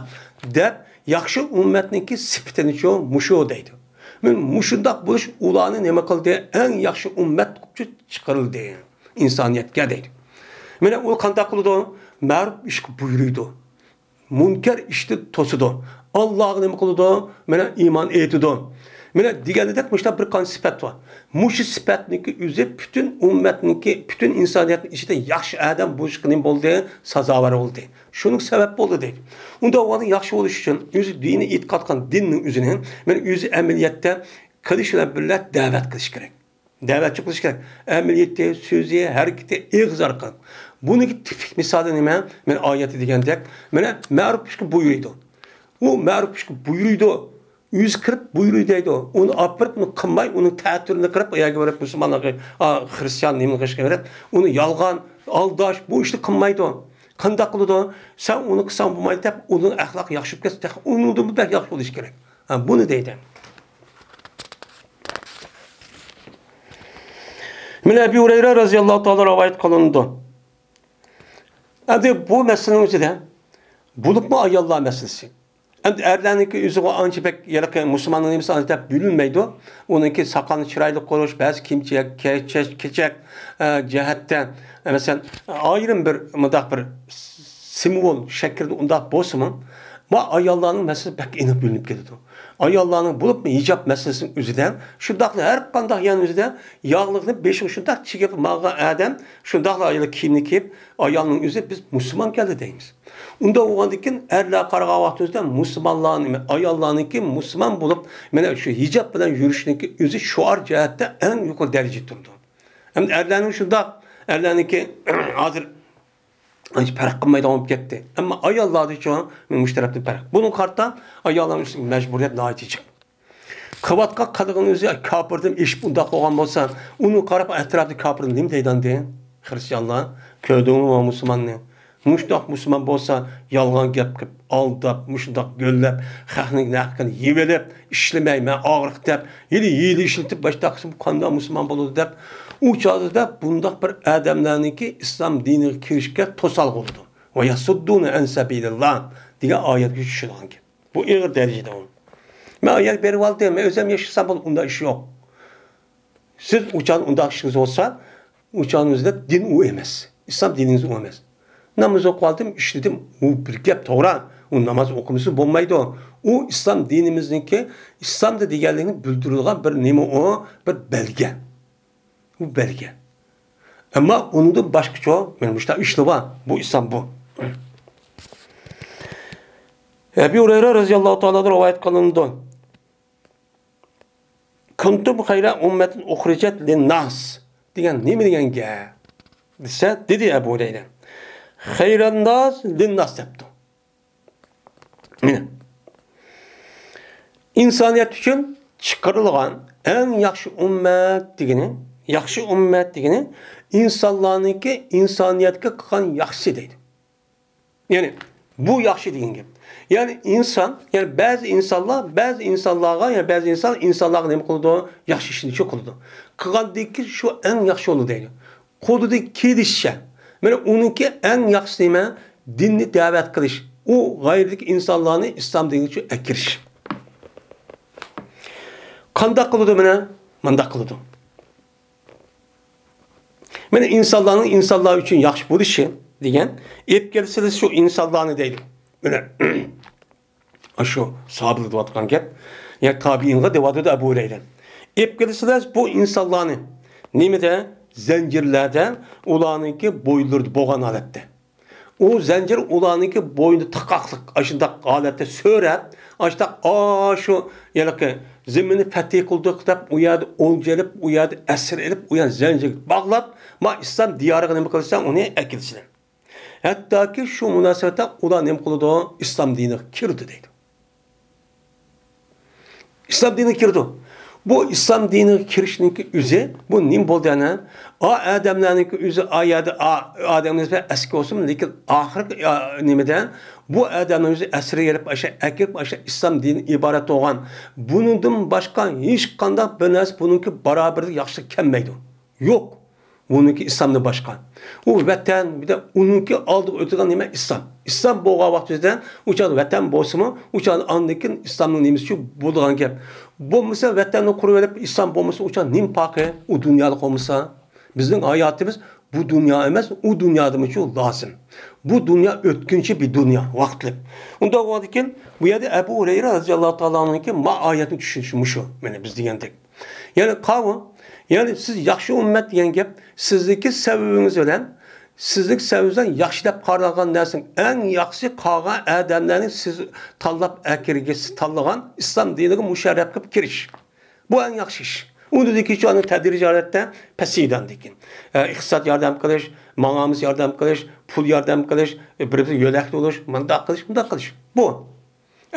دەپ، ياخشى ئۈممەتنىڭكى سۈپىتىنىچۇ مۇشۇ دەيدۇ. مانا مۇشۇنداق بولۇش ئۇلارنى نېمە قىلدى؟ ئەڭ ياخشى ئۈممەت قىلىپ چىقىرىلدى ئىنسانىيەتكە دەيدۇ. مانا ئۇ قانداق قىلىدۇ؟ مەرۇپ ئىشقا بۇيرۇيدۇ. مۇنكەر ئىشنى توسىدۇ. ئاللاغا نېمە قىلىدۇ؟ مانا ئىمان ئېيتىدۇ. مانا دېگەندەك مۇشۇنداق بىر قانچە سۈپەت بار. مۇشۇ سۈپەتنىڭكى ئۆزى پۈتۈن ئۈممەتنىڭكى، پۈتۈن ئىنسانىيەتنىڭ ئىچىدە ياخشى ئادەم بولۇشقا نېمە بولدى؟ سازاۋەر بولدى. شۇنىڭ سەۋەب بولدى دەيدۇ. ئۇنداق بولغاندا ياخشى بولۇش ئۈچۈن ئۆزى دىنى ئېتىقاد قىلغان دىننىڭ ئۆزىنى، مانا ئۆزى ئەمەلىيەتتە قىلىش بىلەن بىللە دەۋەت قىلىش كېرەك. دەۋەتچى قىلىش كېرەك. ئەمەلىيىتى، سۆزى، ھەرىكىتى ئېغىز ئارقىلىق. بۇنىڭكى تىپىك مىسالى نېمە؟ مانا ئايەتتە دېگەندەك، مانا مەرۇپ ئىشقا بۇيرۇيدۇ. ئۇ مەرۇپ ئىشقا بۇيرۇيدۇ. ئۆزى كىرىپ بۇيرۇي دەيدۇ. ئۇنى ئاپىرىپ، ئۇنى قىلماي، ئۇنىڭ تەتۈرىنى قىلىپ، ئۇ يەرگە بېرىپ مۇسۇلمانلارغا، ئا، خرىستىيان نېمىنى قىلىشقا بېرىپ، ئۇنى يالغان، ئالداش، بۇ ئىشنى قىلمايدۇ. قانداق قىلىدۇ؟ سەن ئۇنى قىلساڭ بولمايدۇ دەپ، ئۇنىڭ ئەخلاقى ياخشى بولۇپ كەتسە، تېخى ئۇنىڭدىنمۇ بەك ياخشى بولۇشى كېرەك. ھە، بۇنى دەيدۇ. مانا ئەبۇ ھۇرەيرە رەزىياللاھۇ تائالا رىۋايەت قىلىنىدۇ. ئەمدى بۇ مەسىلىنىڭ ئۆزىدە، بولۇپمۇ ئاياللار مەسىلىسى. ئەمدى ئەرلەرنىڭكى ئۆزىغۇ ئانچە بەك ھېلىقى مۇسۇلماننىڭ نېمىسى ئانچە دەپ بۆلۈنمەيدۇ. ئۇنىڭكى ساقالنى چىرايلىق قويۇش، بەزى كىيىم-كېچەك، كېچەك، كېچەك، ئە، جەھەتتە، مەسىلەن، ئايرىم بىر مۇنداق بىر سىمۋول شەكلىدە ئۇنداق بولسىمۇ، ما ئاياللارنىڭ مەسىلىسى بەك ئېنىق بۆلۈنۈپ كېتىدۇ. ئاياللارنىڭ بولۇپمۇ ھىجاب مەسىلىسىنىڭ ئۆزىدە شۇنداقلا ھەر قانداق يەرنىڭ ئۆزىدە ياغلىقنى بېشىغا شۇنداق چىگىپ ماڭغان ئادەم شۇنداقلا ئايال كىيىمنى كىيىپ، ئايالنىڭ ئۆزى بىز مۇسۇلمان كەلدى دەيمىز. ئۇنداق بولغاندىن كېيىن ئەرلەر قارىغان ۋاقتىمىزدا مۇسۇلمانلارنى، ئاياللارنىڭكى مۇسۇلمان بولۇپ، مانا شۇ ھىجاب بىلەن يۈرۈشنىڭكى ئۆزى شوئار جەھەتتە ئەڭ يۇقىرى دەرىجىدە تۇرىدۇ. ئەمدى ئەرلەرنىڭ شۇنداق، ئەرلەرنىڭكى ھازىر ئانچە پەرق قىلمايدىغان بولۇپ كەتتى. ئەمما ئاياللاردىچۇ، مانا مۇشۇ تەرەپتىن پەرق. بۇنىڭغا قارىتا ئاياللارنىڭ ئۈستىگە مەجبۇرىيەت ناھايىتى جىق. قىلىۋاتقان قىلىقىنىڭ ئۆزى كاپىردىن ئېشىپ ئۇنداق بولغان بولسا، ئۇنى قاراپ ئەتراپتا كاپىر نېمە دەيدۇ ئەمدى؟ خرىستىيانلار، كۆردۈڭمۇ مۇسۇلماننى؟ مۇشۇنداق مۇسۇلمان بولسا، يالغان گەپ قىلىپ، ئالداپ، مۇشۇنداق گۆللەپ، خەقنىڭ ھەققىنى يېۋېلىپ، ئىشلىمەي، مەن ئاغرىق دەپ، ھېلى ھىيلە ئىشلىتىپ، باشتا قىلسا، بۇ قانداق مۇسۇلمان بولىدۇ دەپ، ئۇ چاغدا بۇنداق بىر ئادەملەرنىڭكى ئىسلام دىنىغا كىرىشكە توسالغۇ بولىدۇ. ۋە يەسۇددۇنە ئەن سەبىلىللا دېگەن ئايەتكە چۈشىدىغان گەپ. بۇ ئېغىر دەرىجىدە ئۇ. مەن ئايەت بېرىۋالدىم، مەن ئۆزۈم ياشىسام بولدى، ئۇنداق ئىش يوق. سىز ئۇچان ئۇنداق ئىشىڭىز بولسا، ئۇچانىڭىزدا دىن ئۇ ئەمەس. ئىسلام دىنىڭىز ئۇ ئەمەس. ناماز ئوقۇۋالدىم، ئىشلىدىم، ئۇ بىر گەپ توغرا. ئۇ ناماز ئوقۇمىسا بولمايدۇ. ئۇ ئىسلام دىنىمىزنىڭكى، ئىسلامدا دېگەنلىكنى بىلدۈرىدىغان بىر نېمە ئۇ؟ بىر بەلگە. بۇ بەلگە. ئەمما ئۇنىڭدىن باشقىچۇ، مانا مۇشۇنداق ئىشلار بار. بۇ ئىسلام بۇ. ئەبۇ ھۇرەيرە رەزىياللاھۇ تائالادىن رىۋايەت قىلىنىدۇ. كۇنتۇم خەيرە ئۇممەتىن ئۇخرىجەت لىنناس دېگەن نېمە دېگەن گەپ دېسە، دېدى ئەبۇ ھۇرەيرە، خەيرەنناس لىنناس دەپتۇ. مانا. ئىنسانىيەت ئۈچۈن چىقىرىلغان ئەڭ ياخشى ئۈممەت دېگىنى، ياخشى ئۈممەت دېگىنى ئىنسانلارنىڭكى ئىنسانىيەتكە قىلغان ياخشىسى دەيدۇ. يەنى بۇ ياخشى دېگەن گەپ. يەنى ئىنسان، يەنى بەزى ئىنسانلار، بەزى ئىنسانلارغا، يەنى بەزى ئىنسان ئىنسانلارغا نېمە قىلىدۇ؟ ياخشى ئىشنى شۇ قىلىدۇ. قىلغاندىن كېيىن شۇ ئەڭ ياخشى بولىدۇ دەيدۇ. قولىدىن كېلىشىچە. مانا ئۇنىڭكى ئەڭ ياخشىسى نېمە؟ دىننى دەۋەت قىلىش، ئۇ غەيرىدىكى ئىنسانلارنى ئىسلام دىنىگە ئەكىرىش. قانداق قىلىدۇ مانا؟ مانداق قىلىدۇ. مانا ئىنسانلارنىڭ ئىنسانلار ئۈچۈن ياخشى بولۇشى دېگەن، ئېلىپ كەلسىلە شۇ ئىنسانلارنى دەيدۇ. مانا ئاشۇ ساھابىلەر دەۋاتقان گەپ. يەنى تابىئىنغا دەۋاتىدۇ ئەبۇ ھۇرەيرە. ئېلىپ كەلسىلە بۇ ئىنسانلارنى نېمىدە؟ زەنجىرلەردە، ئۇلارنىڭكى بوينلىرىدا بولغان ھالەتتە. ئۇ زەنجىر ئۇلارنىڭكى بوينىدا تاقاقلىق، ئاشۇنداق ھالەتتە سۆرەپ، ئاشۇنداق، ئاشۇ ھېلىقى زېمىننى پەتھى قىلدۇق دەپ، ئۇ يەردە ئولجا ئېلىپ، ئۇ يەردە ئەسىر ئېلىپ، ئۇ يەردە زەنجىرگە باغلاپ، ما ئىسلام دىيارىغا نېمە قىلساڭ، ئۇنى ئەكىلسىلەر. ھەتتاكى شۇ مۇناسىۋەتتە ئۇلار نېمە قىلىدۇ؟ ئىسلام دىنىغا كىرىدۇ دەيدۇ. ئىسلام دىنىغا كىرىدۇ. بۇ ئىسلام دىنىغا كىرىشنىڭكى ئۆزى، بۇ نېمە بولدى ئەنە؟ ئا ئادەملەرنىڭكى ئۆزى، ئا يەردە، ئا ئادەملەر ئەسكى بولسىمۇ، لېكىن ئاخىرقى، ئا، نېمىدە، بۇ ئادەمنىڭ ئۆزى ئەسىرگە ئېلىپ، ئاشۇ ئەكىرىپ، ئاشۇ ئىسلام دىنى ئىبارەت بولغان. بۇنىڭدىن باشقا ھېچقانداق بىر نەرسە بۇنىڭكى باراۋىرىگە ياخشى كەلمەيدۇ. يوق. بۇنىڭكى ئىسلامدىن باشقا. ئۇ ۋەتەن، بىر دە ئۇنىڭكى ئالدىغا ئۆتىدىغان نېمە ئىسلام. ئىسلام بولغان ۋاقتىدا ئۇ چاغدا ۋەتەن بولسىمۇ، ئۇ چاغدا ئاندىن كېيىن ئىسلامنىڭ نېمىسى شۇ بولىدىغان گەپ. بولمىسا ۋەتەننى قۇرۇۋېلىپ ئىسلام بولمىسا ئۇ چاغدا نېمە پەرقى؟ ئۇ دۇنيالىق بولمىسا. بىزنىڭ ھاياتىمىز بۇ دۇنيا ئەمەس، ئۇ دۇنيادىمۇ شۇ لازىم. بۇ دۇنيا ئۆتكۈنچى بىر دۇنيا، ۋاقىتلىق. ئۇنداق بولغاندىكىن بۇ يەردە ئەبۇ ھۇرەيرە رەزىياللاھۇ تائالا ئانھۇنىڭكى ما ئايەتنى چۈشىنىشى مۇشۇ. مانا بىز دېگەندەك. يەنى قاۋۇ، يەنى سىز ياخشى ئۈممەت دېگەن گەپ، سىزنىڭكى سەۋىيىڭىز بىلەن، سىزنىڭكى سەۋىيىڭىز بىلەن ياخشى دەپ قارالغان نەرسىنىڭ ئەڭ ياخشىسى قالغان ئادەملەرنى سىز تاللاپ ئەكىرگىسى تاللىغان ئىسلام دىنىغا مۇشەررەپ قىلىپ كىرىش. بۇ ئەڭ ياخشى ئىش. ئۇنىڭدىن كېيىن شۇ ئاندىن تەدرىجىي ھالەتتە پەسىيداندىن كېيىن. ئە، ئىقتىساد ياردەم قىلىش، ماڭامىز ياردەم قىلىش، پۇل ياردەم قىلىش، ئە، بىر-بىرىگە يۆلەك بولۇش، مۇنداق قىلىش، مۇنداق قىلىش. بۇ.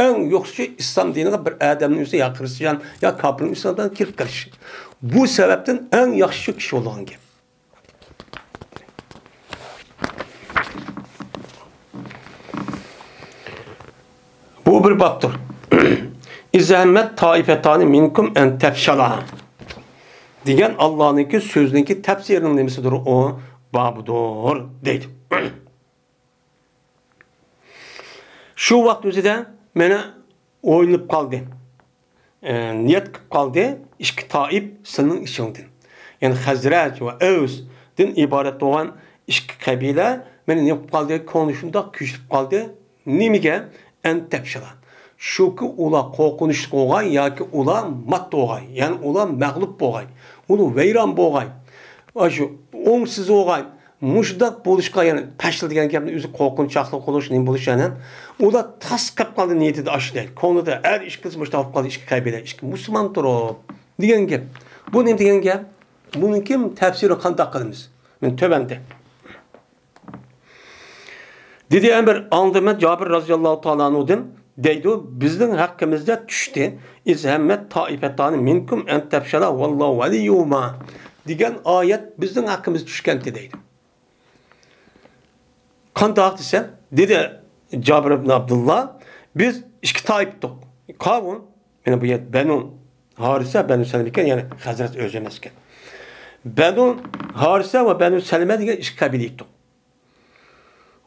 ئەڭ يوقسۇچى ئىسلام دىنىغا بىر ئادەمنىڭ ئۆزى يا خرىستىيان، يا كاپىرنىڭ ئۆزى بىلەن كىرىپ قېلىش. بۇ سەۋەبتىن ئەڭ ياخشى شۇ كىشى بولىدىغان گەپ. بۇ بىر بابتۇر. «ئىزا ھەممەت تائىپەتانى مىنكۇم ئەن تەپشالا» دېگەن ئاللانىڭكى سۆزىنىڭكى تەپسىرىنىڭ نېمىسىدۇر ئۇ؟ بابىدۇر دەيدۇ. شۇ ۋاقىت ئۆزىدە مانا ئويلىنىپ قالدى. ئە، نىيەت قىلىپ قالدى، ئىككى تائىپ سېنىڭ ئىچىڭدىن. يەنى خەزرەج ۋە ئەۋسدىن ئىبارەت بولغان ئىككى قەبىلە مانا نېمە قىلىپ قالدى، كۆڭلى شۇنداق كۈچلىنىپ قالدى. نېمىگە؟ ئەن تەپشىلا. شۇكى ئۇلار قورقۇنچلۇق بولغاي ياكى ئۇلار مات بولغاي، يەنى ئۇلار مەغلۇپ بولغاي، ئۇلار ۋەيران بولغاي، ئاشۇ ئوڭسىز بولغاي. مۇشۇنداق بولۇشقا، يەنى پەشل دېگەن گەپنى ئۆزى قورقۇنچاقلىق بولۇش، نېمە بولۇش، يەنى ئۇلار تاس قېلىپ قالدى نىيىتىدە ئاشۇ دەيدۇ. كۆڭلىدە ھەر ئىش قىلسا مۇشۇنداق بولۇپ قالدى، ئىككى قەبىلە، ئىككى مۇسۇلمان تۇرۇپ دېگەن گەپ. بۇ نېمە دېگەن گەپ؟ بۇنىڭكى تەپسىرى قانداق قىلىمىز؟ مانا تۆۋەندە. دېدى، يەنە بىر ئاڭلىدىم مەن جابىر رازىياللاھۇ تائالا ئەنھۇدىن، دەيدۇ، بىزنىڭ ھەققىمىزدە چۈشتى، «ئىز ھەممەت تائىپەتانى مىنكۇم ئەن تەپشەلا ۋاللاھۇ ۋەلىييۇھۇما» دېگەن ئايەت بىزنىڭ ھەققىمىزدە چۈشكەنتى دەيدۇ. قانداق دېسە، دېدى جابىر ئىبن ئابدۇللا، بىز ئىككى تائىپتۇق. قاۋۇم، مانا بۇ يەر بەنۇ ھارىسە، بەنۇ سەلىمە ئىكەن، يەنى خەزرەج ئۆزى ئەمەس ئىكەن. بەنۇ ھارىسە ۋە بەنۇ سەلىمە دېگەن ئىككى قەبىلە ئىدۇق.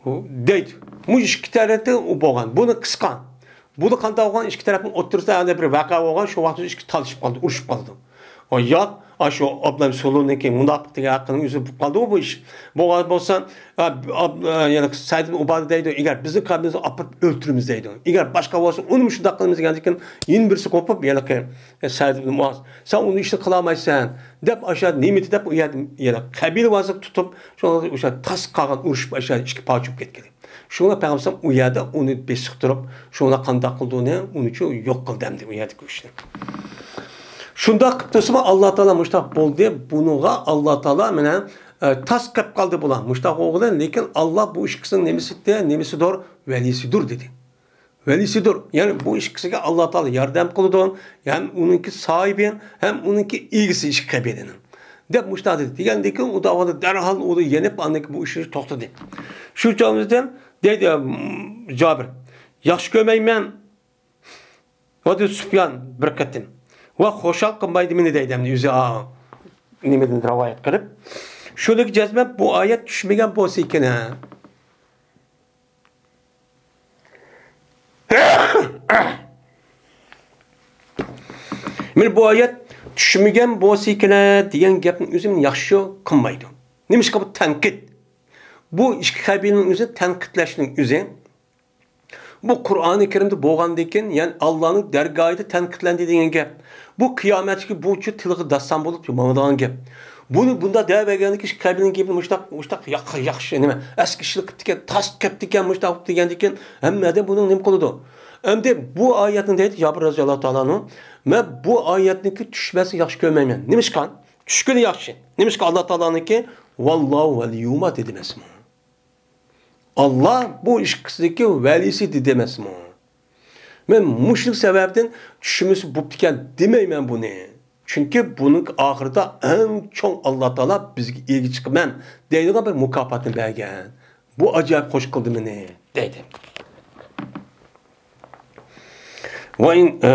ئۇ دەيدۇ. مۇشۇ ئىككى تەرەپتە ئۇ بولغان. بۇنى قىسقا. بۇنى قانداق بولغان؟ ئىككى تەرەپنىڭ ئوتتۇرىسىدا ئەنە بىر ۋەقە بولغان، شۇ ۋاقىتتا ئىككى تالىشىپ قالدى، ئۇرۇشۇپ قالدى. ئۇ ياق، ئاشۇ ئابدۇللا سۇلۇنىڭكى مۇناپىق دېگەن ھەققىنىڭ ئۆزى بولۇپ قالدىغۇ بۇ ئىش. بولغان بولسا، ئا، ئاب-، ئا، يەنە سەئىد ئىبن ئۇبادە دەيدۇ، ئەگەر بىزنىڭ قەبىلىمىزنى ئاپىرىپ ئۆلتۈرىمىز دەيدۇ. ئەگەر باشقا بولسا، ئۇنى مۇشۇنداق قىلىمىز دېگەندىن كېيىن، يەنە بىرسى قوپۇپ، ھېلىقى، ئە، سەئىد ئىبن مۇئاز، سەن ئۇنى ئىشنى قىلالمايسەن، دەپ ئاشۇ نېمە ئېيتتى دەپ، ئۇ يەردە ھېلىقى قەبىلە ۋازىغا تۇتۇپ، شۇڭا ئوشۇ تاس قالغان ئۇرۇشۇپ، ئاشۇ ئىككى پارچە بولۇپ كەتكىلى. شۇڭا پەيغەمبەر ئۇ يەردە ئۇنى بېسىقتۇرۇپ، شۇڭا قانداق قىلدى ئۇنى؟ ئۇنى شۇ يوق قىلدى ئەمدى ئۇ يەردىكى ئۇرۇشنى. شۇنداق قىلىپ تۇرسىمۇ، ئاللا تائالا مۇشتاق بولدى، بۇنىڭغا ئاللا تائالا مانا، ئە، تاس قېلىپ قالدى بۇلار. مۇشتاق بولغىلى، لېكىن ئاللا بۇ ئىككىسىنىڭ نېمىسى، نېمىسىدۇر؟ ۋەلىسىدۇر دېدى. ۋەلىسىدۇر. يەنى بۇ ئىككىسىگە ئاللا تائالا ياردەم قىلىدۇ. ھەم ئۇنىڭكى ساھىبى، ھەم ئۇنىڭكى ئىگىسى ئىككى قەبىلىنىڭ. دەپ مۇشتاق دېدى. دېگەندىن كېيىن ئۇ دەۋادا دەرھال ئۇنى يېنىپ، ئاندىن كېيىن بۇ ئىش توختىدى. شۇ چاغىمىزدىن دەيدۇ، ئىم، جابىر، ياخشى كۆرمەيمەن. ۋە دېدى سۇپيان بىر قېتىم. ۋە خۇشال قىلمايدۇ مېنى دەيدۇ، ئەمدى ئۆزى، ئا، نېمىدىن رىۋايەت قىلىپ. شۇنىڭكى جەزمەن بۇ ئايەت چۈشمىگەن بولسا ئىكەن، ھە. مانا بۇ ئايەت چۈشمىگەن بولسا كېرەك دېگەن گەپنىڭ ئۆزى مېنى ياخشى قىلمايدۇ. نېمىشقا بۇ تەنقىد؟ بۇ ئىككى قەبىلىنىڭ ئۆزى تەنقىدلەشنىڭ ئۆزى. بۇ قۇرئانى كەرىمدە بولغاندىكىن، يەنى ئاللانىڭ دەرگاھىدا تەنقىدلەندى دېگەن گەپ. بۇ قىيامەتتىكى بۇچۇ تىلغا داستان بولۇپ ماڭىدىغان گەپ. بۇنى بۇنداق دەۋەرگەندىكىن، ئىككى قەبىلىنىڭ گېپىنى مۇشتاق، مۇشتاق ياخشى، ياخشى نېمە، ئەسكى ئىشلىق قىپتىكەن، تاس كەپتىكەن، مۇشتاق دېگەندىكىن، ھەممە ئادەم بۇنىڭ نېمە قىلىدۇ؟ ئەمدى بۇ ئايەتنى دەيدۇ جابىر رەزىياللاھۇ تائالا ئەنھۇ، مەن بۇ ئايەتنىڭكى چۈشمەسلىكىنى ياخشى كۆرمەيمەن. نېمىشقا؟ چۈشكىنى ياخشى. نېمىشقا؟ ئاللا تائالانىڭكى ۋاللاھۇ ۋەلىييۇھۇما دېدى ئەمەسمۇ؟ ئاللا بۇ ئىككىسىنىڭكى ۋەلىسى دېدى ئەمەسمۇ؟ مەن مۇشۇ سەۋەبتىن چۈشمىسە بوپتىكەن دېمەيمەن بۇنى. چۈنكى بۇنىڭ ئاخىرىدا ئەڭ چوڭ ئاللا تائالا بىزگە ئىگە چىقىمەن دەيدىغان بىر مۇكاپاتنى بەرگەن. بۇ ئاجايىپ خوش قىلدى مېنى، دەيدۇ. ۋاي، ئە،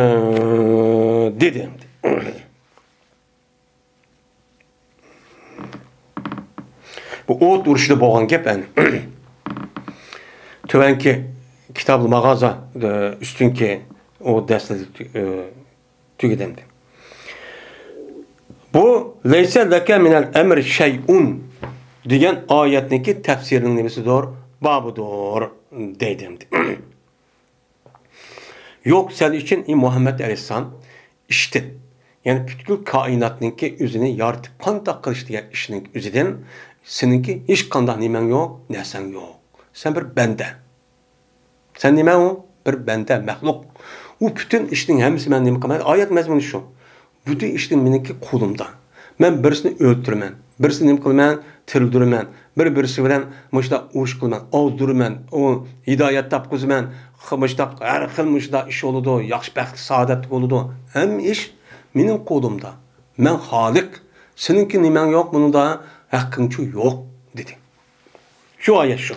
دېدى. بۇ ئوت ئۇرۇشىدا بولغان گەپ ئەنە. تۆۋەنكى كىتابۇل ماغازا، ئە، ئۈستۈنكى ئۇ دەرسلىرى، ئە، تۈگىدى ئەمدى. بۇ لەيسە لەكە مىنەل ئەمرى شەيئۇن دېگەن ئايەتنىڭكى تەپسىرىنىڭ نېمىسىدۇر؟ بابىدۇر، دەيدۇ ئەمدى. يوق سەن ئۈچۈن، ئى مۇھەممەد ئەلەيھىسسالام، ئىشتىن، يەنى پۈتكۈل كائىناتنىڭكى ئۆزىنى يارىتىپ قانداق قىلىش دېگەن ئىشنىڭ ئۆزىدىن سېنىڭكى ھېچقانداق نېمەڭ يوق، نەرسەڭ يوق. سەن بىر بەندە. سەن نېمە ئۇ؟ بىر بەندە، مەخلۇق. ئۇ پۈتۈن ئىشنىڭ ھەممىسى مەن نېمە قىلىمەن؟ ئايەت مەزمۇنى شۇ. پۈتۈن ئىشنىڭ مېنىڭكى قولۇمدا. مەن بىرسىنى ئۆلتۈرىمەن، بىرسىنى نېمە قىلىمەن؟ تىرىلدۈرىمەن. بىر-بىرسى بىلەن مۇشۇنداق ئۇرۇش قىلىمەن، ئازدۇرىمەن، ئۇ ھىدايەت تاپقۇزىمەن. خ-، مۇشۇنداق ھەر خىل مۇشۇنداق ئىش بولىدۇ، ياخشى بەخت سائادەت بولىدۇ. ھەممە ئىش مېنىڭ قولۇمدا. مەن خالىق. سېنىڭكى نېمەڭ يوق بۇنىڭدا؟ ھەققىڭچۇ يوق، دېدى. شۇ ئايەت شۇ.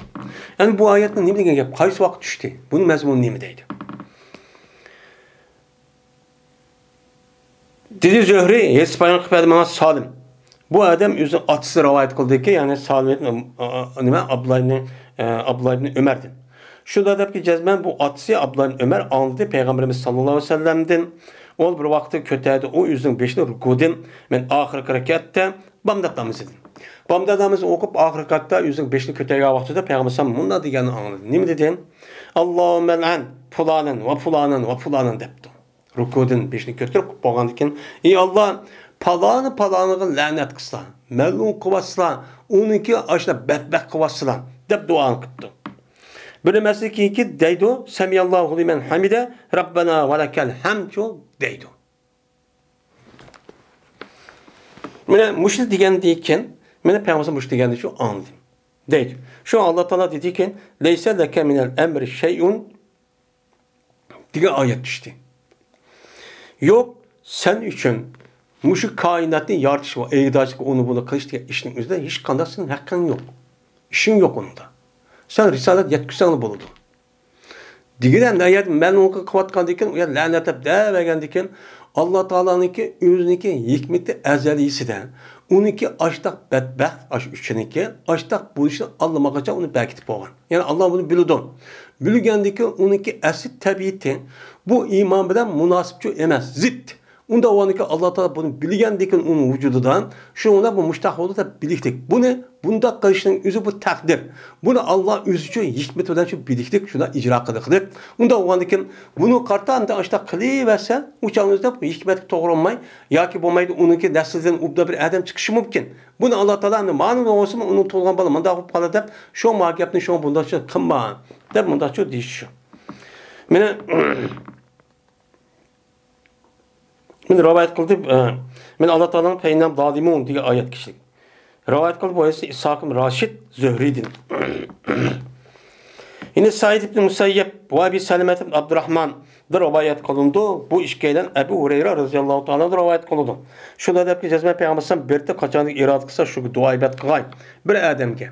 ئەمدى بۇ ئايەتنىڭ نېمە دېگەن گەپ؟ قايسى ۋاقىت چۈشتى؟ بۇنىڭ مەزمۇنى نېمە دەيدۇ؟ دېدى زۆھرى، ھېسىپ بايان قىلىپ بەردى ماڭا سالىم. بۇ ئادەم ئۆزىنىڭ ئاتىسى رىۋايەت قىلدىكى، يەنى سالىم ئىبن، ئە، ئە، نېمە، ئابدۇللا ئىبن، ئە، ئابدۇللا ئىبن ئۆمەردىن. شۇنداق دەپكى، جەزمەن بۇ ئاتىسى ئابدۇللا ئىبن ئۆمەر ئاڭلىدى پەيغەمبىرىمىز ساللاللاھۇ ئەلەيھى ۋەسەللەمدىن. ئۇ بىر ۋاقىتتا كۆتەردى ئۇ ئۆزىنىڭ بېشىنى رۇكۇدىن، مەن ئاخىرقى رەكەتتە بامدات نامىزىدىن. بامدات نامىزىنى ئوقۇپ، ئاخىرقى رەكەتتە ئۆزىنىڭ بېشىنى كۆتەرگەن ۋاقتىدا پەيغەمبەر ئەلەيھىسسالام مۇنداق دېگەننى ئاڭلىدى. نېمە دېدى؟ «ئاللاھۇممە لەن پۇلانەن ۋە پۇلانەن ۋە پۇلانەن» دەپتۇ. رۇكۇدىن بېشىنى كۆتۈرۈپ بولغاندىن كېيىن، «ئى ئاللا، پالانى پالانىغا لەنەت قىلسىلا، مەلئۇن قىلىۋاتسىلا، ئۇنىڭكى ئاشۇنداق بەتبەخت قىلىۋاتسىلا» دەپ دۇئانى قىپتۇ. بىر نېمىسى كېيىنكى دەيدۇ، «سەمىئاللاھۇ لىمەن ھەمىدە، رەببەنا ۋە لەكەل ھەمدۇ» دەيدۇ. مانا مۇشۇ دېگەندىن كېيىن، مانا پەيغەمبەر مۇشۇ دېگەندىن شۇ ئاڭلىدىم دەيدۇ. شۇ ئاللا تائالا دېدىكى، «لەيسە لەكە مىنەل ئەمرى شەيئۇن» دېگەن ئايەت چۈشتى. يوق، سەن ئۈچۈن مۇشۇ كائىناتنى يارىتىش ۋە ئىگىدارچىلىق، ئۇنى بۇنى قىلىش دېگەن ئىشنىڭ ئۆزىدە ھېچقانداق سېنىڭ ھەققىڭ يوق. ئىشىڭ يوق ئۇنىڭدا. سەن رىسالەت يەتكۈزسەڭلا بولىدۇ. دېگىنى ئەمدى ئەگەر مەن ئۇنى قىلىۋاتقاندىكىن، ئۇ يەر لەنەت دەپ دەۋەرگەندىكىن، ئاللا تائالانىڭكى ئۆزىنىڭكى ھېكمىتى ئەزەلىيسىدە ئۇنىڭكى ئاشتاق بەتبەخت، ئاش ئۈچىنىڭكى ئاشتاق بولۇشىنى ئاللىماقاچان ئۇنى بەركىتىپ بولغان. يەنى ئاللا بۇنى بىلىدۇ. بىلگەندىكىن ئۇنىڭكى ئەسلى تەبىئىتى بۇ ئىمان بىلەن مۇناسىپچۇ ئەمەس، زىت. ئۇنداق بولغاندىكىن، ئاللا تائالا بۇنى بىلگەندىكىن ئۇنىڭ ۋۇجۇدىدا، شۇنىڭ بىلەن بۇ مۇشتاق بولدى دەپ بىلىكلىك. بۇنى بۇنداق قىلىشنىڭ ئۆزى بۇ تەقدىر. بۇنى ئاللا ئۆزىچۇ ھېكمىتى بىلەن شۇ بىلىكلىك، شۇنداق ئىجرا قىلىقلىق. ئۇنداق بولغاندىكىن، بۇنى قارىتا ئەمدى ئاشۇنداق قىلىۋەرسە، ئۇ چاغنىڭ ئۆزىدە بۇ ھېكمەتكە توغرا بولماي، ياكى بولمايدۇ، ئۇنىڭكى نەسلىدىن ئوبدان بىر ئادەم چىقىشى مۇمكىن. بۇنى ئاللا تائالا ئەمدى مانا بولسىمۇ، ئۇنىڭ تۇغۇلغان بالا مۇنداق بولۇپ قالدى دەپ، شۇ ما گەپنى شۇ بۇنداقچە قىلما دەپ مۇنداقچە دېيىشى شۇ. مانا، مەن رىۋايەت قىلدىم، ئە، مەن ئاللا تائالانىڭ پەينام دالىمۇن دېگەن ئايەت كىشىلىك. رىۋايەت قىلدى بۇ ھەدىسنى ئىسھاق ئىبن راشىد زۆھرىدىن. يەنى سەئىد ئىبن مۇسەييەب ۋە ئەبى سەلەمەت ئىبن ئابدۇراھماندىن رىۋايەت قىلىنىدۇ. بۇ ئىككىيلەن ئەبۇ ھۇرەيرە رەزىياللاھۇ تائالا ئىرادە قىلىدۇ. شۇنداق دەپكى، جەزمەن پەيغەمبەر ئەلەيھىسسالام بىر قاچان ئىرادە قىلسا، شۇ دۇئا ئىبادەت قىلغاي بىر ئادەمگە.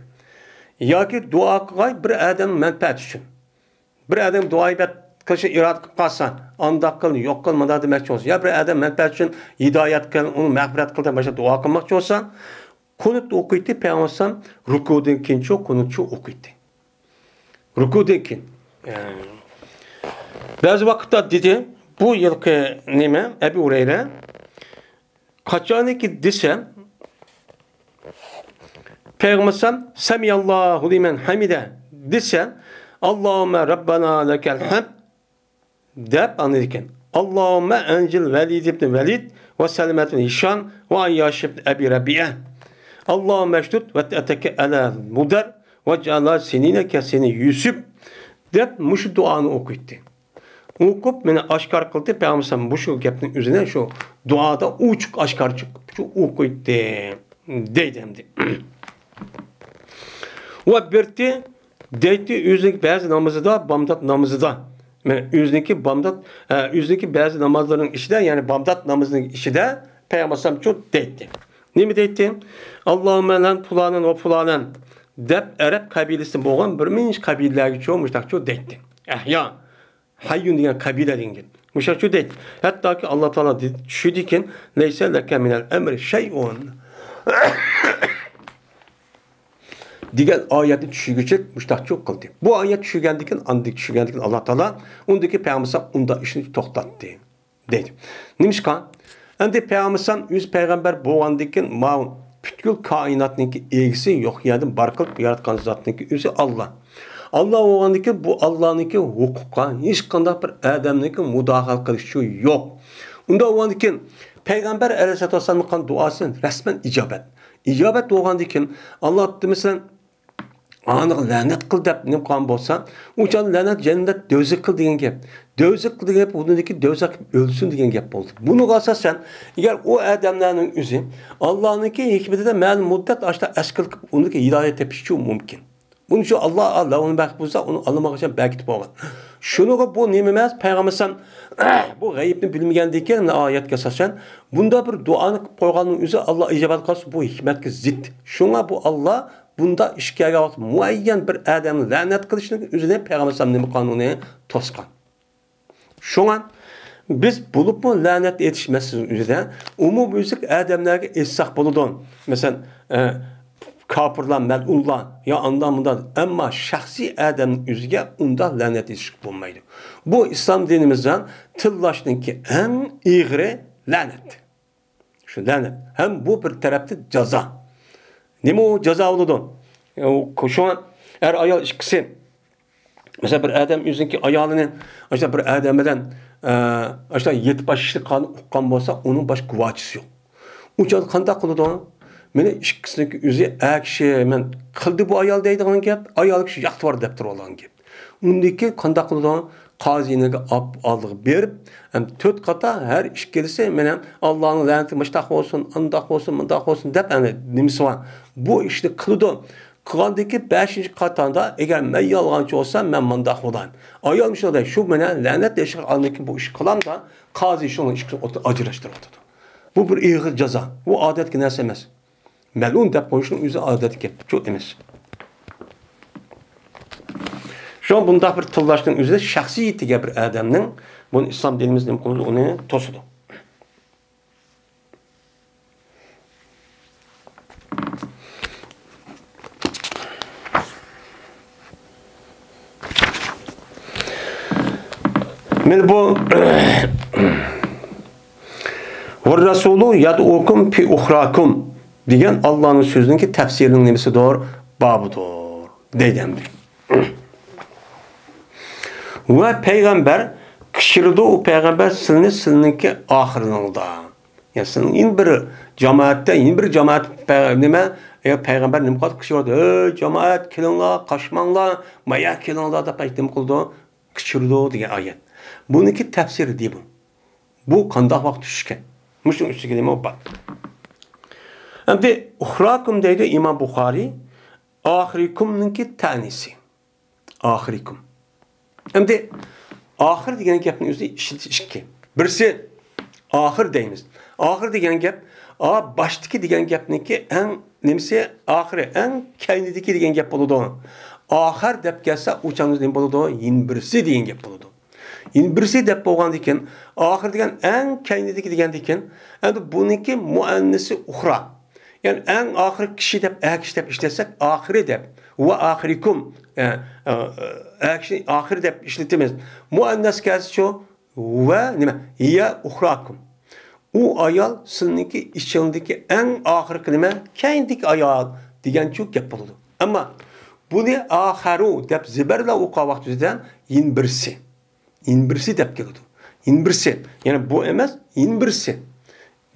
ياكى دۇئا قىلغاي بىر ئادەم مەنپەئەت ئۈچۈن. بىر ئادەم دۇئا ئىبادەت قىلىشنى ئىرادە قىلىپ قالسا، ئانداق قىل، يوق قىل، مۇنداق دېمەكچى بولسا، يا بىر ئادەم مەنپەئەت ئۈچۈن ھىدايەت قىل، ئۇنى مەغپىرەت قىل دەپ مۇشۇ دۇئا قىلماقچى بولسا، قۇنۇت ئوقۇيتتى پەيغەمبەر ئەلەيھىسسالام، رۇكۇدىن كېيىنچۇ قۇنۇتچۇ ئوقۇيتتى. رۇكۇدىن كېيىن. ئە، بەزى ۋاقىتتا دېدى، بۇ يىلقى نېمە، ئەبۇ ھۇرەيرە قاچانكى دېسە، پەيغەمبەر «سەمىئەللاھۇ لىمەن ھەمىدە» دېسە، «ئاللاھۇممە رەببەنا لەكەل ھەمد» دەپ ئاڭلىدىكەن. «ئاللاھۇممە ئەنجىل ۋەلىد ئىبنى ۋەلىد ۋە سەلەمەتىن ھىشام ۋە ئەيياش ئىبنى ئەبى رەبىئە. ئاللاھۇممە شدۇد ۋەتئەتەكە ئەلە مۇدەر ۋەجئەلھا سىنىنە كەسىنى يۈسۈپ» دەپ مۇشۇ دۇئانى ئوقۇيتتى. ئوقۇپ، مېنى ئاشكارا قىلدى. پەيغەمبەر مۇشۇ گەپنىڭ ئۆزىنى شۇ دۇئادا ئوچۇق ئاشكارا چىقىپ شۇ ئوقۇيتتى دەيدۇ ئەمدى. ۋە بىرتى دەيتتى، ئۆزىنىڭ بەزى نامىزىدا، بامدات نامىزىدا، مەن ئۆزىنىڭكى بامدات، ئە، ئۆزىنىڭكى بەزى نامازلىرىنىڭ ئىچىدە، يەنى بامدات نامىزىنىڭ ئىچىدە پەيغەمبەر ئەلەيھىسسالام شۇ دەيتتى. نېمە دەيتتى؟ «ئاللاھۇممە لەن پۇلانەن ۋە پۇلانەن» دەپ ئەرەب قەبىلىسىدىن بولغان بىر نەچچە قەبىلىلەرگە شۇ مۇشۇنداق شۇ دەيتتى. ئەھيا. ھەييۇن دېگەن قەبىلە دېگەن گەپ. مۇشۇ شۇ دەيدۇ. ھەتتاكى ئاللا تائالا دېدى، چۈشىدىكەن، «لەيسە لەكە مىنەل ئەمرى شەيئۇن» دېگەن ئايەتنى چۈشۈرگۈچىلىك مۇشتاقچۇ قىلدى. بۇ ئايەت چۈشۈرگەندىكىن، ئاندىن چۈشۈرگەندىكىن ئاللا تائالا ئۇندىكى پەيغەمبەر ئۇنداق ئىشنى توختاتتى دەيدۇ. نېمىشقا؟ ئەمدى پەيغەمبەر ئۆزى پەيغەمبەر بولغاندىكىن، ماۋۇ پۈتكۈل كائىناتنىڭكى ئىگىسى، يوق يەردىن بار قىلىپ ياراتقان زاتنىڭكى ئۆزى ئاللا. ئاللا بولغاندىكىن، بۇ ئاللانىڭكى ھوقۇققا ھېچقانداق بىر ئادەمنىڭكى مۇداخىلە قىلىشى يوق. ئۇنداق بولغاندىكىن، پەيغەمبەر ئەلەيھىسسالاتۇ ۋەسسالامنىڭ قىلغان دۇئاسى رەسمەن ئىجابەت. ئىجابەت بولغاندىكىن، ئاللا، مەسىلەن، ئانىغا لەنەت قىل دەپ نېمە قىلغان بولسا، ئۇ چاغدا لەنەت جەننەت دوزاخ قىل دېگەن گەپ. دوزاخ قىل دېگەن گەپ، ئۇنىڭدىكى دوزاخ ئۆلسۇن دېگەن گەپ بولدى. بۇنىڭغا ئاساسەن، ئەگەر ئۇ ئادەملەرنىڭ ئۆزى ئاللانىڭكى ھېكمىتىدە مەلۇم مۇددەت ئاشتا ئەسكىل قىلىپ، ئۇنىڭكى ھىدايەت تېپىشى مۇمكىن. بۇنى شۇ ئاللا، ئاللا ئۇنى بەخت بولسا، ئۇنى ئاللىمىغا بەكىتىپ بولغان. شۇنىڭغا بۇ نېمە ئەمەس، پەيغەمبەر ئەلەيھىسسالام بۇ غەيىبنى بىلمىگەندىكىن، ئايەتكە ئاساسەن، بۇنداق بىر دۇئانى قىلىپ قويغاننىڭ ئۆزى ئاللا ئىجابەت قىلسا، بۇ ھېكمەتكە زىت. شۇڭا بۇ ئاللا بۇنداق ئىش كەلگەن ۋاقىتتا مۇئەييەن بىر ئادەمنى لەنەت قىلىشنىڭ ئۆزىنى پەيغەمبەر ئەلەيھىسسالام نېمە قىلغان، ئۇنى توسقان. شۇڭا بىز بولۇپمۇ لەنەت ئېيتىش مەسىلىسىنىڭ ئۆزىدە ئومۇميۈزلۈك ئادەملەرگە ئېيتساق بولىدۇ. مەسىلەن، ئە، كاپىرلار، مەلئۇنلار يا ئانداق مۇنداق، ئەمما شەخسىي ئادەمنىڭ ئۆزىگە ئۇنداق لەنەت ئېيتىشقا بولمايدۇ. بۇ ئىسلام دىنىمىزدا تىللاشنىڭكى ئەڭ ئېغىرى لەنەت. شۇ لەنەت. ھەم بۇ بىر تەرەپتىن جازا. نېمە ئۇ جازا بولىدۇ؟ ئۇ، شۇڭا ئەر-ئايال ئىككىسى، مەسىلەن، بىر ئادەم ئۆزىنىڭكى ئايالىنى ئاشۇنداق بىر ئادەم بىلەن، ئە، ئاشۇنداق يېتىپ ئاشلىقىنى ئۇققان بولسا، ئۇنىڭ باشقا گۇۋاچىسى يوق. ئۇ چاغدا قانداق قىلىدۇ؟ مېنى ئىككىسىنىڭكى ئۆزى، ئەر كىشى مەن قىلدى بۇ ئايال دەيدىغان گەپ، ئايال كىشى ياقتۇرۇۋالدى دەپ تۇرۇۋالغان گەپ. ئۇندىن كېيىن قانداق قىلىدۇ؟ قازىنىڭكى ئالدىغا بېرىپ، ھەم تۆت قاتا ھەر ئىككىلىسى مېنىڭ ئاللانىڭ لەنىتى مۇشتاق بولسۇن، ئانداق بولسۇن، مۇنداق بولسۇن دەپ، ئەنە نېمىسى بار. بۇ ئىشنى قىلىدۇ. قىلغاندىن كېيىن بەشىنچى قاتاردا، ئەگەر مەن يالغانچى بولسام، مەن مۇنداق بولاي. ئايال مۇشۇنداق دەيدۇ، شۇ مېنى لەنەت دېيىشكە ئاندىن كېيىن بۇ ئىشنى قىلامدا، قازى شۇنىڭ ئىككىسىنى ئوتتۇرىغا ئاجراشتۇرۇۋاتىدۇ. بۇ بىر ئېغىر جازا. بۇ ئادەتتىكى نەرسە ئەمەس. مەلئۇن دەپ قويۇشنىڭ ئۆزى ئادەتتىكى گەپ ئەمەس. شۇڭا بۇنداق بىر تىللاشنىڭ ئۆزى شەخسىيىتىگە بىر ئادەمنىڭ، بۇنى ئىسلام دىنىمىز نېمە قىلىدۇ، ئۇنى توسىدۇ. مانا بۇ «ۋەررەسۇلۇ يەدئۇكۇم فى ئۇخراكۇم» دېگەن ئاللانىڭ سۆزىنىڭكى تەپسىرىنىڭ نېمىسىدۇر؟ بابىدۇر دەيدۇ ئەمدى. ۋە پەيغەمبەر قىچقىرىدۇ، ئۇ پەيغەمبەر سىلىنى، سىلىنىڭكى ئاخىرىڭدا. يەنى سىلىنىڭ يەنە بىر جامائەتتە، يەنە بىر جامائەت پەي-، نېمە، ئە، پەيغەمبەر نېمە قىلىدۇ؟ قىچقىرىدۇ، «ئەي جامائەت، كېلىڭلار، قاچماڭلار، مايا كېلىڭلار» دەپ نېمە قىلىدۇ؟ قىچقىرىدۇ دېگەن ئايەت. بۇنىڭكى تەپسىرى دېدى بۇ. بۇ قانداق ۋاقىت چۈشكەن؟ مۇشۇنىڭ ئۈستىگە نېمە بار؟ ئەمدى «ئۇخراكۇم» دەيدۇ ئىمام بۇخارىي، «ئاخىرىكۇم»نىڭكى تەنىسى. «ئاخىرىكۇم». ئەمدى «ئاخىر» دېگەن گەپنىڭ ئۆزى ئىشلىتىش ئىككى. بىرسى «ئاخىر» دەيمىز. «ئاخىر» دېگەن گەپ، ئا، باشتىكى دېگەن گەپنىڭكى ئەڭ نېمىسى؟ ئاخىرى، ئەڭ كەينىدىكى دېگەن گەپ بولىدۇ. «ئاخەر» دەپ كەلسە، ئۇ چاغدا نېمە بولىدۇ؟ يەنە بىرسى دېگەن گەپ بولىدۇ. يەنە بىرسى دەپ بولغاندىكىن، «ئاخىر» دېگەن ئەڭ كەينىدىكى دېگەندىكىن، ئەمدى بۇنىڭكى مۇئەننىسى «ئۇخرا». يەنى ئەڭ ئاخىرقى كىشى دەپ، ئەر كىشى دەپ ئىشلەتسەك، «ئاخىرى» دەپ، ۋە ئاخىرىكۇم، ئە، ئە، ئە، ئاخىر دەپ ئىشلىتىمىز. مۇئەننەس كەلسىچۇ؟ ۋە نېمە؟ ھىيە ئۇخراكۇم. ئۇ ئايال سىلىنىڭكى ئىچىڭدىكى ئەڭ ئاخىرقى نېمە؟ كەينىدىكى ئايال دېگەنچۇ گەپ بولىدۇ. ئەمما بۇنى ئاخەرۇ دەپ زېبەرلا ئوقۇغان ۋاقتىمىزدا يەنە بىرسى. يەنە بىرسى دەپ كېلىدۇ. يەنە بىرسى. يەنى بۇ ئەمەس، يەنە بىرسى.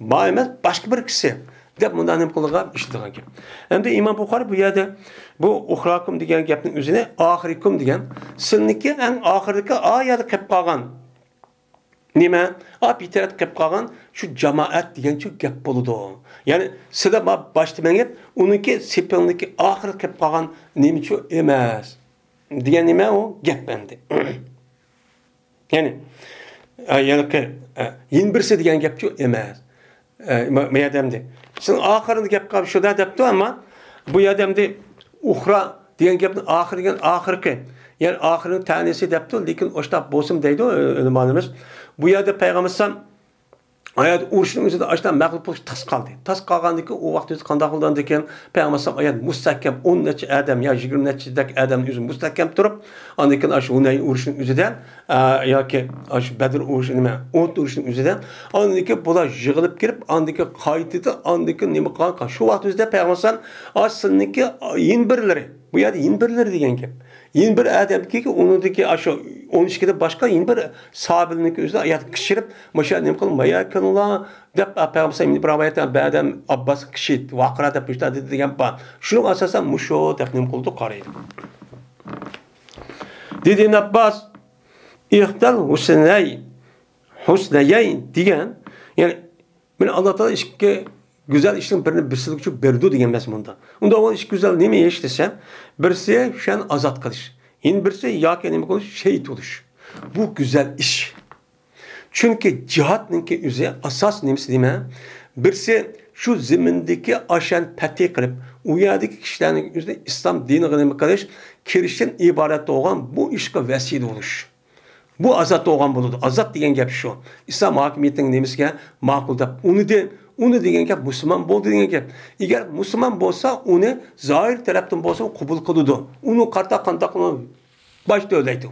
ما ئەمەس، باشقا بىر كىشى دەپ مۇنداق نېمە قىلغان، ئىشلىتىدىغان گەپ. ئەمدى ئىمام بۇخارى بۇ يەردە بۇ ئۇخراكۇم دېگەن گەپنىڭ ئۆزىنى ئاخىرىكۇم دېگەن، سىلىنىڭكى ئەڭ ئاخىرىدىكى ئا يەردە قېلىپ قالغان نېمە؟ ئا بىتەرەپ قېلىپ قالغان شۇ جامائەت دېگەنچۇ گەپ بولىدۇ. يەنى سىلە ما باشتا مېڭىپ، ئۇنىڭكى سېپىڭدىكى ئاخىرىدا قېلىپ قالغان نېمىچۇ ئەمەس دېگەن نېمە ئۇ گەپ ئەمدى. يەنى، ئە، يەنى، ئە، يەنە بىرسى دېگەن گەپچۇ ئەمەس. ئە، ما-، ما يەردە ئەمدى. سىزنىڭ ئاخىرىدا گەپ قالىپ شۇدا دەپتۇ، ئەمما بۇ يەردە ئەمدى ئۇخرا دېگەن گەپنى ئاخىر دېگەن ئاخىرقى، يەنى ئاخىرىنىڭ تەنىسى دەپتۇ، لېكىن ئوشتاق بولسىمۇ دەيدۇ، ئۆ-، ئۆلىمالىرىمىز. بۇ يەردە پەيغەمبەر ئەلەيھىسسالام ھايات ئۇرۇشنىڭ ئۆزىدە ئاشۇنداق مەغلۇپ بولۇش تاس قالدى. تاس قالغاندىن كېيىن ئۇ ۋاقىت ئۆزى قانداق قىلدى ئاندىن كېيىن؟ پەيغەمبەر ئەلەيھىسسالام ھايات مۇستەھكەم، ئون نەچچە ئادەم يا يىگىرمە نەچچىدەك ئادەمنى ئۆزى مۇستەھكەم تۇرۇپ، ئاندىن كېيىن ئاشۇ ھۇنەين ئۇرۇشىنىڭ ئۆزىدە، ئە، ياكى ئاشۇ بەدر ئۇرۇشى، نېمە، ئۇھۇد ئۇرۇشىنىڭ ئۆزىدە، ئاندىن كېيىن بۇلار يىغىلىپ كېلىپ، ئاندىن كېيىن قايتىدى، ئاندىن كېيىن نېمە قىلغان؟ شۇ ۋاقىت ئۆزىدە پەيغەمبەر ئەلەيھىسسالام ئاشۇ سىلىنىڭكى يەنە بىرلىرى، بۇ يەردە يەنە بىرلىرى دېگەن گەپ. يەنە بىر ئادەمكى، ئۇنىڭدىكى ئاشۇ ئون ئىككىدىن باشقا يەنە بىر ساھابىلىرنىڭكى ئۆزىدە ھاياتقا كىشىرىپ، مۇشۇ نېمە قىلىپ، مايا كىرىڭلار دەپ، پەيغەمبەر ئەلەيھىسسالام بىر رىۋايەتتە بەدەم ئابباس كىشى ۋاقىرا دەپ مۇشۇنداق دېدى دېگەن بار. شۇنىڭغا ئاساسەن مۇشۇ دەپ نېمە قىلىدۇ، قارايدۇ. دېدى ئىبن ئابباس، ئىختەل ھۇسنەي، ھۇسنەيەين دېگەن، يەنى مانا ئاللا تائالا ئىككى گۈزەل ئىشنىڭ بىرىنى بىرسىگە بېرىدۇ دېگەن مەزمۇندا. ئۇنداق بولغان ئىككى گۈزەل نېمە ئىش دېسە، بىرسى كىشىنى ئازاد قىلىش، يەنە بىرسى ياكى نېمە قىلىش، شېھىت بولۇش. بۇ گۈزەل ئىش. چۈنكى جىھادنىڭكى ئۆزى ئاساس نېمىسى نېمە؟ بىرسى شۇ زېمىندىكى ئاشۇنى پەتھى قىلىپ، ئۇ يەردىكى كىشىلەرنىڭ ئۆزىنى ئىسلام دىنىغا نېمە قىلىش، كىرىشتىن ئىبارەت بولغان بۇ ئىشقا ۋەسىلە بولۇش. بۇ ئازاد بولغان بولىدۇ. ئازاد دېگەن گەپ شۇ. ئىسلام ھاكىمىيىتىنىڭ نېمىسىگە ماقۇل دەپ، ئۇنى دە-، ئۇنى دېگەن گەپ مۇسۇلمان بولدى دېگەن گەپ. ئەگەر مۇسۇلمان بولسا، ئۇنى زاھىر تەرەپتىن بولسا قوبۇل قىلىدۇ. ئۇنى قارىتا قانداق قىلىدۇ؟ باش تۆلەيدۇ.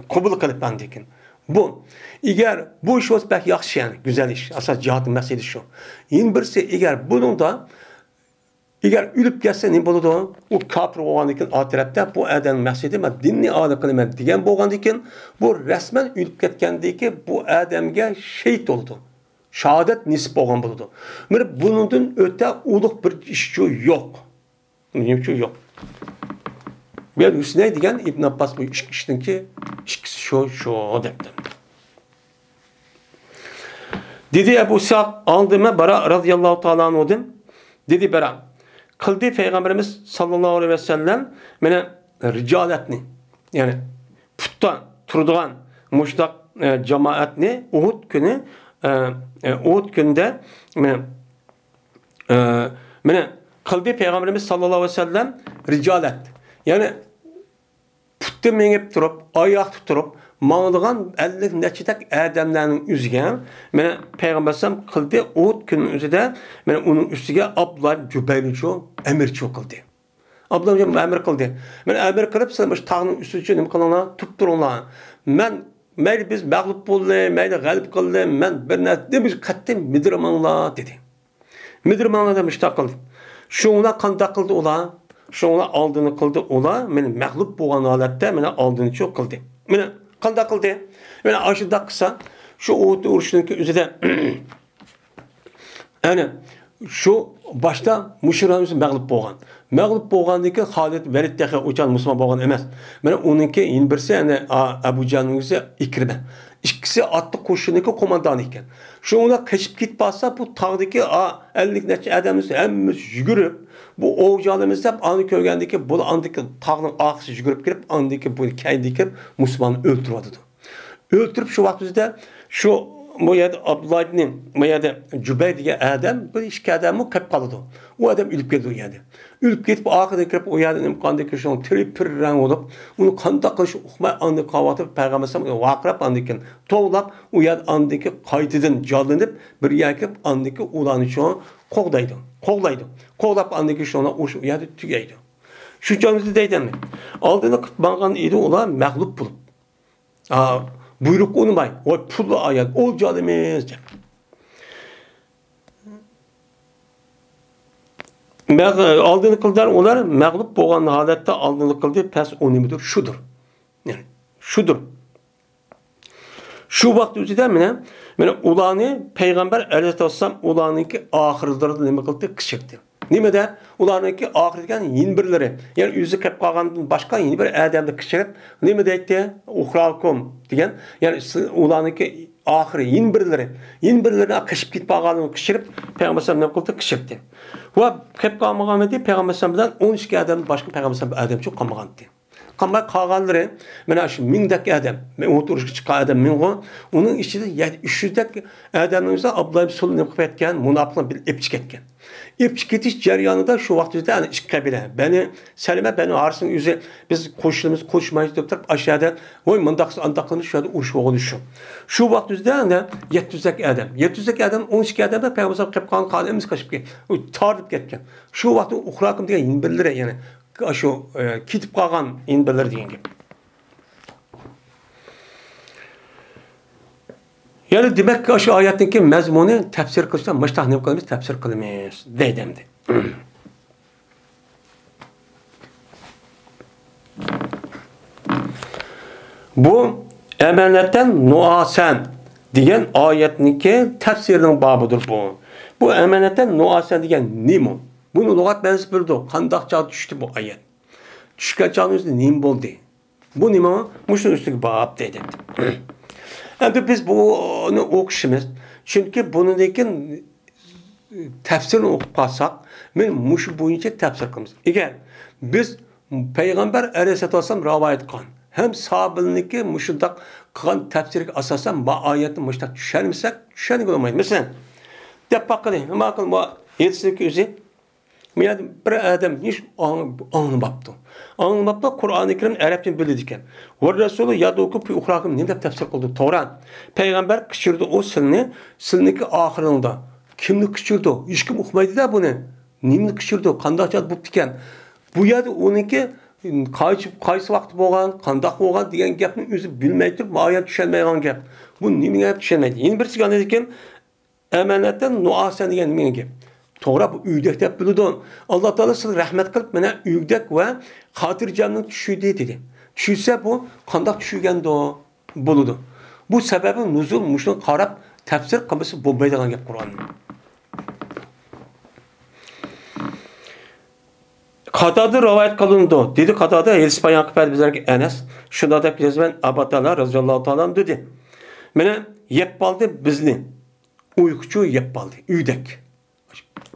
قوبۇل قىلىپ ئاندىن كېيىن. بۇ، ئەگەر بۇ ئىش بولسا بەك ياخشى، يەنى گۈزەل ئىش. ئاساس جىھادنىڭ مەقسىتى شۇ. يەنە بىرسى، ئەگەر بۇنىڭدا ئەگەر ئۆلۈپ كەتسە نېمە بولىدۇ؟ ئۇ كاپىر بولغاندىن كېيىن ئاخىرەتتە بۇ ئادەمنىڭ مەقسىتى مەن دىننى ئالا قىلىمەن دېگەن بولغاندىن كېيىن، بۇ رەسمەن ئۆلۈپ كەتكەندىن كېيىن بۇ ئادەمگە شېھىت بولىدۇ. شاھادەت نېسىپ بولغان بولىدۇ. مانا بۇنىڭدىن ئۆتە ئۇلۇغ بىر ئىشچۇ يوق. نېمىچۇ يوق؟ بۇ يەردە ھۈسنەي دېگەن ئىبن ئابباس بۇ ئىككى ئىشنىڭكى ئىككىسى شۇ، شۇ دەپتۇ. دېدى ئەبۇ ئىسھاق، ئاڭلىدىممۇ بارا رازىياللاھۇ تائالا ئەنھۇدىن؟ دېدى بارا، قىلدى پەيغەمبىرىمىز ساللاللاھۇ ئەلەيھى ۋەسەللەم مانا رىجالەتنى، يەنى پۇتتا تۇرىدىغان مۇشۇنداق، ئە، جامائەتنى ئۇھۇد كۈنى، ئە، ئە، ئۇھۇد كۈنىدە مانا، ئە، مانا قىلدى پەيغەمبىرىمىز ساللاللاھۇ ئەلەيھى ۋەسەللەم رىجالەت، يەنى پۇتتا مېڭىپ تۇرۇپ، ئاياقتا تۇرۇپ ماڭىدىغان ئەللىك نەچچىدەك ئادەملەرنىڭ ئۆزىگە مانا پەيغەمبەر ئەلەيھىسسالام قىلدى، ئۇھۇد كۈنىنىڭ ئۆزىدە مانا ئۇنىڭ ئۈستىگە ئابدۇللا ئىبن جۇبەيرنىچۇ ئەمىرچۇ قىلدى. ئابدۇللا ئىبن ئەمىر قىلدى. مانا ئەمىر قىلىپ، سىلەر مۇشۇ تاغنىڭ ئۈستىدىچۇ نېمە قىلىڭلار، تۇرۇپ تۇرۇڭلار. مەن، مەيلى بىز مەغلۇپ بولدى، مەيلى غەلىبە قىلدى، مەن بىر نەرسە دېمىش، قەتئىي مىدىرماڭلار دېدى. مىدىرماڭلار دەپ مۇشۇنداق قىلدى. شۇڭلار قانداق قىلدى ئۇلار؟ شۇڭلار ئالدىنى قىلدى ئۇلار، مانا مەغلۇپ بولغان ھالەتتە مانا ئالدىنىچۇ قىلدى. مانا قانداق قىلدى؟ مانا ئاشۇنداق قىلسا، شۇ ئۇھۇد ئۇرۇشىنىڭكى ئۆزىدە، يەنى شۇ باشتا مۇشرىكلار مەغلۇپ بولغان. مەغلۇپ بولغاندىن كېيىن خالىد ۋەلىد تېخى ئۇچان مۇسۇلمان بولغان ئەمەس. مانا ئۇنىڭكى يەنە بىرسى، يەنى ئا-، ئەبۇ جەھلنىڭ ئۆزى ئىكرىمە. ئىككىسى ئاتلىق قوشۇننىڭكى قوماندانى ئىكەن. شۇڭلار قېچىپ كېتىپ قالسا، بۇ تاغدىكى، ئا، ئەللىك نەچچە ئادەمنىڭ ھەممىسى يۈگۈرۈپ، بۇ ئوۋچىلىرىمىز دەپ ئانى كۆرگەندىن كېيىن، بۇلار ئاندىن كېيىن تاغنىڭ ئارقىسىغا يۈگۈرۈپ كىرىپ، ئاندىن كېيىن بۇ كەينىدىن كىرىپ مۇسۇلماننى ئۆلتۈرۈۋاتىدۇ. ئۆلتۈرۈپ شۇ ۋاقتىمىزدا شۇ، بۇ يەردە ئابدۇللا ئىبنى، بۇ يەردە جۇبەير دېگەن ئادەم، بىر ئىككى ئادەممۇ قېلىپ قالىدۇ. ئۇ ئادەم ئۆلۈپ كېتىدۇ ئۇ يەردە. ئۆلۈپ كېتىپ، ئاخىرىدا كىرىپ، ئۇ يەردە نېمە قىلغاندىن كېيىن شۇنىڭ تىرى پىررەڭ بولۇپ، ئۇنى قانداق قىلىشنى ئۇقماي، ئاندىن قالىۋاتىپ، پەيغەمبەر ئەلەيھىسسالام ۋارقىراپ، ئاندىن كېيىن توۋلاپ، ئۇ يەردە ئاندىن كېيىن قايتىدىن جانلىنىپ، بىر يەرگە كىرىپ، ئاندىن كېيىن ئۇلارنى شۇ قوغدايدۇ، قوغلايدۇ. قوغلاپ، ئاندىن كېيىن شۇنىڭ ئۇرۇش ئۇ يەردە تۈگەيدۇ. شۇ چاغدا دەيدۇ ئەمدى. ئالدىنى قىلىپ ماڭغان ئىدى ئۇلار مەغلۇپ بولۇپ. ھا، بۇيرۇققا ئۇنىماي، ۋاي پۇللۇق ئايال، ئولجا ئالىمىز دەپ. مەغ-، ئالدىنى قىلدى ئۇلار، مەغلۇپ بولغان ھالەتتە ئالدىنى قىلدى، پەس ئۇ نېمىدۇر؟ شۇدۇر. يەنى، شۇدۇر. شۇ ۋاقىت ئۆزىدە مانا، مانا ئۇلارنى پەيغەمبەر ئەلەيھىسسالام ئۇلارنىڭكى ئاخىرلىرىدا نېمە قىلدى؟ كىچىكتى. نېمە دەپ؟ ئۇلارنىڭكى ئاخىرى دېگەن يەنە بىرلىرى. يەنى ئۆزى قېلىپ قالغاندىن باشقا يەنە بىر ئادەمنى كىچىكتۈرۈپ، نېمە دەيتتى؟ ئۇخراكۇم دېگەن. يەنى سىز ئۇلارنىڭكى ئاخىرى، يەنە بىرلىرى. يەنە بىرلىرىنى قېچىپ كېتىپ قالغانلىرىنى كىچىكتۈرۈپ، پەيغەمبەر ئەلەيھىسسالام نېمە قىلدى؟ كىچىكتى. ۋە قېلىپ قالمىغان ئىدى، پەيغەمبەر ئەلەيھىسسالام بىلەن ئون ئىككى ئادەمدىن باشقا پەيغەمبەر ئەلەيھىسسالام ئادەمچۇ قالمىغانىدى. قالماي قالغانلىرى، مانا شۇ مىڭدەك ئادەم، ئوتتۇرا ئۇرۇشقا چىققان ئادەم مىڭغۇ، ئۇنىڭ ئىچىدە يە-، ئۈچ يۈزدەك ئادەمنىڭ ئۆزى ئابدۇللا ئىبن سۇلۇل نېمە قىلىپ كەتكەن، مۇناپىقلار بىلەن ئېلىپ چىقىپ كەتكەن. ئېلىپ چىقىپ كېتىش جەريانىدا شۇ ۋاقىت ئۆزىدە ئەنە ئىككى قەبىلە، بەنى سەلىمە، بەنى ھارىسنىڭ ئۆزى، بىز قوشۇلىمىز، قوشۇلمايمىز دەپ تۇرۇپ، ئاشۇ يەردە، ۋاي، مۇنداق قىلسا، ئانداق قىلىمىز، شۇ يەردە ئۇرۇش بولغىنى شۇ. شۇ ۋاقىت ئۆزىدە ئەنە يەتتە يۈزدەك ئادەم، يەتتە يۈزدەك ئادەم، ئون ئىككى ئادەم پەيغەمبەر قېلىپ قالغان، قالغان ئەمەس قېچىپ كەت-، تارتىپ كەتكەن. شۇ ۋاقىتتا ئۇخراكىم دېگەن يەنە بىرلىرى، يەنى شۇ، ئە، كېتىپ قالغان يەنە بىرلىرى دېگەن گەپ. يەنى دېمەك، شۇ ئايەتنىڭكى مەزمۇنى تەپسىر قىلىشتا مۇشتاق نېمە قىلىمىز؟ تەپسىر قىلىمىز دەيدۇ ئەمدى. بۇ ئەمەنەتەن نۇئاسەن دېگەن ئايەتنىڭكى تەپسىرىنىڭ بابىدۇر بۇ. بۇ ئەمەنەتەن نۇئاسەن دېگەن نېمە؟ بۇنى لۇغەت مەنىسى بىلىدۇ. قانداق چاغدا چۈشتى بۇ ئايەت؟ چۈشكەن چاغنىڭ ئۆزىدە نېمە بولدى؟ بۇ نېمە؟ مۇشۇنىڭ ئۈستىگە باب دەيدۇ. ئەمدى بىز بۇنى ئوقۇشىمىز، چۈنكى بۇنىڭدىن كېيىن تەپسىرنى ئوقۇپ قالساق، مەن مۇشۇ بويىچە تەپسىر قىلىمىز. ئەگەر بىز پەيغەمبەر ئەلەيھىسسالاتۇ ۋەسسالام رىۋايەت قىلغان ھەم ساھابىلىرنىڭكى مۇشۇنداق قىلغان تەپسىرىگە ئاساسەن، بۇ ئايەتنى مۇشۇنداق چۈشەنمىسەك، چۈشەنگىلى بولمايدۇ. مەسىلەن، دەپ باققىلى، نېمە قىل، بۇ ھېدىسنىڭكى ئۆزى. بۇ يەردە بىر ئادەم ھېچ ئاڭ-، ئاڭلىماپتۇ. ئاڭلىماپلا، قۇرئانى كەرىم ئەرەبچىنى بىلىدىكەن. ۋەررەسۇلۇ يەدئۇكۇم فى ئۇخراكۇم نېمە دەپ تەپسىر قىلدى؟ توغرا. پەيغەمبەر قىچۇردى ئۇ سىلنى، سىلنىڭكى ئاخىرىڭدا. كىمنى قىچۇردى؟ ھېچكىم ئۇقمايدۇ-دە بۇنى. نېمىنى قىچۇردى؟ قانداق چاغدا بوپتىكەن؟ بۇ يەردە ئۇنىڭكى قايسى، قايسى ۋاقىتتا بولغان، قانداق بولغان دېگەن گەپنى ئۆزى بىلمەي تۇرۇپ، مۇئەييەن چۈشەنمەيدىغان گەپ. بۇ نېمە گەپ چۈشەنمەيدۇ؟ يەنە بىرسى ئاندىن كېيىن ئەمەنەتەن نۇئاسەن دېگەن نېمە گەپ؟ توغرا، بۇ ئۆگدەك دەپ بىلىدۇ. ئاللا تائالا سىلىگە رەھمەت قىلىپ، مانا ئۆگدەك ۋە خاتىرجەملىك چۈشۈردى دېدى. چۈشۈرسە بۇ قانداق چۈشۈرگەندۇ؟ بولىدۇ. بۇ سەۋەبى نۇزۇل مۇشۇنىڭغا قاراپ تەپسىر قىلمىسا بولمايدىغان گەپ قۇرئاننىڭ. قاتادىدىن رىۋايەت قىلىنىدۇ. دېدى قاتادە، ھېدىس بايان قىلىپ بەردى بىزلەرگە ئەنەس. شۇنداق دەپ يازىمەن، ئەبۇ تەلھە رەزىياللاھۇ تائالا ئانھۇ دېدى. مانا يەپ بولدى بىزنى. ئۇيقۇچۇ يەپ بولدى. ئۆگدەك.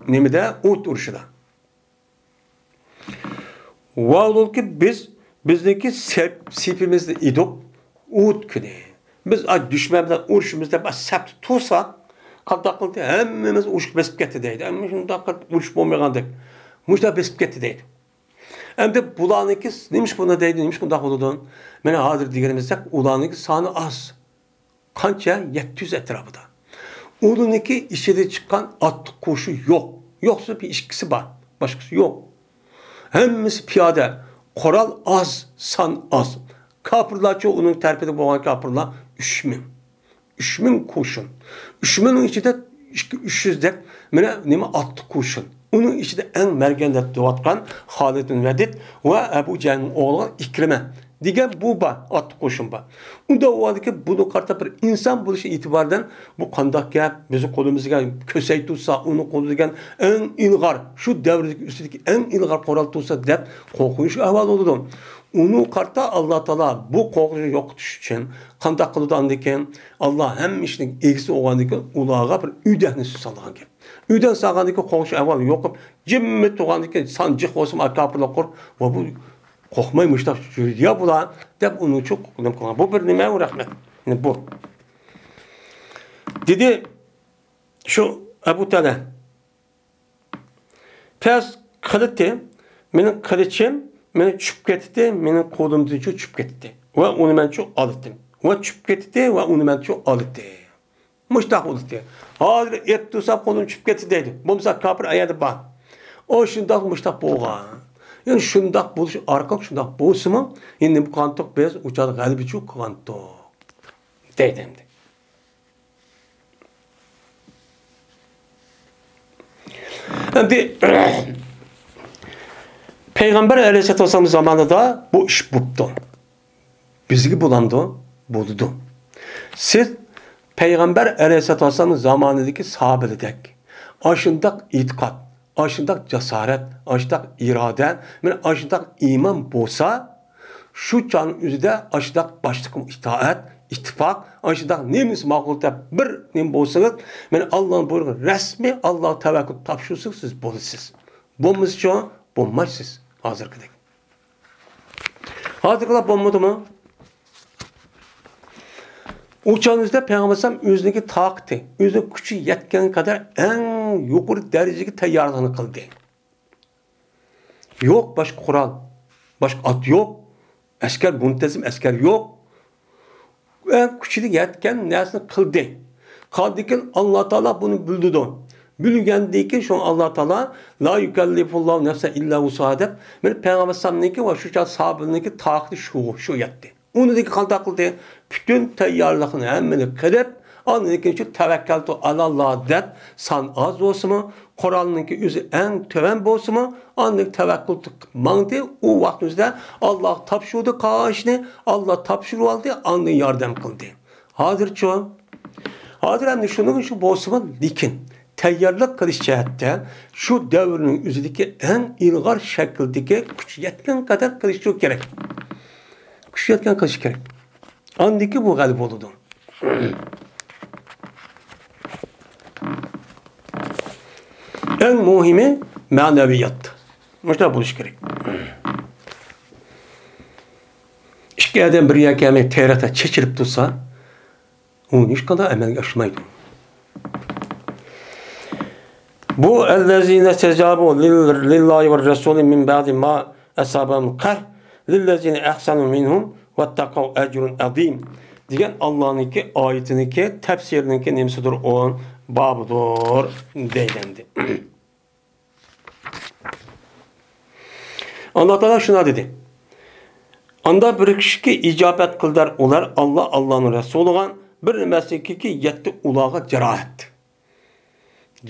نېمىدە؟ ئوت ئۇرۇشىدا. ۋاۋلۇلكى بىز، بىزنىڭكى سەپ-، سېپىمىزدە ئىدۇق، ئوت كۈنى. بىز، ئا، دۈشمەن بىلەن ئۇرۇشىمىز دەپ، ئا، سەپتە تۇرساق، قانداق قىلدى؟ ھەممىمىز ئۇرۇشقا بېسىپ كەتتى دەيدۇ. ئەمما شۇنداق قىلىپ ئۇرۇش بولمىغاندەك، مۇشۇنداق بېسىپ كەتتى دەيدۇ. ئەمدى بۇلارنىڭكى نېمىشقا بۇنداق دەيدۇ، نېمىشقا بۇنداق بولىدۇ؟ مانا ھازىر دېگىنىمىزدەك، ئۇلارنىڭكى سانى ئاز. قانچە؟ يەتتە يۈز ئەتراپىدا. ئۇلارنىڭكى ئىچىدە چىققان ئاتلىق قوشۇن يوق. يوق دېسە بىر ئىككىسى بار. باشقىسى يوق. ھەممىسى پىيادە. قورال ئاز، سان ئاز. كاپىرلارچۇ، ئۇنىڭ تەرىپىدە بولغان كاپىرلار ئۈچ مىڭ. ئۈچ مىڭ قوشۇن. ئۈچ مىڭنىڭ ئىچىدە ئىككى، ئۈچ يۈزدەك مانا نېمە ئاتلىق قوشۇن. ئۇنىڭ ئىچىدە ئەڭ مەرگەندە تۇرۇۋاتقان خالىد بىن ۋەلىد ۋە ئەبۇ جەھىلنىڭ ئوغلى ئىكرىمە دېگەن بۇ بار، ئاتلىق قوشۇن بار. ئۇنداق بولغاندىكىن بۇنىڭغا قارىتا بىر ئىنسان بولۇشى ئېتىبارىدىن بۇ قانداق گەپ؟ بىزنىڭ قولىمىزغا كۆسەي تۇرسا، ئۇنىڭ قولىدا دېگەن ئەڭ ئىلغار، شۇ دەۋردىكى ئۈستىدىكى ئەڭ ئىلغار قورال تۇرسا دەپ قورقۇنچ ئەھۋال بولىدۇ. ئۇنىڭغا قارىتا ئاللا تائالا بۇ قورقۇنچنى يوقىتىش ئۈچۈن قانداق قىلىدۇ ئاندىن كېيىن؟ ئاللا ھەممە ئىشنىڭ ئىگىسى بولغاندىن كېيىن ئۇلارغا بىر ئۆدەكنى سالغان گەپ. ئۆدەك سالغاندىن كېيىن قورقۇنچ ئەھۋال يوقىپ، جىممىدە تۇرغاندىن كېيىن سان جىق بولسىمۇ، كاپىرلار قورقۇپ، ۋە بۇ قورقماي مۇشۇنداق يۈرىدۇ يا بۇلار دەپ ئۇنىڭ ئۈچۈن نېمە قىلغان. بۇ بىر نېمە، ئۇ رەھمەت. يەنى بۇ. دېدى شۇ ئەبۇ تەلھە. پەس قىلىتى، مېنىڭ قىلىچىم، مېنى چۈشۈپ كېتىتتى، مېنىڭ قولۇمدىنچۇ چۈشۈپ كېتىتتى. ۋە ئۇنى مەنچۇ ئالىتتىم. ۋە چۈشۈپ كېتىتتى، ۋە ئۇنى مەنچۇ ئالىتتى. مۇشتاق بولدى. ھازىر ئېپ تۇرسام قولۇم چۈشۈپ كەتتى دەيدۇ. بولمىسا كاپىر ئەيەردە بار. ئۇ شۇنداق مۇشتاق بولغان. يەنى شۇنداق بولۇش ئارقىلىق شۇنداق بولسىمۇ، يەنى نېمە قىلغانتۇق بىز؟ ئۇ چاغدا غەلىبىچۇ قىلغانتۇق. دەيدۇ ئەمدى. ئەمدى پەيغەمبەر ئەلەيھىسسالاتۇ ۋەسسالام زامانىدا بۇ ئىش بوپتۇ. بىزگە بولامدۇ؟ بولىدۇ. سىز پەيغەمبەر ئەلەيھىسسالاتۇ ۋەسسالام زامانىدىكى ساھابىلىدەك ئاشۇنداق ئېتىقاد، ئاشۇنداق جاسارەت، ئاشۇنداق ئىرادە، مانا ئاشۇنداق ئىمان بولسا، شۇ چاغنىڭ ئۆزىدە ئاشۇنداق باشلىققا ئىتائەت، ئىتتىپاق، ئاشۇنداق نېمىسى ماقۇل دەپ بىر نېمە بولسىڭىز، مانا ئاللانىڭ بۇيرۇقى رەسمىي ئاللاغا تەۋەككۈل تاپشۇرسىڭىز سىز بولىسىز. بولمىسىچۇ؟ بولمايسىز ھازىرقىدەك. ھازىرقىلار بولمىدىمۇ؟ ئۇ چاغنىڭ ئۆزىدە پەيغەمبەر ئەلەيھىسسالام ئۆزىنىڭكى تاقىتى، ئۆزىنىڭ كۈچى يەتكەن قەدەر ئەڭ يۇقىرى دەرىجىدىكى تەييارلىقنى قىلدى. يوق باشقا قورال، باشقا ئات يوق، ئەسكەر، مۇنتەزىم ئەسكەر يوق. ئەڭ كۈچىدە يەتكەن نەرسىنى قىلدى. قىلغاندىكىن ئاللا تائالا بۇنى بىلدىدۇ. بىلگەندىن كېيىن شۇڭا ئاللا تائالا لا يۇكەللىفۇللاھۇ نەفسەن ئىللا ۋۇسئاھا دەپ، مانا پەيغەمبەر ئەلەيھىسسالامنىڭكى ۋە شۇ چاغ ساھابىلىرىنىڭكى تاقىتى شۇ، شۇ يەتتى. ئۇنىڭدىن كېيىن قانداق قىلدى؟ پۈتۈن تەييارلىقنى ھەممىنى قىلىپ، ئاندىن كېيىن شۇ تەۋەككەلتۇ ئەلەللا دەپ، سان ئاز بولسىمۇ، قورالنىڭكى ئۆزى ئەڭ تۆۋەن بولسىمۇ، ئاندىن تەۋەككۈل قىلىپ ماڭدى. ئۇ ۋاقىتنىڭ ئۆزىدە ئاللاغا تاپشۇردى قارىشىنى، ئاللا تاپشۇرۇۋالدى، ئاندىن ياردەم قىلدى. ھازىرچۇ؟ ھازىر ئەمدى شۇنىڭ ئۈچۈن بولسىمۇ، لېكىن تەييارلىق قىلىش جەھەتتە شۇ دەۋرنىڭ ئۆزىدىكى ئەڭ ئىلغار شەكىلدىكى كۈچ يەتكەن قەدەر قىلىشى كېرەك. كۈچ يەتكەن قىلىش كېرەك. ئاندىكى بۇ غەلىبە بولىدۇ. ئەڭ مۇھىمى مەنەۋىيات. مۇشۇنداق بولۇشى كېرەك. ئىككى ئادەم بىر يەرگە كەلمەي تەييارلىقتا چېچىلىپ تۇرسا، ئۇ ھېچقانداق ئەمەلگە ئاشمايدۇ. بۇ الذين استجابوا لله والرسول من بعد ما أصابهم قرح للذين أحسنوا منهم واتقوا أجر عظيم دېگەن ئاللانىڭكى ئايىتىنىڭكى تەپسىرىنىڭكى نېمىسىدۇر، ئۇ بابىدۇر دەيدۇ ئەمدى. ئاللا تائالا شۇنداق دېدى. ئاندا بىر كىشىگە ئىجابەت قىلدار ئۇلار، ئاللا، ئاللانىڭ رەسۇلىغا، بىر ئەمەسكى يەتتى ئۇلارغا جاراھەت.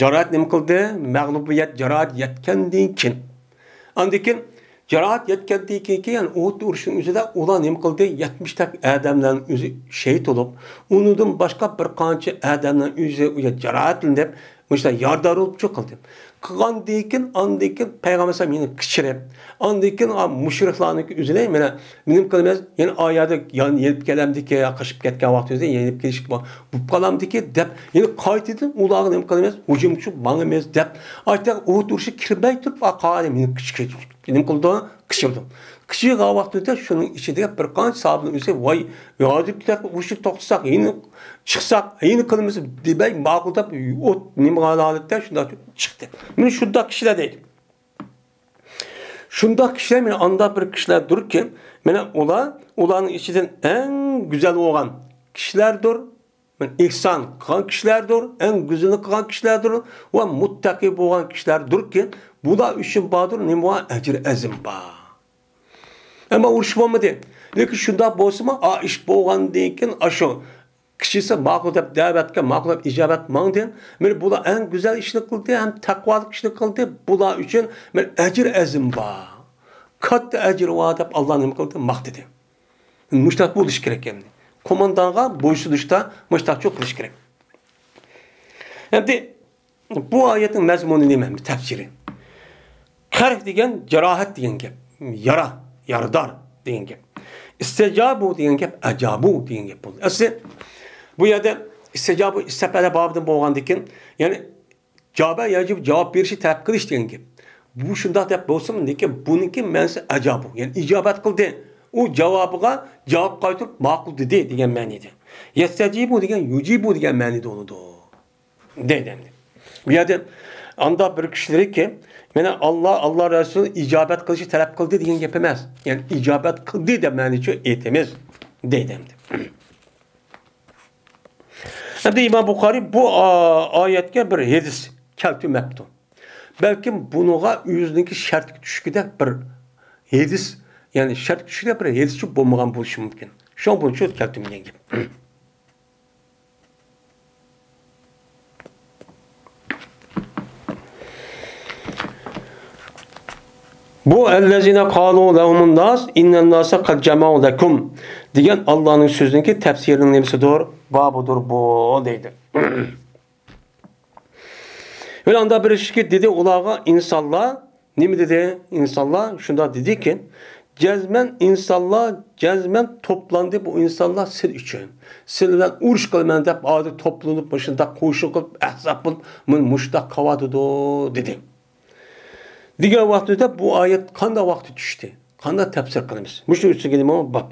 جاراھەت نېمە قىلدى؟ مەغلۇبىيەت، جاراھەت يەتكەندىن كېيىن. ئاندىن كېيىن جاراھەت يەتكەندىن كېيىن، يەنى ئۇھۇد ئۇرۇشىنىڭ ئۆزىدە ئۇلار نېمە قىلدى؟ يەتمىش تەك ئادەملەرنىڭ ئۆزى شېھىت بولۇپ، ئۇنىڭدىن باشقا بىر قانچە ئادەملەرنىڭ ئۆزى جاراھەتلىنىپ، مۇشۇنداق يارىدار بولۇپچۇ قىلدى. قىلغاندىن كېيىن، ئاندىن كېيىن پەيغەمبەر ئەلەيھىسسالام يەنە قىچىرىپ، ئاندىن كېيىن، ئا، مۇشرىكلارنىڭكى ئۆزىنى، مانا، نېمە قىلىمىز؟ يەنە ئايەردە يان-، يېنىپ كېلەمدىكى، قېچىپ كەتكەن ۋاقتىمىزدا يېنىپ كېلىش بولۇپ قالامدىكى دەپ، يەنە قايتىدىن ئۇلارغا نېمە قىلىمىز؟ ھۇجۇمچى ماڭىمىز دەپ، ئايتا ئۇ تۇرۇشى كىرمەي تۇرۇپ، ئا، قارا مېنى قىچ-، نېمە قىلىدۇ؟ قىچىردى. قىچىرغان ۋاقتىدا شۇنىڭ ئىچىدىكى بىر قانچە ساھابىنىڭ ئۆزى، ۋاي، ھازىر كېتىپ ئۇرۇشنى توختىساق، يەنە چىقساق، يەنە قىلىمىز دېمەي، ماقۇل دەپ، ئوت نېمە قىلغان ھالەتتە شۇنداق چىقتى. مانا شۇنداق كىشىلەر دەيدۇ. شۇنداق كىشىلەر، مانا ئانداق بىر كىشىلەردۇركى، مانا ئۇلار، ئۇلارنىڭ ئىچىدىن ئەڭ گۈزەل بولغان كىشىلەردۇر، مانا ئېھسان قىلغان كىشىلەردۇر، ئەڭ گۈزىلىنى قىلغان كىشىلەردۇر ۋە مۇتتەقى بولغان كىشىلەردۇركى، بۇلار ئۈچۈن باردۇر، نېمە بار؟ ئەجرى ئەزىم بار. ئەمما ئۇرۇش بولمىدى. لېكىن شۇنداق بولسىمۇ، ئا، ئىش بولغاندىن كېيىن، ئاشۇ كىشىسى ماقۇل دەپ دەۋەتكە، ماقۇل دەپ ئىجابەت ماڭدى. مانا بۇلار ئەڭ گۈزەل ئىشنى قىلدى ھەم تەقۋالىق ئىشنى قىلدى. بۇلار ئۈچۈن مانا ئەجىر ئەزىم بار. كاتتا ئەجىر بار دەپ ئاللا نېمە قىلدى؟ ماختىدى. مۇشۇنداق بولۇش كېرەك ئەمدى. قوماندانغا بويسۇنۇشتا مۇشۇنداقچۇ قىلىش كېرەك. ئەمدى بۇ ئايەتنىڭ مەزمۇنى نېمە؟ تەپسىرى. قەرھ دېگەن جاراھەت دېگەن گەپ. يارا، يارىدار دېگەن گەپ. ئىستەجابۇ دېگەن گەپ، ئەجابۇ دېگەن گەپ بولدى. ئەسلى بۇ يەردە ئىستەجابۇ ئىستەپئەلە بابىدىن بولغاندىكىن، يەنى جابە يەجىب جاۋاب بېرىشى، تەلەپ قىلىش دېگەن گەپ. بۇ شۇنداق دەپ بولسىمۇ، لېكىن بۇنىڭكى مەنىسى ئەجابۇ، يەنى ئىجابەت قىلدى. ئۇ جاۋابىغا جاۋاب قايتۇرۇپ ماقۇل دېدى دېگەن مەنىدە. يەستەجىبۇ دېگەن يۇجىبۇ دېگەن مەنىدە بولىدۇ. دەيدۇ ئەمدى. بۇ يەردە ئاندا بىر كىشىلىرىكى، مانا ئاللا، ئاللا رەسۇلى ئىجابەت قىلىشنى تەلەپ قىلدى دېگەن گەپ ئەمەس. يەنى ئىجابەت قىلدى دەپ مەنىچۇ ئېيتىمىز، دەيدۇ ئەمدى. ئەمدى ئىمام بۇخارىي بۇ ئا-، ئايەتكە بىر ھەدىس كەلتۈرمەپتۇ. بەلكىم بۇنىڭغا ئۆزىنىڭكى شەرتكە چۈشكۈدەك بىر ھەدىس، يەنى شەرت كۈچلۈك بىر ھەدىسچۇ بولمىغان بولۇشى مۇمكىن. شۇڭا بۇنىچۇ كەلتۈرمىگەن گەپ. بۇ «ئەللەزىنە قالۇ لەھۇمۇن ناس ئىننەن ناسە قەد جەمەئۇ لەكۇم» دېگەن ئاللانىڭ سۆزىنىڭكى تەپسىرىنىڭ نېمىسىدۇر؟ بابىدۇر بۇ دەيدۇ. ھېلى ئاندا بىر ئىشكى دېدى ئۇلارغا ئىنسانلار، نېمە دېدى؟ ئىنسانلار شۇنداق دېدىكى، جەزمەن ئىنسانلار، جەزمەن توپلاندى بۇ ئىنسانلار سىل ئۈچۈن. سىل بىلەن ئۇرۇش قىلىمەن دەپ، ھازىر توپلىنىپ، مۇشۇنداق قوشۇن قىلىپ، ئەھزاب بولۇپ، مانا مۇشۇنداق قىلىۋاتىدۇ، دېدى. دېگەن ۋاقتىدا بۇ ئايەت قانداق ۋاقىتتا چۈشتى؟ قانداق تەپسىر قىلىمىز؟ مۇشۇ ئۈستىگە نېمە بار؟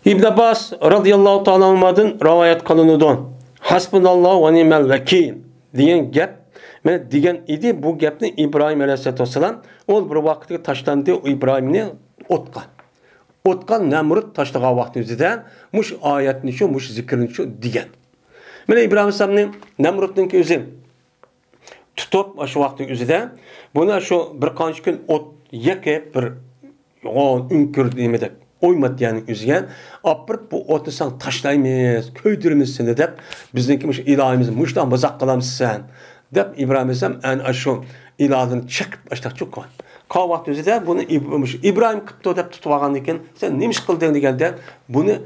ئىبن ئابباس رازىياللاھۇ تائالا ئەنھۇمادىن رىۋايەت قىلىنىدۇ. «ھەسبۇناللاھۇ ۋە نىئمەل ۋەكىل» دېگەن گەپ، مانا دېگەن ئىدى. بۇ گەپنى ئىبراھىم ئەلەيھىسسالاتۇ ۋەسسالام، ئۇ بىر ۋاقىتتا تاشلاندى ئىبراھىمنى ئوتقا. ئوتقا نەمرۇت تاشلىغان ۋاقتى ئۆزىدە مۇشۇ ئايەتنى شۇ، مۇشۇ زىكىرنى شۇ دېگەن. مانا ئىبراھىم ئەلەيھىسسالامنى نەمرۇتنىڭكى ئۆزى تۇتۇپ، شۇ ۋاقىتنىڭ ئۆزىدە بۇنى شۇ بىر قانچە كۈن ئوت يېقىپ، بىر يوغان ئۆڭكۈر نېمە دەپ ئويماتتى يەرنىڭ ئۆزىگە. ئاپىرىپ، بۇ ئوتنى ساڭا تاشلايمىز، كۆيدۈرىمىز سېنى دەپ، بىزنىڭكى مۇشۇ ئىلاھىمىز مۇشۇنداق مازاق قىلامسەن دەپ، ئىبراھىم ئەلەيھىسسالام ئەنە شۇ ئىلاھلىرىنى چېقىپ ئاشتاق چوققان. قالغان ۋاقىت ئۆزىدە بۇنى ئىب-، مۇشۇ ئىبراھىم قىپتۇ دەپ تۇتۇۋالغاندىن كېيىن، سەن نېمە ئىش قىلدىڭ دېگەندە، بۇنى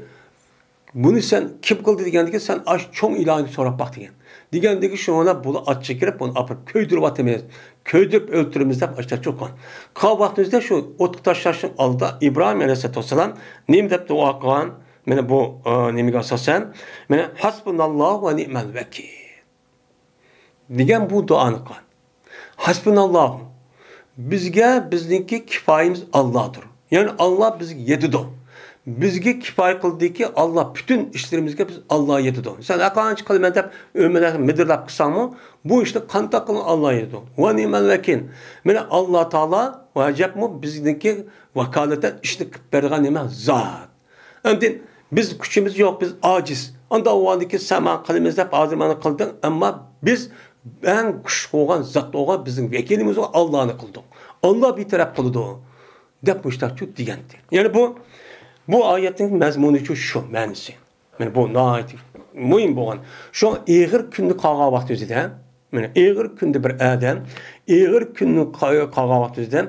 بۇنى سەن كىم قىلدى دېگەندىكىن، سەن ئاش چوڭ ئىلاھىنى سوراپ باق دېگەن. دېگەندىكى شۇڭا بۇلار ئاچچىق كىرىپ، بۇنى ئاپىرىپ كۆيدۈرۈۋاتىمىز، كۆيدۈرۈپ ئۆلتۈرىمىز دەپ ئاشتا چوققان. قالغان ۋاقتىمىزدا شۇ ئوتقا تاشلاشنىڭ ئالدىدا ئىبراھىم ئەلەيھىسسالاتۇ ۋەسسالام نېمە دەپ دۇئا قىلغان؟ مانا بۇ، ئە، نېمىگە ئاساسەن، مانا، «ھەسبۇناللاھۇ ۋە نىئمەل ۋەكىل» دېگەن بۇ دۇئانى قىلغان. ھەسبۇناللاھۇ. بىزگە بىزنىڭكى كىپايىمىز ئاللادۇر. يەنى ئاللا بىزگە يېتىدۇ. بىزگە كىپايە قىلدىكى ئاللا، پۈتۈن ئىشلىرىمىزگە بىز ئاللا يېتىدۇ. سەن ھەرقانچە قىلىمەن دەپ ئۆمەلەر مىدىرلاپ قىلساڭمۇ، بۇ ئىشنى قانداق قىلغان ئاللا يېتىدۇ. ۋە نىئمەل ۋەكىل. مانا ئاللا تائالا ۋە ئەجەبمۇ بىزنىڭكى ۋاكالىتەن ئىشنى قىلىپ بېرىدىغان نېمە؟ زات. ئاندىن بىز كۈچىمىز يوق، بىز ئاجىز. ئانداق بولغاندىكىن سەن ماڭا قىلىمىز دەپ ھازىر مانا قىلدىڭ، ئەمما بىز ئەڭ كۈچلۈك بولغان زات بولغان بىزنىڭ ۋەكىلىمىز بولغان ئاللانى قىلدۇق. ئاللا بىر تەرەپ قىلىدۇ دەپ مۇشتاقچۇ دېگەنتى. يەنى بۇ، بۇ ئايەتنىڭ مەزمۇنىچۇ شۇ، مەنىسى. مانا بۇ ناھايىتى مۇھىم بولغان. شۇ ئېغىر كۈندە قالغان ۋاقتى ئۆزىدە، مانا ئېغىر كۈندە بىر ئادەم، ئېغىر كۈندە قا-، قالغان ۋاقتى ئۆزىدە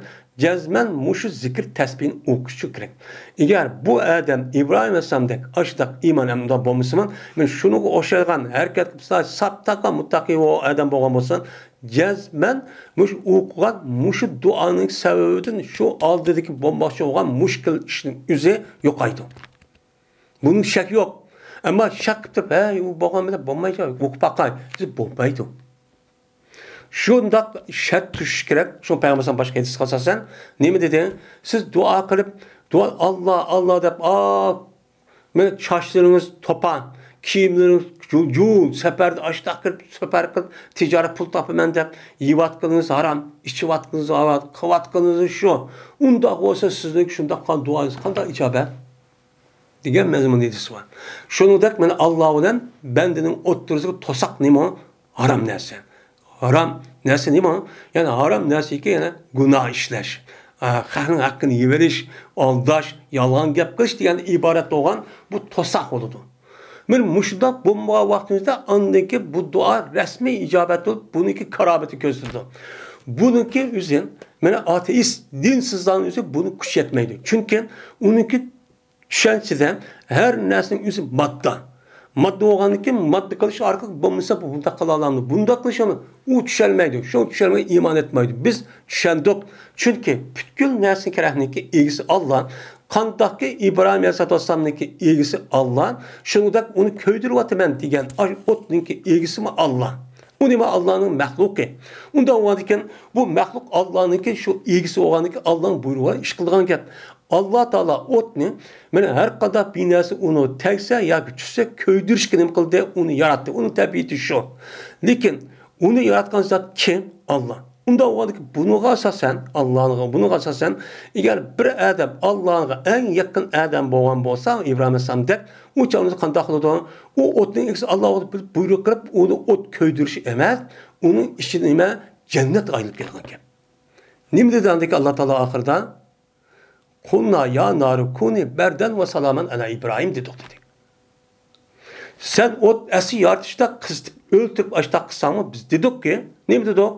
جەزمەن مۇشۇ زىكىر تەسبىھنى ئوقۇشى كېرەك. ئەگەر بۇ ئادەم ئىبراھىم ئەلەيھىسسالامدەك ئاشۇنداق ئىمان ئەمدا بولمىسىمۇ، مانا شۇنىڭغا ئوخشايدىغان ھەرىكەت قىلسا، ساپتاقا مۇتتەقى ئادەم بولغان بولسا، جەزمەن مۇشۇ ئوقۇغان مۇشۇ دۇئانىڭ سەۋەبىدىن شۇ ئالدىدىكى بولماقچى بولغان مۈشكۈل ئىشنىڭ ئۆزى يوقايدۇ. بۇنىڭ شەك يوق. ئەمما شەك قىلىپ تۇرۇپ، ھەي، ئۇ بولغان بىلەن بولمايدۇ، ئوقۇپ باقاي دېسە، بولمايدۇ. شۇنداق شەرت تۈزۈش كېرەك. شۇ پەيغەمبەر باشقا ھەدىسكە ئاساسەن نېمە دېدى؟ سىز دۇئا قىلىپ، دۇئا، «ئاللا، ئاللا» دەپ، ئا، مانا چاچلىرىڭىز توپا، كىيىملىرىڭىز جۇل، جۇل، سەپەردە ئاشتاق كىرىپ، سەپەر قىلىپ، تىجارەت پۇل تاپىمەن دەپ، يەۋاتقىنىڭىز ھارام، ئىچىۋاتقىنىڭىز ھارام، قىلىۋاتقىنىڭىز شۇ. ئۇنداق بولسا سىزنىڭ شۇنداق قىلغان دۇئاڭىز قانداق ئىجابەت؟ دېگەن مەزمۇن ھەدىس بار. شۇنىڭدەك مانا ئاللا بىلەن بەندىنىڭ ئوتتۇرىسىغا توساق نېمە؟ ھارام نەرسە. ھارام نەرسە نېمە؟ يەنى ھارام نەرسىكى يەنە گۇناھ ئىشلەش، ئا، خەقنىڭ ھەققىنى يېۋېلىش، ئالداش، يالغان گەپ قىلىش دېگەندىن ئىبارەت بولغان بۇ توساق بولىدۇ. مانا مۇشۇنداق بولمىغان ۋاقتىمىزدا ئاندىن كېيىن بۇ دۇئا رەسمىي ئىجابەت بولۇپ، بۇنىڭكى كارامىتى كۆرسىتىدۇ. بۇنىڭكى ئۆزى، مانا ئاتېئىست، دىنسىزلارنىڭ ئۆزى بۇنى كۈچ يەتمەيدۇ. چۈنكى ئۇنىڭكى چۈشەنچىدە ھەر نەرسىنىڭ ئۆزى ماددا. ماددا بولغاندىن كېيىن ماددا قىلىش ئارقىلىق بولمىسا بۇ بۇنداق قىلالامدۇ؟ بۇنداق قىلىشىمۇ؟ ئۇ چۈشەنمەيدۇ. شۇ چۈشەنمەي ئىمان ئېيتمايدۇ. بىز چۈشەندۇق. چۈنكى پۈتكۈل نەرسىنىڭ كەرەكنىڭكى ئىگىسى ئاللا. قانداقكى ئىبراھىم ئەلەيھىسسالاتۇ ۋەسسالامنىڭكى ئىگىسى ئاللا، شۇنىڭدەك ئۇنى كۆيدۈرۈۋاتىمەن دېگەن ئاشۇ ئوتنىڭكى ئىگىسىمۇ ئاللا. ئۇ نېمە؟ ئاللانىڭ مەخلۇقى. ئۇنداق بولغاندىكىن بۇ مەخلۇق ئاللانىڭكى شۇ ئىگىسى بولغاندىكىن ئاللانىڭ بۇيرۇغى بىلەن ئىش قىلىدىغان گەپ. ئاللا تائالا ئوتنى، مانا ھەر قانداق بىر نەرسە ئۇنىڭغا تەگسە ياكى چۈشسە كۆيدۈرۈشكە نېمە قىلدى؟ ئۇنى ياراتتى. ئۇنىڭ تەبىئىتى شۇ. لېكىن ئۇنى ياراتقان زات كىم؟ ئاللا. ئۇنداق بولغاندىكىن بۇنىڭغا ئاساسەن، ئاللانىڭ بۇنىڭغا ئاساسەن، ئەگەر بىر ئادەم ئاللانىڭغا ئەڭ يېقىن ئادەم بولغان بولسا، ئىبراھىم ئەلەيھىسسالامدەك، ئۇ چاغدا قانداق قىلىدۇ؟ ئۇ ئوتنىڭ ئىگىسى ئاللا بىلىپ بۇيرۇق قىلىپ، ئۇنى ئوت كۆيدۈرۈش ئەمەس، ئۇنىڭ ئىچىدە نېمە؟ جەننەت ئايلىنىپ كېتىدىكەن. نېمە دېدى ئاندىن كېيىن ئاللا تائالا ئاخىرىدا؟ قۇلنا يا نارۇ كۇنى بەردەن ۋە سالامەن ئەلا ئىبراھىم دېدۇق دېدى. سەن ئوت ئەسلى يارىتىشتا قىزىتىپ ئۆلتۈرۈپ ئاشتاق قىلساڭمۇ بىز دېدۇقكى، نېمە دېدۇق؟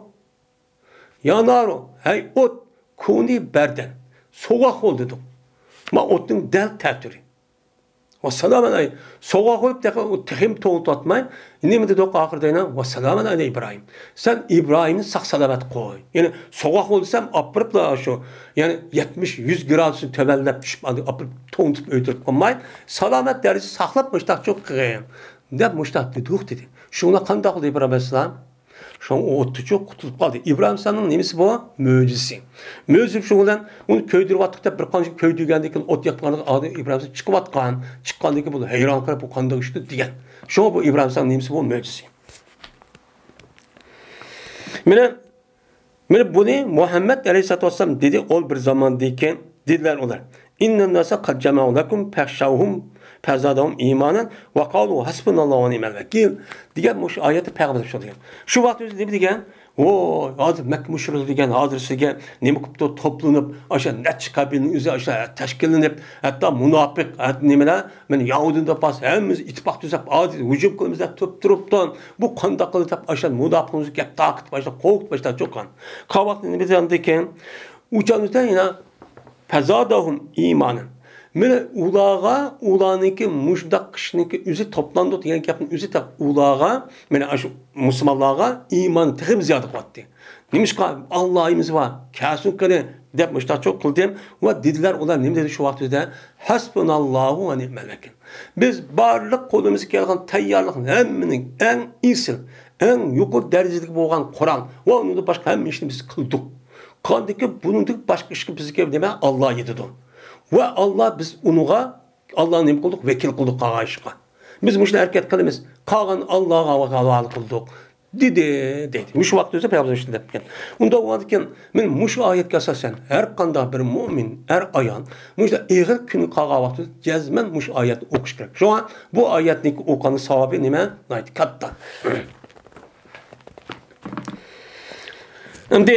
يا نارۇ، ھەي ئوت، كۇنى بەردەن، سوغۇق بول دېدۇق. ما ئوتنىڭ دەل تەتۈرى. ۋە سالامەن ئەي، سوغۇق بولۇپ تېخى، تېخىمۇ توڭلىتىۋاتماي، نېمە دېدۇق ئاخىرىدا يەنە؟ ۋە سالامەن ئەلا ئىبراھىم. سەن ئىبراھىمنى ساق سالامەت قوي. يەنى سوغۇق بول دېسەم، ئاپىرىپلا شۇ، يەنى يەتمىش، يۈز گرادۇسنى تۆۋەنلەپ چۈشۈپ، ئاندىن ئاپىرىپ توڭلىتىپ ئۆلتۈرۈپ قويماي، سالامەت دەرىجىسى ساقلاپ مۇشتاق چوق قىلغىن، دەپ مۇشتاق دېدۇق دېدى. شۇڭا قانداق قىلدى ئىبراھىم ئەلەيھىسسالام؟ شۇڭا ئۇ ئوتتىچۇ قۇتۇلۇپ قالدى. ئىبراھىم ئەلەيھىسسالامنىڭ نېمىسى بۇ؟ مۆجىزىسى. مۆجىزە شۇ بىلەن ئۇنى كۆيدۈرۈۋاتتۇق دەپ بىر قانچە كۆيدۈرگەندىن كېيىن، ئوت ياققاندىن كېيىن ئىبراھىم ئەلەيھىسسالام چىقىۋاتقان. چىققاندىن كېيىن بۇ ھەيران قېلىپ، بۇ قانداق ئىشتۇ دېگەن. شۇڭا بۇ ئىبراھىم ئەلەيھىسسالامنىڭ نېمىسى بۇ؟ مۆجىزىسى. مانا مانا بۇنى مۇھەممەد ئەلەيھىسسالاتۇ ۋەسسالام دېدى، ئول بىر زاماندىن كېيىن دېدىلەر ئۇلار. ئىننەنناسە قەد جەمەئۇ لەكۇم فەخشەۋھۇم فەزادەھۇم ئىمانەن ۋە قالۇ ھەسبۇناللاھۇ ۋە نىئمەل ۋەكىل دېگەن مۇشۇ ئايەتتە پەيغەمبەر شۇ دېگەن. شۇ ۋاقىت ئۆزى نېمە دېگەن؟ ۋوي، ھازىر مەككە مۇشرىكلىرى دېگەن ھازىر سىزگە نېمە قىپتۇ؟ توپلىنىپ، ئاشۇ نەچچە قەبىلىنىڭ ئۆزى ئاشۇ تەشكىللىنىپ، ھەتتا مۇناپىق، ھەتتا نېمىلەر، مانا يەھۇدىي ناپاس ھەممىسى ئىتتىپاق تۈزەپ، ھازىر ھۇجۇم قىلىمىز دەپ تۇرۇپ تۇرۇپتۇ. بۇ قانداق قىلدى دەپ، ئاشۇ مۇناپىقنىڭ ئۆزى گەپ تارقىتىپ، ئاشۇ قورقۇتۇپ، ئاشۇ چوققان. قاۋاقتىن نېمە دېگەندىكىن، ئۇ چاغدا يەنە فەزادەھۇم ئىمانەن. مانا ئۇلارغا، ئۇلارنىڭكى مۇشۇنداق قىلىشنىڭكى ئۆزى، توپلاندۇق دېگەن گەپنىڭ ئۆزى تاق ئۇلارغا، مانا ئاشۇ مۇسۇلمانلارغا ئىمان تېخىمۇ زىيادە قىلاتتى. نېمىشقا؟ ئاللاھىمىز بار، كەلسۇن قېنى، دەپ مۇشتاق چوق قىلدىم. ۋە دېدىلەر، ئۇلار نېمە دېدى شۇ ۋاقىتتا؟ ھەسبۇناللاھۇ ۋە نىئمەل ۋەكىل. بىز بارلىق قولىمىزغا كەلگەن تەييارلىقنىڭ ھەممىنىڭ ئەڭ ئېسىل، ئەڭ يۇقىرى دەرىجىدىكى بولغان قورال ۋە ئۇنىڭدىن باشقا ھەممە ئىشنى بىز قىلدۇق. قاندىكى بۇنىڭدىن باشقا ئىشقا بىزگە نېمە؟ ئاللا يېتىدۇ. ۋە ئاللا بىز ئۇنىڭغا، ئاللانى نېمە قىلدۇق؟ ۋەكىل قىلدۇق قالغان ئىشقا. بىز مۇشۇنى ھەرىكەت قىلىمىز. قالغان ئاللاغا ھاۋالە قىلدۇق. دېدى، دەيدۇ. مۇشۇ ۋاقىت ئۆزى پەيغەمبەر شۇنداق دەپتىكەن. ئۇنداق بولغاندىكىن، مانا مۇشۇ ئايەتكە ئاساسەن، ھەر قانداق بىر مۆمىن، ئەر ئايال، مۇشۇنداق ئېغىر كۈنى قالغان ۋاقتىدا جەزمەن مۇشۇ ئايەتنى ئوقۇش كېرەك. شۇڭا بۇ ئايەتنىڭ ئوقۇغان ساۋابى نېمە؟ ناھايىتى كاتتا. ئەمدى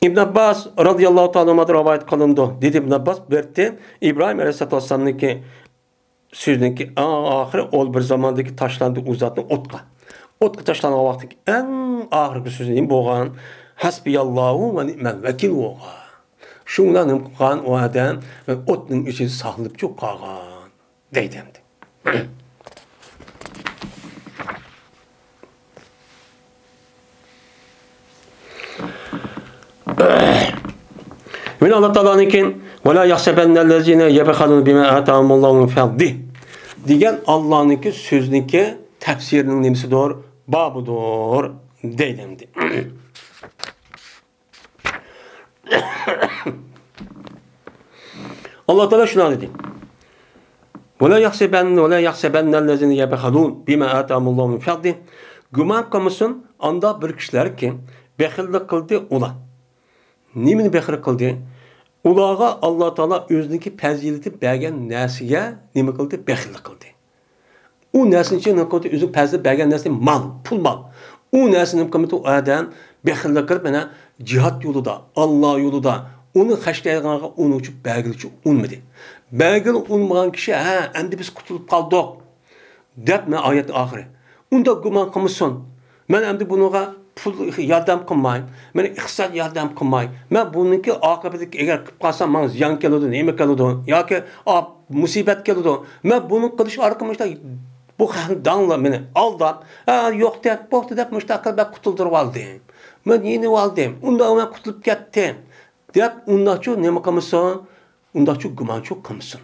ئىبن ئابباس رازىياللاھۇ تائالا ئەنھۇدىن رىۋايەت قىلىنىدۇ. دېدى ئىبن ئابباس، بىرتى ئىبراھىم ئەلەيھىسسالاتۇ ۋەسسالامنىڭكى سۆزىنىڭكى ئەڭ ئاخىرى، ئول بىر زاماندىكى تاشلاندى ئۇ زاتنى ئوتقا. ئوتقا تاشلانغان ۋاقتىكى ئەڭ ئاخىرقى سۆزى نېمە بولغان؟ ھەسبىياللاھۇ ۋە نىئمەل ۋەكىل بولغان. شۇ بىلەن نېمە قىلغان ئۇ ئادەم؟ ئوتنىڭ ئىچىدە ساقلىنىپچۇ قالغان. دەيدۇ ئەمدى. مانا ئاللا تائالانىڭكى، «ۋەلا يەھسەبەننەللەزىنە يەبخەلۇنە بىما ئاتاھۇمۇللاھۇ مىن فەزلىھ» دېگەن ئاللانىڭكى سۆزىنىڭكى تەپسىرىنىڭ نېمىسىدۇر؟ بابىدۇر، دەيدۇ ئەمدى. ئاللا تائالا شۇنداق دېدى. «ۋەلا يەھسەبەن، ۋەلا يەھسەبەننەللەزىنە يەبخەلۇنە بىما ئاتاھۇمۇللاھۇ مىن فەزلىھ.» گۇمان قىلمىسۇن ئاندا بىر كىشىلەركى بېخىللىق قىلدى ئۇلار. نېمىنى بېخىل قىلدى؟ ئۇلارغا ئاللا تائالا ئۆزىنىڭكى پەزىلىتى بەرگەن نەرسىگە نېمە قىلدى؟ بېخىللىق قىلدى. ئۇ نەرسىنى ئىچىدە نېمە قىلدى؟ ئۆزىنىڭ پەزىلىتى بەرگەن نەرسىنى، مال، پۇل، مال. ئۇ نەرسىنى نېمە قىلمىدى؟ ئۇ ئادەم بېخىللىق قىلىپ، مانا جىھاد يولىدا، ئاللا يولىدا ئۇنى خەجلەيدىغانغا ئۇنىڭ ئۈچۈن بەرگىلى ئۇنىمىدى. بەرگىلى ئۇنىمىغان كىشى، ھە، ئەمدى بىز قۇتۇلۇپ قالدۇق دەپ، مانا ئايەتنىڭ ئاخىرى. ئۇنداق گۇمان قىلمىسۇن. مەن ئەمدى بۇنىڭغا پۇل ياردەم قىلماي، مەن ئىقتىساد ياردەم قىلماي، مەن بۇنىڭكى ئاقىۋىتىگە ئەگەر قىلىپ قالسام، ماڭا زىيان كېلىدۇ، نېمە كېلىدۇ ياكى ئا، مۇسىبەت كېلىدۇ. مەن بۇنى قىلىش ئارقىلىق مۇشۇنداق بۇ خەقنى داڭلا مېنى ئالداپ، ھە، يوق دەپ، بوپتۇ دەپ مۇشۇنداق قىلىپ مەن قۇتۇلدۇرۇۋالدىم. مەن يېنىۋالدىم. ئۇنداق مەن قۇتۇلۇپ كەتتىم دەپ ئۇنداقچۇ نېمە قىلمىسۇن؟ ئۇنداقچۇ گۇمانچۇ قىلمىسۇن.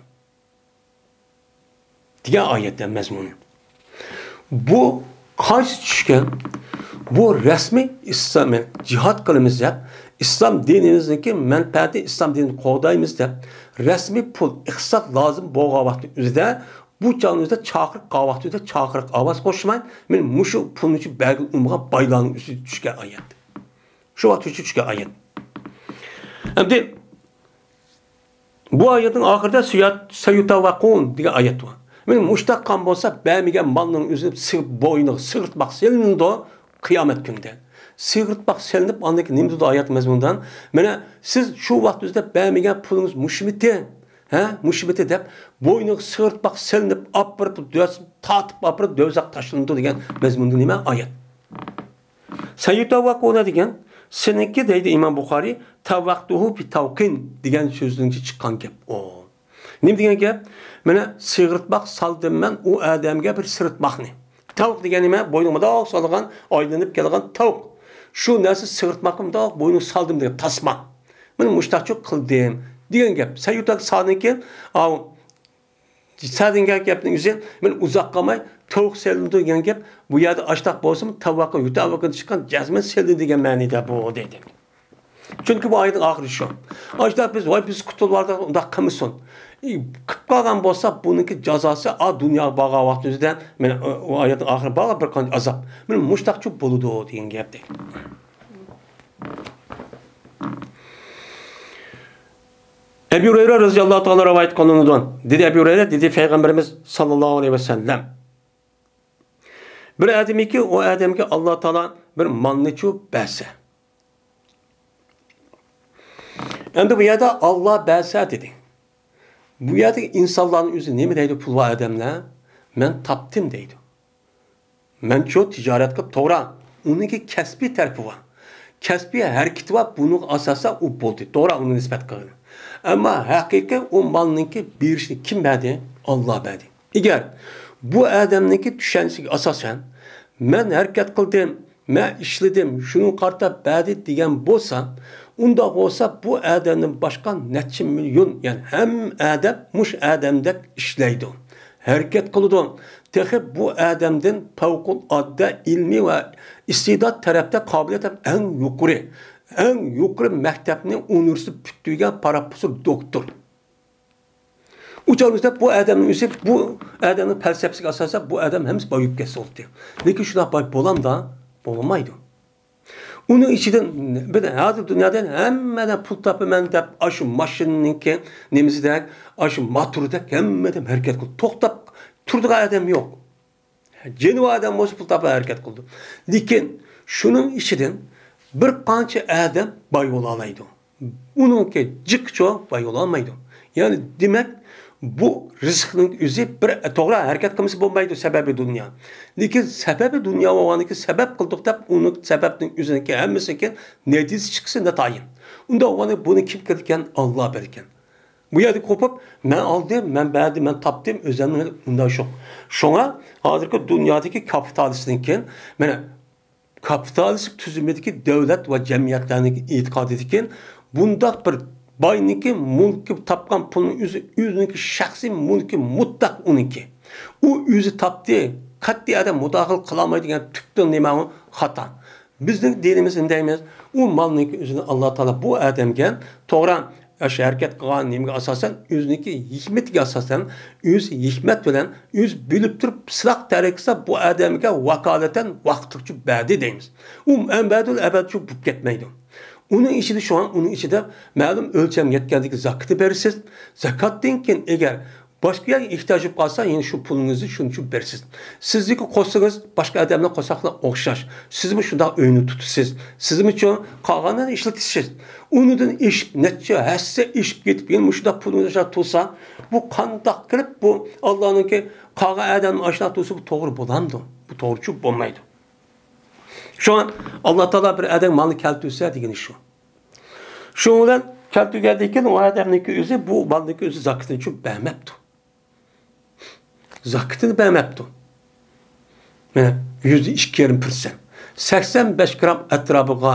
دېگەن ئايەتنىڭ مەزمۇنى. بۇ قايسى چۈشكەن؟ بۇ رەسمىي ئىسلام، يەنى جىھاد قىلىمىز دەپ، ئىسلام دىنىمىزنىڭكى مەنپەئەتى، ئىسلام دىنىنى قوغدايمىز دەپ، رەسمىي پۇل، ئىقتىساد لازىم بولغان ۋاقىتنىڭ ئۆزىدە، بۇ چاغنىڭ ئۆزىدە چاقىرىق قىلغان ۋاقتىدا چاقىرىق ئاۋاز قوشماي، مەن مۇشۇ پۇلنى ئۈچۈن بەرگىلى ئۇنىمىغان بايلارنىڭ ئۈستىدە چۈشكەن ئايەت. شۇ ۋاقىت چۈشكەن ئايەت. ئەمدى بۇ ئايەتنىڭ ئاخىرىدا سۇيات-، سەيۇتەۋۋەقۇن دېگەن ئايەت بار. مانا مۇشۇنداق قىلغان بولسا، بەرمىگەن مالنىڭ ئۆزىنى سىغ-، بوينىغا سىغىرتماق سېلىنىدۇ قىيامەت كۈنىدە. سىغىرتماق سېلىنىپ، ئاندىن كېيىن نېمە دېدى ئايەت مەزمۇنىدا؟ مانا سىز شۇ ۋاقىت ئۆزىدە بەرمىگەن پۇلىڭىز مۇشۇمىتى؟ ھە؟ مۇشۇمىتى دەپ، بوينىغا سىغىرتماق سېلىنىپ، ئاپىرىپ، دۆز-، تارتىپ ئاپىرىپ، دوزاخقا تاشلىنىدۇ دېگەن مەزمۇندا نېمە ئايەت؟ سەيۇتەۋۋەقۇنە دېگەن، سېنىڭكى دەيدۇ ئىمام بۇخارىي، تەۋۋەقتۇھۇ بى تەۋقىن دېگەن سۆزدىن چىققان گەپ ئۇ. نېمە دېگەن گەپ؟ مانا سىغىرتماق سالدىم مەن ئۇ ئادەمگە بىر سىرىتماقنى. تەۋق دېگەن نېمە؟ بوينىغا مۇنداق سالغان، ئايلىنىپ كەلگەن تەۋق. شۇ نەرسە سىغىرتماقنى مۇنداق بوينىغا سالدىم دېگەن تاسما. مانا مۇشتاقچۇ قىلدىم دېگەن گەپ. سەيۇتەۋۋەقۇنەدىن كېيىن، ئاۋۇ سەدىنگە گەپنىڭ ئۆزى، مەن ئۇزاق قالماي، تەۋق سېلىنىدۇ دېگەن گەپ، بۇ يەردە ئاشتاق بولسىمۇ، تەۋۋەقۇ يۇتەۋۋەقۇدىن چىققان جەزمەن سېلىنىدۇ دېگەن مەنىدە بۇ، دەيدۇ. چۈنكى بۇ ئايەتنىڭ ئاخىرى شۇ. ئاشتاق بىز، ۋاي، بىز قۇتۇلۇپ باردۇق، ئۇنداق قىلمىسۇن. ئى، قىلىپ قالغان بولسا، بۇنىڭكى جازاسى، ئا، دۇنياغا بارغان ۋاقتىمىزدا، مانا، ئۇ ئايەتنىڭ ئاخىرى بار، بىر قانچە ئازاب. مانا مۇشتاقچۇ بولىدۇ دېگەن گەپتەك. ئەبۇ ھۇرەيرە رەزىياللاھۇ تائالا رىۋايەت قىلىنىدۇ. دېدى ئەبۇ ھۇرەيرە، دېدى پەيغەمبىرىمىز ساللاللاھۇ ئەلەيھى ۋەسەللەم، بىر ئادەمكى، ئۇ ئادەمگە ئاللا تائالا بىر مالنىچۇ بەرسە. ئەمدى بۇ يەردە ئاللا بەرسە دېدى. بۇ يەردىكى ئىنسانلارنىڭ ئۆزى نېمە دەيدۇ، پۇل بار ئادەملەر؟ مەن تاپتىم دەيدۇ. مەنچۇ تىجارەت قىلىپ، توغرا، ئۇنىڭكى كەسپىي تەرىپى بار. كەسپىي ھەرىكىتى بار، بۇنىڭغا ئاساسەن ئۇ بولدى. توغرا، ئۇنى نىسبەت قىلغىلى. ئەمما ھەقىقىي ئۇ مالنىڭكى بېرىشنى كىم بەردى؟ ئاللا بەردى. ئەگەر بۇ ئادەمنىڭكى چۈشەنچىسىگە ئاساسەن، مەن ھەرىكەت قىلدىم، مەن ئىشلىدىم، شۇنىڭغا قارىتا بەردى دېگەن بولسا، ئۇنداق بولسا بۇ ئادەمدىن باشقا نەچچە مىليون، يەنى ھەممە ئادەم مۇشۇ ئادەمدەك ئىشلەيدۇ، ھەرىكەت قىلىدۇ. تېخى بۇ ئادەمدىن پەۋقۇلئاددە ئىلمىي ۋە ئىستېدات تەرەپتە قابىلىيەت ھەم ئەڭ يۇقىرى، ئەڭ يۇقىرى مەكتەپنى، ئۇنىۋېرسىتېت پۈتتۈرگەن پروفېسسور، دوكتور. ئۇ چاغدا بۇ ئادەمنىڭ ئۆزى، بۇ ئادەمنىڭ پەلسەپىسىگە ئاساسەن بۇ ئادەم ھەممىسى باي بولۇپ كەتسە بولاتتى. لېكىن شۇنداق باي بولامدا؟ بولمايدۇ. ئۇنىڭ ئىچىدىن بىر ھازىر دۇنيادا ھەممە ئادەم پۇل تاپىمەن دەپ، ئاشۇ ماشىنىنىڭكى نېمىسىدەك، ئاشۇ موتوردەك ھەممە ئادەم ھەرىكەت قىلىپ، توختاپ تۇرىدىغان ئادەم يوق. جېنى بار ئادەم بولسا پۇل تاپىدۇ، ھەرىكەت قىلىدۇ. لېكىن شۇنىڭ ئىچىدىن بىر قانچە ئادەم باي بولالايدۇ. ئۇنىڭكى جىقىچۇ باي بولالمايدۇ. يەنى دېمەك، بۇ رىزىقنىڭ ئۆزى بىر، توغرا، ھەرىكەت قىلمىسا بولمايدۇ، سەۋەبى دۇنيا. لېكىن سەۋەبى دۇنيا بولغاندىن كېيىن، سەۋەب قىلدۇق دەپ، ئۇنىڭ سەۋەبنىڭ ئۆزىنىڭكى ھەممىسىنىڭكى نەتىجىسى چىقىشى ناتايىن. ئۇنداق بولغاندا بۇنى كىم قىلىدىكەن؟ ئاللا بېرىدىكەن. بۇ يەردە قوپۇپ، مەن ئالدىم، مەن بەردىم، مەن تاپتىم، ئۆزۈمنىڭ ئۇنداق يوق. شۇڭا ھازىرقى دۇنيادىكى كاپىتالىستنىڭكى، مانا، كاپىتالىستىك تۈزۈمىدىكى دۆلەت ۋە جەمئىيەتلەرنىڭ ئېتىقادىدىكى بۇنداق بىر باينىڭكى مۈلكى، تاپقان پۇلىنىڭ ئۆزى، ئۆزىنىڭكى شەخسىي مۈلكى مۇتلەق ئۇنىڭكى. ئۇ ئۆزى تاپتى، قەتئىي ئادەم مۇداخىلە قىلالمايدۇ دېگەن تۈپتىن نېمە خاتا. بىزنىڭ دىنىمىز نېمە دەيمىز؟ ئۇ مالنىڭكى ئۆزىنى ئاللا تائالا بۇ ئادەمگە، توغرا، ئاشۇ ھەرىكەت قىلغان نېمىگە ئاساسەن، ئۆزىنىڭكى ھېكمىتىگە ئاساسەن، ئۆز ھېكمەت بىلەن، ئۆز بىلىپ تۇرۇپ، سىلاق تەرىقىسى بۇ ئادەمگە ۋاكالىتەن ۋاقىتلىقچە بەردى دەيمىز. ئۇ ئەبەدۇل ئەبەدچۇ بولۇپ كەتمەيدۇ. ئۇنىڭ ئىچىدە شۇڭا، ئۇنىڭ ئىچىدە مەلۇم ئۆلچەمگە يەتكەندىكى زاكىتى بېرىسىز. زاكاتتىن كېيىن ئەگەر باشقا يەرگە ئېھتىياج بولۇپ قالسا، يەنە شۇ پۇلىڭىزنى شۇنچە بېرىسىز. سىزنىڭكى قوشسىڭىز، باشقا ئادەملەر قوشساقلا ئوخشاش. سىزمۇ شۇنداق ئۆينى تۇتىسىز. سىزمۇچۇ قالغانلارنى ئىشلىتىسىز. ئۇنىڭدىن ئېشىپ، نەچچە ھەسسە ئېشىپ كېتىپ، يەنە مۇشۇنداق پۇلىڭىز ئاشۇنداق تۇرسا، بۇ قانداق قىلىپ بۇ ئاللانىڭكى قالغان ئادەمنى ئاشۇنداق تۇرسا، بۇ توغرا بولامدۇ؟ بۇ توغرىچۇ بولمايدۇ. شۇڭا ئاللا تائالا بىر ئادەم مالنى كەلتۈرسە دېگىنى شۇ. شۇنىڭ بىلەن كەلتۈرگەندىن كېيىن ئۇ ئادەمنىڭكى ئۆزى، بۇ مالنىڭكى ئۆزى زاكىتىنىچۇ بەرمەپتۇ. زاكىتىنى بەرمەپتۇ. مانا، يۈزدە ئىككى يېرىم پىرسەنت. سەكسەن بەش گرام ئەتراپىغا،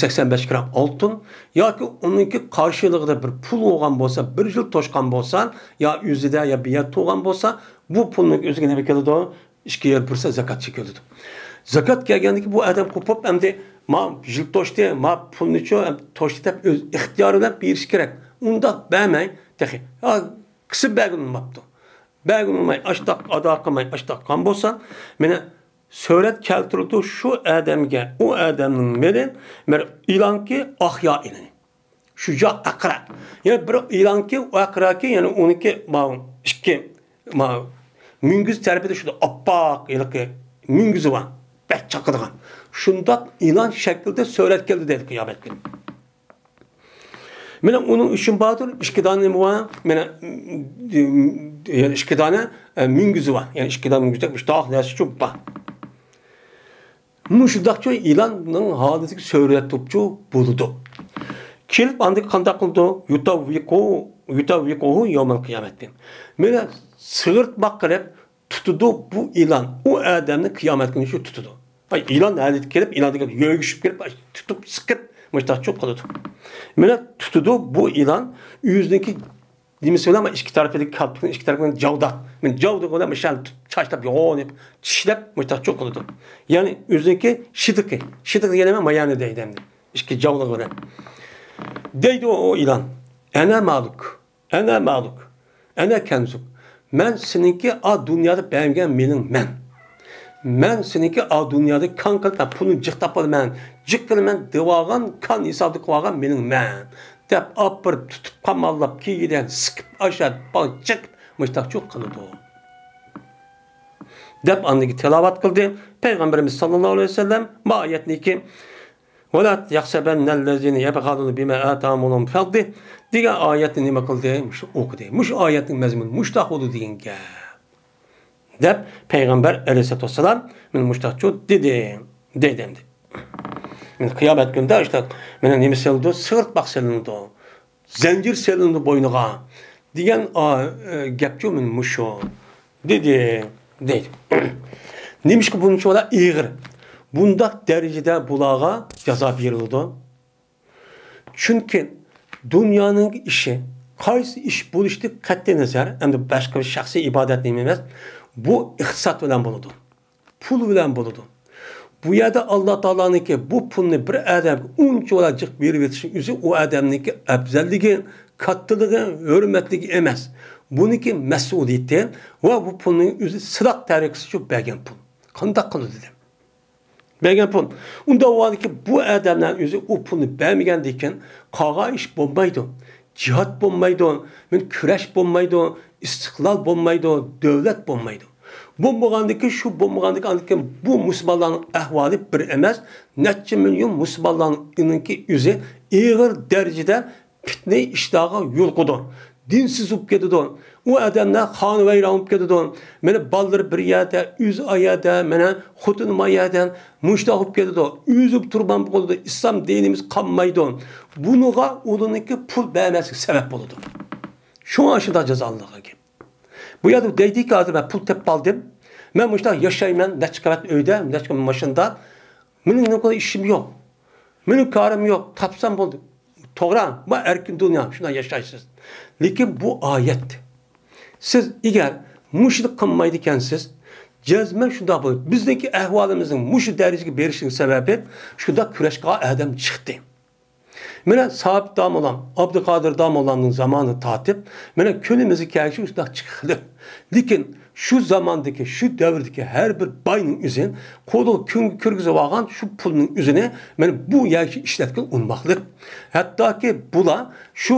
سەكسەن بەش گرام ئالتۇن ياكى ئۇنىڭكى قارشىلىقىدا بىر پۇل بولغان بولسا، بىر يىل توشقان بولسا، يا ئۆزىدە، يا بىر يەردە تۇرغان بولسا، بۇ پۇلنىڭ ئۆزىگە نېمە كېلىدۇ؟ ئىككى يېرىم پىرسەنت زاكات چېكىلىدۇ. زاكات كەلگەندىن كېيىن بۇ ئادەم قوپۇپ، ئەمدى ما يىل توشتى، ما پۇلنىچۇ، ئەمدى توشتى دەپ ئۆز ئىختىيارى بىلەن بېرىشى كېرەك. ئۇنداق بەرمەي، تېخى، ھا، قىسىپ بەرگىلى بولماپتۇ. بەرگىلى بولماي، ئاشتاق ئادا قىلماي، ئاشتاق قىلغان بولسا، مانا، سۆرەت كەلتۈرۈلىدۇ شۇ ئادەمگە، ئۇ ئادەمنىڭ مېلى، بىر ئېلانكى ئاقيا ئېلىنى. شۇجا ئەقرە. يەنى بىر ئېلانكى، ئۇ ئەقرەكى، يەنى ئۇنىڭكى ماۋۇ ئىككى، ماۋۇ مۈڭگۈز تەرىپىدە شۇنداق ئاپئاق ھېلىقى مۈڭگۈزى بار. بەك چاقىدىغان. شۇنداق ئېلان شەكلىدە سۆرەت كەلدى دەيدۇ قىيامەت كۈنى. مانا ئۇنىڭ ئۈچۈن باردۇر، ئىككى دانە نېمە بار؟ مانا، يەنى ئىككى دانە، ئە، مۈڭگۈزى بار. يەنى ئىككى دانە مۈڭگۈزدەك مۇشۇنداق نەرسە چوپ بار. مۇشۇنداقچۇ ئېلاننىڭ ھالىتىگە سۆرەت تۇرۇپچۇ بولىدۇ. كېلىپ ئاندىن قانداق قىلىدۇ؟ يۇتەۋۋىقۇ، يۇتەۋۋىقۇھۇ يەۋمەل قىيامەتتىن. مانا سىغىرتماق قىلىپ، تۇتىدۇ بۇ ئېلان. ئۇ ئادەمنى قىيامەت كۈنى شۇ تۇتىدۇ. ئاي، ئېلان ھالىتى كېلىپ، ئېلان دېگەن يۆگىشىپ كېلىپ، ئاي، تۇتۇپ، سىقىپ، مۇشتاقچۇ قىلىدۇ. مانا تۇتىدۇ بۇ ئېلان ئۆزىنىڭكى نېمىسى بىلەن، ئىككى تەرىپىدىكى كالپۇكنىڭ ئىككى تەرىپىنى جاۋداپ، مانا جاۋدىغۇ بىلەن مۇشۇ چاشلاپ، يوغىنىپ، چىشلەپ، مۇشتاقچۇ قىلىدۇ. يەنى ئۆزىنىڭكى شىدىقى، شىدىق دېگەن نېمە؟ مايانى دەيدۇ ئەمدى. ئىككى جاۋدىغۇ بىلەن. دەيدۇ ئۇ ئېلان. ئەنە مالۇك. ئەنە مالۇك، ئەنە كەنزۇك. مەن سېنىڭكى ئا دۇنيادا بەرگەن مېلىڭ مەن. مەن سېنىڭكى ئا دۇنيادا كان قىلىپ، پۇلنى جىق تاپالمەن، جىق قىلىمەن دېۋالغان، كان ھېسابىدا قىلىۋالغان مېلىڭ مەن، دەپ ئاپىرىپ تۇتۇپ قاماللاپ، كېيىدىن سىقىپ، ئاشاپ، بال چېقىپ، مۇشتاقچۇ قىلىدۇ. دەپ ئاندىن تىلاۋەت قىلدى. پەيغەمبىرىمىز ساللاللاھۇ ئەلەيھى ۋەسەللەم بۇ ئايەتنىكى ۋەلا يەھسەبەننەللەزىنە يەبخەلۇنە بىما ئاتاھۇمۇللاھۇ مىن فەزلىھ دېگەن ئايەتنى نېمە قىلدى؟ مۇشۇ ئوقۇدى. مۇشۇ ئايەتنىڭ مەزمۇنى مۇشۇنداق بولىدۇ دېگەن گەپ. دەپ پەيغەمبەر ئەلەيھىسسالاتۇ ۋەسسالام مانا مۇشۇنداقچۇ دېدى. دەيدۇ ئەمدى. مانا قىيامەت كۈنىدە ئىشتە مانا نېمە سېلىنىدۇ؟ سىغىرتماق سېلىنىدۇ. زەنجىر سېلىنىدۇ بوينىغا دېگەن، ئا، ئە، گەپچۇ مانا مۇشۇ دېدى، دەيدۇ. نېمىشقا بۇنچىۋالا ئېغىر؟ بۇنداق دەرىجىدە بۇلارغا جازا بېرىلىدۇ؟ چۈنكى دۇنيانىڭ ئىشى، قايسى ئىش بولۇشىدىن قەتئىينەزەر، ئەمدى باشقا بىر شەخسىي ئىبادەت نېمە ئەمەس، بۇ ئىقتىساد بىلەن بولىدۇ. پۇل بىلەن بولىدۇ. بۇ يەردە ئاللا تائالانىڭكى بۇ پۇلنى بىر ئادەمگە ئۇنچىۋالا جىق بېرىۋېتىشنىڭ ئۆزى ئۇ ئادەمنىڭكى ئەپزەللىكى، كاتتىلىقى، ھۆرمەتلىكى ئەمەس. بۇنىڭكى مەسئۇلىيىتى ۋە بۇ پۇلنىڭ ئۆزى سىداق تەرىقىسىچۇ بەرگەن پۇل. قانداق قىلىدۇ دېدىم. بەرگەن پۇل. ئۇنداق بولغاندىكىن بۇ ئادەملەر ئۆزى ئۇ پۇلنى بەرمىگەندىكىن قالغان ئىش بولمايدۇ. جىھاد بولمايدۇ، مەن كۈرەش بولمايدۇ، ئىستىقلال بولمايدۇ، دۆلەت بولمايدۇ. بولمىغاندىكىن شۇ بولمىغاندىكىن ئاندىكىن بۇ مۇسۇلمانلارنىڭ ئەھۋالى بىر ئەمەس، نەچچە مىليون مۇسۇلمانلارنىڭكى ئۆزى ئېغىر دەرىجىدە پىتنە ئىشلارغا يولۇقىدۇ. دىنسىز بولۇپ كېتىدۇ. ئۇ ئادەملەر خانىۋەيران بولۇپ كېتىدۇ. مانا بالىلىرى بىر يەردە، ئۆزى ئايەردە، مانا خوتۇنى مايەردە، مۇشۇنداق بولۇپ كېتىدۇ. ئۆزى تۇرمان بولىدۇ. ئىسلام دىنىمىز قالمايدۇ. بۇنىڭغا ئۇلارنىڭكى پۇل بەرمەسلىك سەۋەب بولىدۇ. شۇڭا شۇنداق جازالىنىدىغان گەپ. بۇ يەردە دەيدىكى، ھازىر مەن پۇل تېپىپ ئالدىم. مەن مۇشۇنداق ياشايمەن، نەچچە قەۋەت ئۆيدە، نەچچە قەۋەت ماشىنىدا. مېنىڭ نېمە قىلىدىغان ئىشىم يوق. مېنىڭ كارىم يوق. تاپسام بولدى. توغرا، بۇ ئەركىن دۇنيا، شۇنداق ياشايسىز. لېكىن بۇ ئايەت. سىز ئەگەر مۇشۇنى قىلمايدىكەنسىز، جەزمەن شۇنداق بولىدۇ. بىزنىڭكى ئەھۋالىمىزنىڭ مۇشۇ دەرىجىگە بېرىشىنىڭ سەۋەبى شۇنداق كۈرەش قىلغان ئادەم چىقتى. مانا سابىت داموللام، ئابدۇقادىر داموللامنىڭ زامانىدىن تارتىپ، مانا كۈنىمىزگە كەلگۈچە شۇنداق چىقىقلىق. لېكىن شۇ زاماندىكى، شۇ دەۋردىكى ھەر بىر باينىڭ ئۆزى قولىغا كۈنگە كىرگۈزۈۋالغان شۇ پۇلنىڭ ئۆزىنى مانا بۇ يەرگىچە ئىشلەتكىلى ئۇنىماقلىق. ھەتتاكى بۇلار شۇ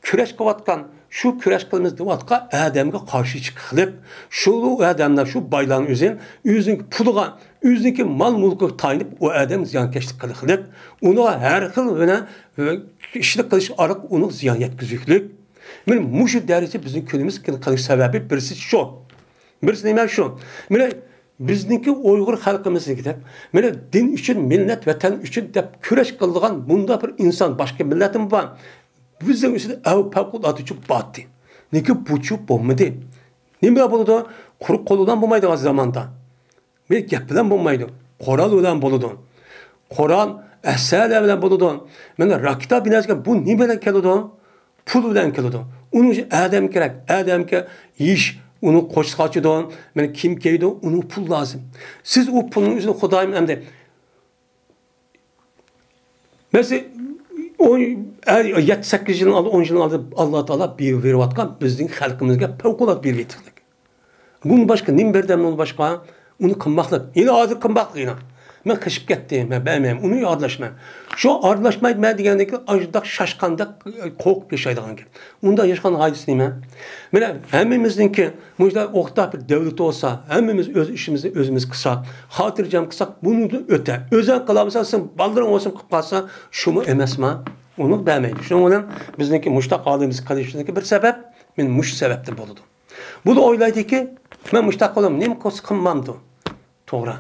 كۈرەش قىلىۋاتقان، شۇ كۈرەش قىلىمىز دەۋاتقان ئادەمگە قارشى چىقىقلىق. شۇ ئادەملەر، شۇ بايلارنىڭ ئۆزى ئۆزىنىڭ پۇلىغا، ئۆزىنىڭكى مال-مۈلكىگە تايىنىپ ئۇ ئادەم زىيانكەشلىك قىلىقلىق. ئۇنىڭغا ھەر خىل مانا ئىشلىق قىلىش ئارقىلىق ئۇنىڭ زىيان يەتكۈزۈكلۈك. مانا مۇشۇ دەرىجە بىزنىڭ كۈنىمىز قىلىش سەۋەبى بىرسى شۇ. بىرسى نېمە شۇ؟ مانا بىزنىڭكى ئۇيغۇر خەلقىمىزنىڭكىدەك، مانا دىن ئۈچۈن، مىللەت، ۋەتەن ئۈچۈن دەپ كۈرەش قىلىدىغان مۇنداق بىر ئىنسان باشقا مىللەتمۇ بار. بىزنىڭ ئۈستىدە ئەڭ پەۋقۇلئاددە ئۈچۈن باتتى. لېكىن بۇچۇ بولمىدى. نېمە بىلەن بولىدۇ؟ قۇرۇق قول بىلەن بولمايدىغان زاماندا. بىر گەپ بىلەن بولمايدۇ. قورال بىلەن بولىدۇ. قورال، ئەسلىھەلەر بىلەن بولىدۇ. مانا راكېتا بىناسىغا بۇ نېمە بىلەن كېلىدۇ؟ پۇل بىلەن كېلىدۇ. ئۇنىڭ ئۈچۈن ئادەم كېرەك. ئادەمگە يېيىش، ئۇنى قوشۇق ئاچىدۇ. مانا كىيىم كىيىدۇ، ئۇنىڭ پۇل لازىم. سىز ئۇ پۇلنىڭ ئۆزىنى خۇدايىم ئەمدى مەسىلەن، ئون، ئە، يەتتە، سەككىز يىلنىڭ ئالدى، ئون يىلنىڭ ئالدى ئاللا تائالا بېرىۋاتقان بىزنىڭ خەلقىمىزگە پەۋقۇلئاددە بېرىۋېتىقلىق. بۇنىڭ باشقا نېمە بەردى؟ بۇنىڭ باشقا ئۇنى قىلماقلىق. يەنە ھازىر قىلماقلىق يەنە. مەن قېچىپ كەتتىم، مەن بەرمەيمەن، ئۇنى ئارىلاشمايمەن. شۇ ئارىلاشمايمەن دېگەندىكى ئاشۇنداق شاشقاندەك قورقۇپ ياشايدىغان گەپ. ئۇنداق ياشىغاننىڭ ھاجىتى نېمە؟ مانا ھەممىمىزنىڭكى مۇشۇنداق ئورتاق بىر دەۋلىتى بولسا، ھەممىمىز ئۆز ئىشىمىزنى ئۆزىمىز قىلساق، خاتىرجەم قىلساق، بۇنىڭدىن ئۆتە. ئۆزۈڭ قىلالمىساڭ، سېنىڭ بالىلىرىڭ بولسۇن قىلىپ قالسا، شۇمۇ ئەمەسما؟ ئۇنى بەرمەيدۇ. شۇنىڭ بىلەن بىزنىڭكى مۇشۇنداق ھالىمىز قېلىشىدىكى بىر سەۋەب، مانا مۇشۇ سەۋەبتىن بولىدۇ. بۇ دا ئويلايدۇكى، مەن مۇشۇنداق قىلىمەن، نېمە قىلسا قىلمامدۇ؟ توغرا.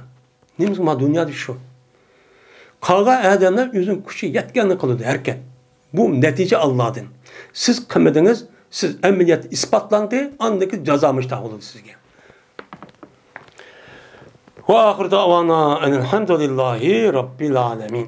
نېمىسى ما دۇنيادا شۇ. قالغان ئادەملەر ئۆزىنىڭ كۈچى يەتكەننى قىلىدۇ، ھەرىكەت. بۇ نەتىجە ئاللادىن. سىز قىلمىدىڭىز، سىز ئەمەلىيەتتە ئىسپاتلاندى، ئاندىن كېيىن جازا مۇشۇنداق بولىدۇ سىزگە. وآخر دعوانا أن الحمد لله رب العالمين.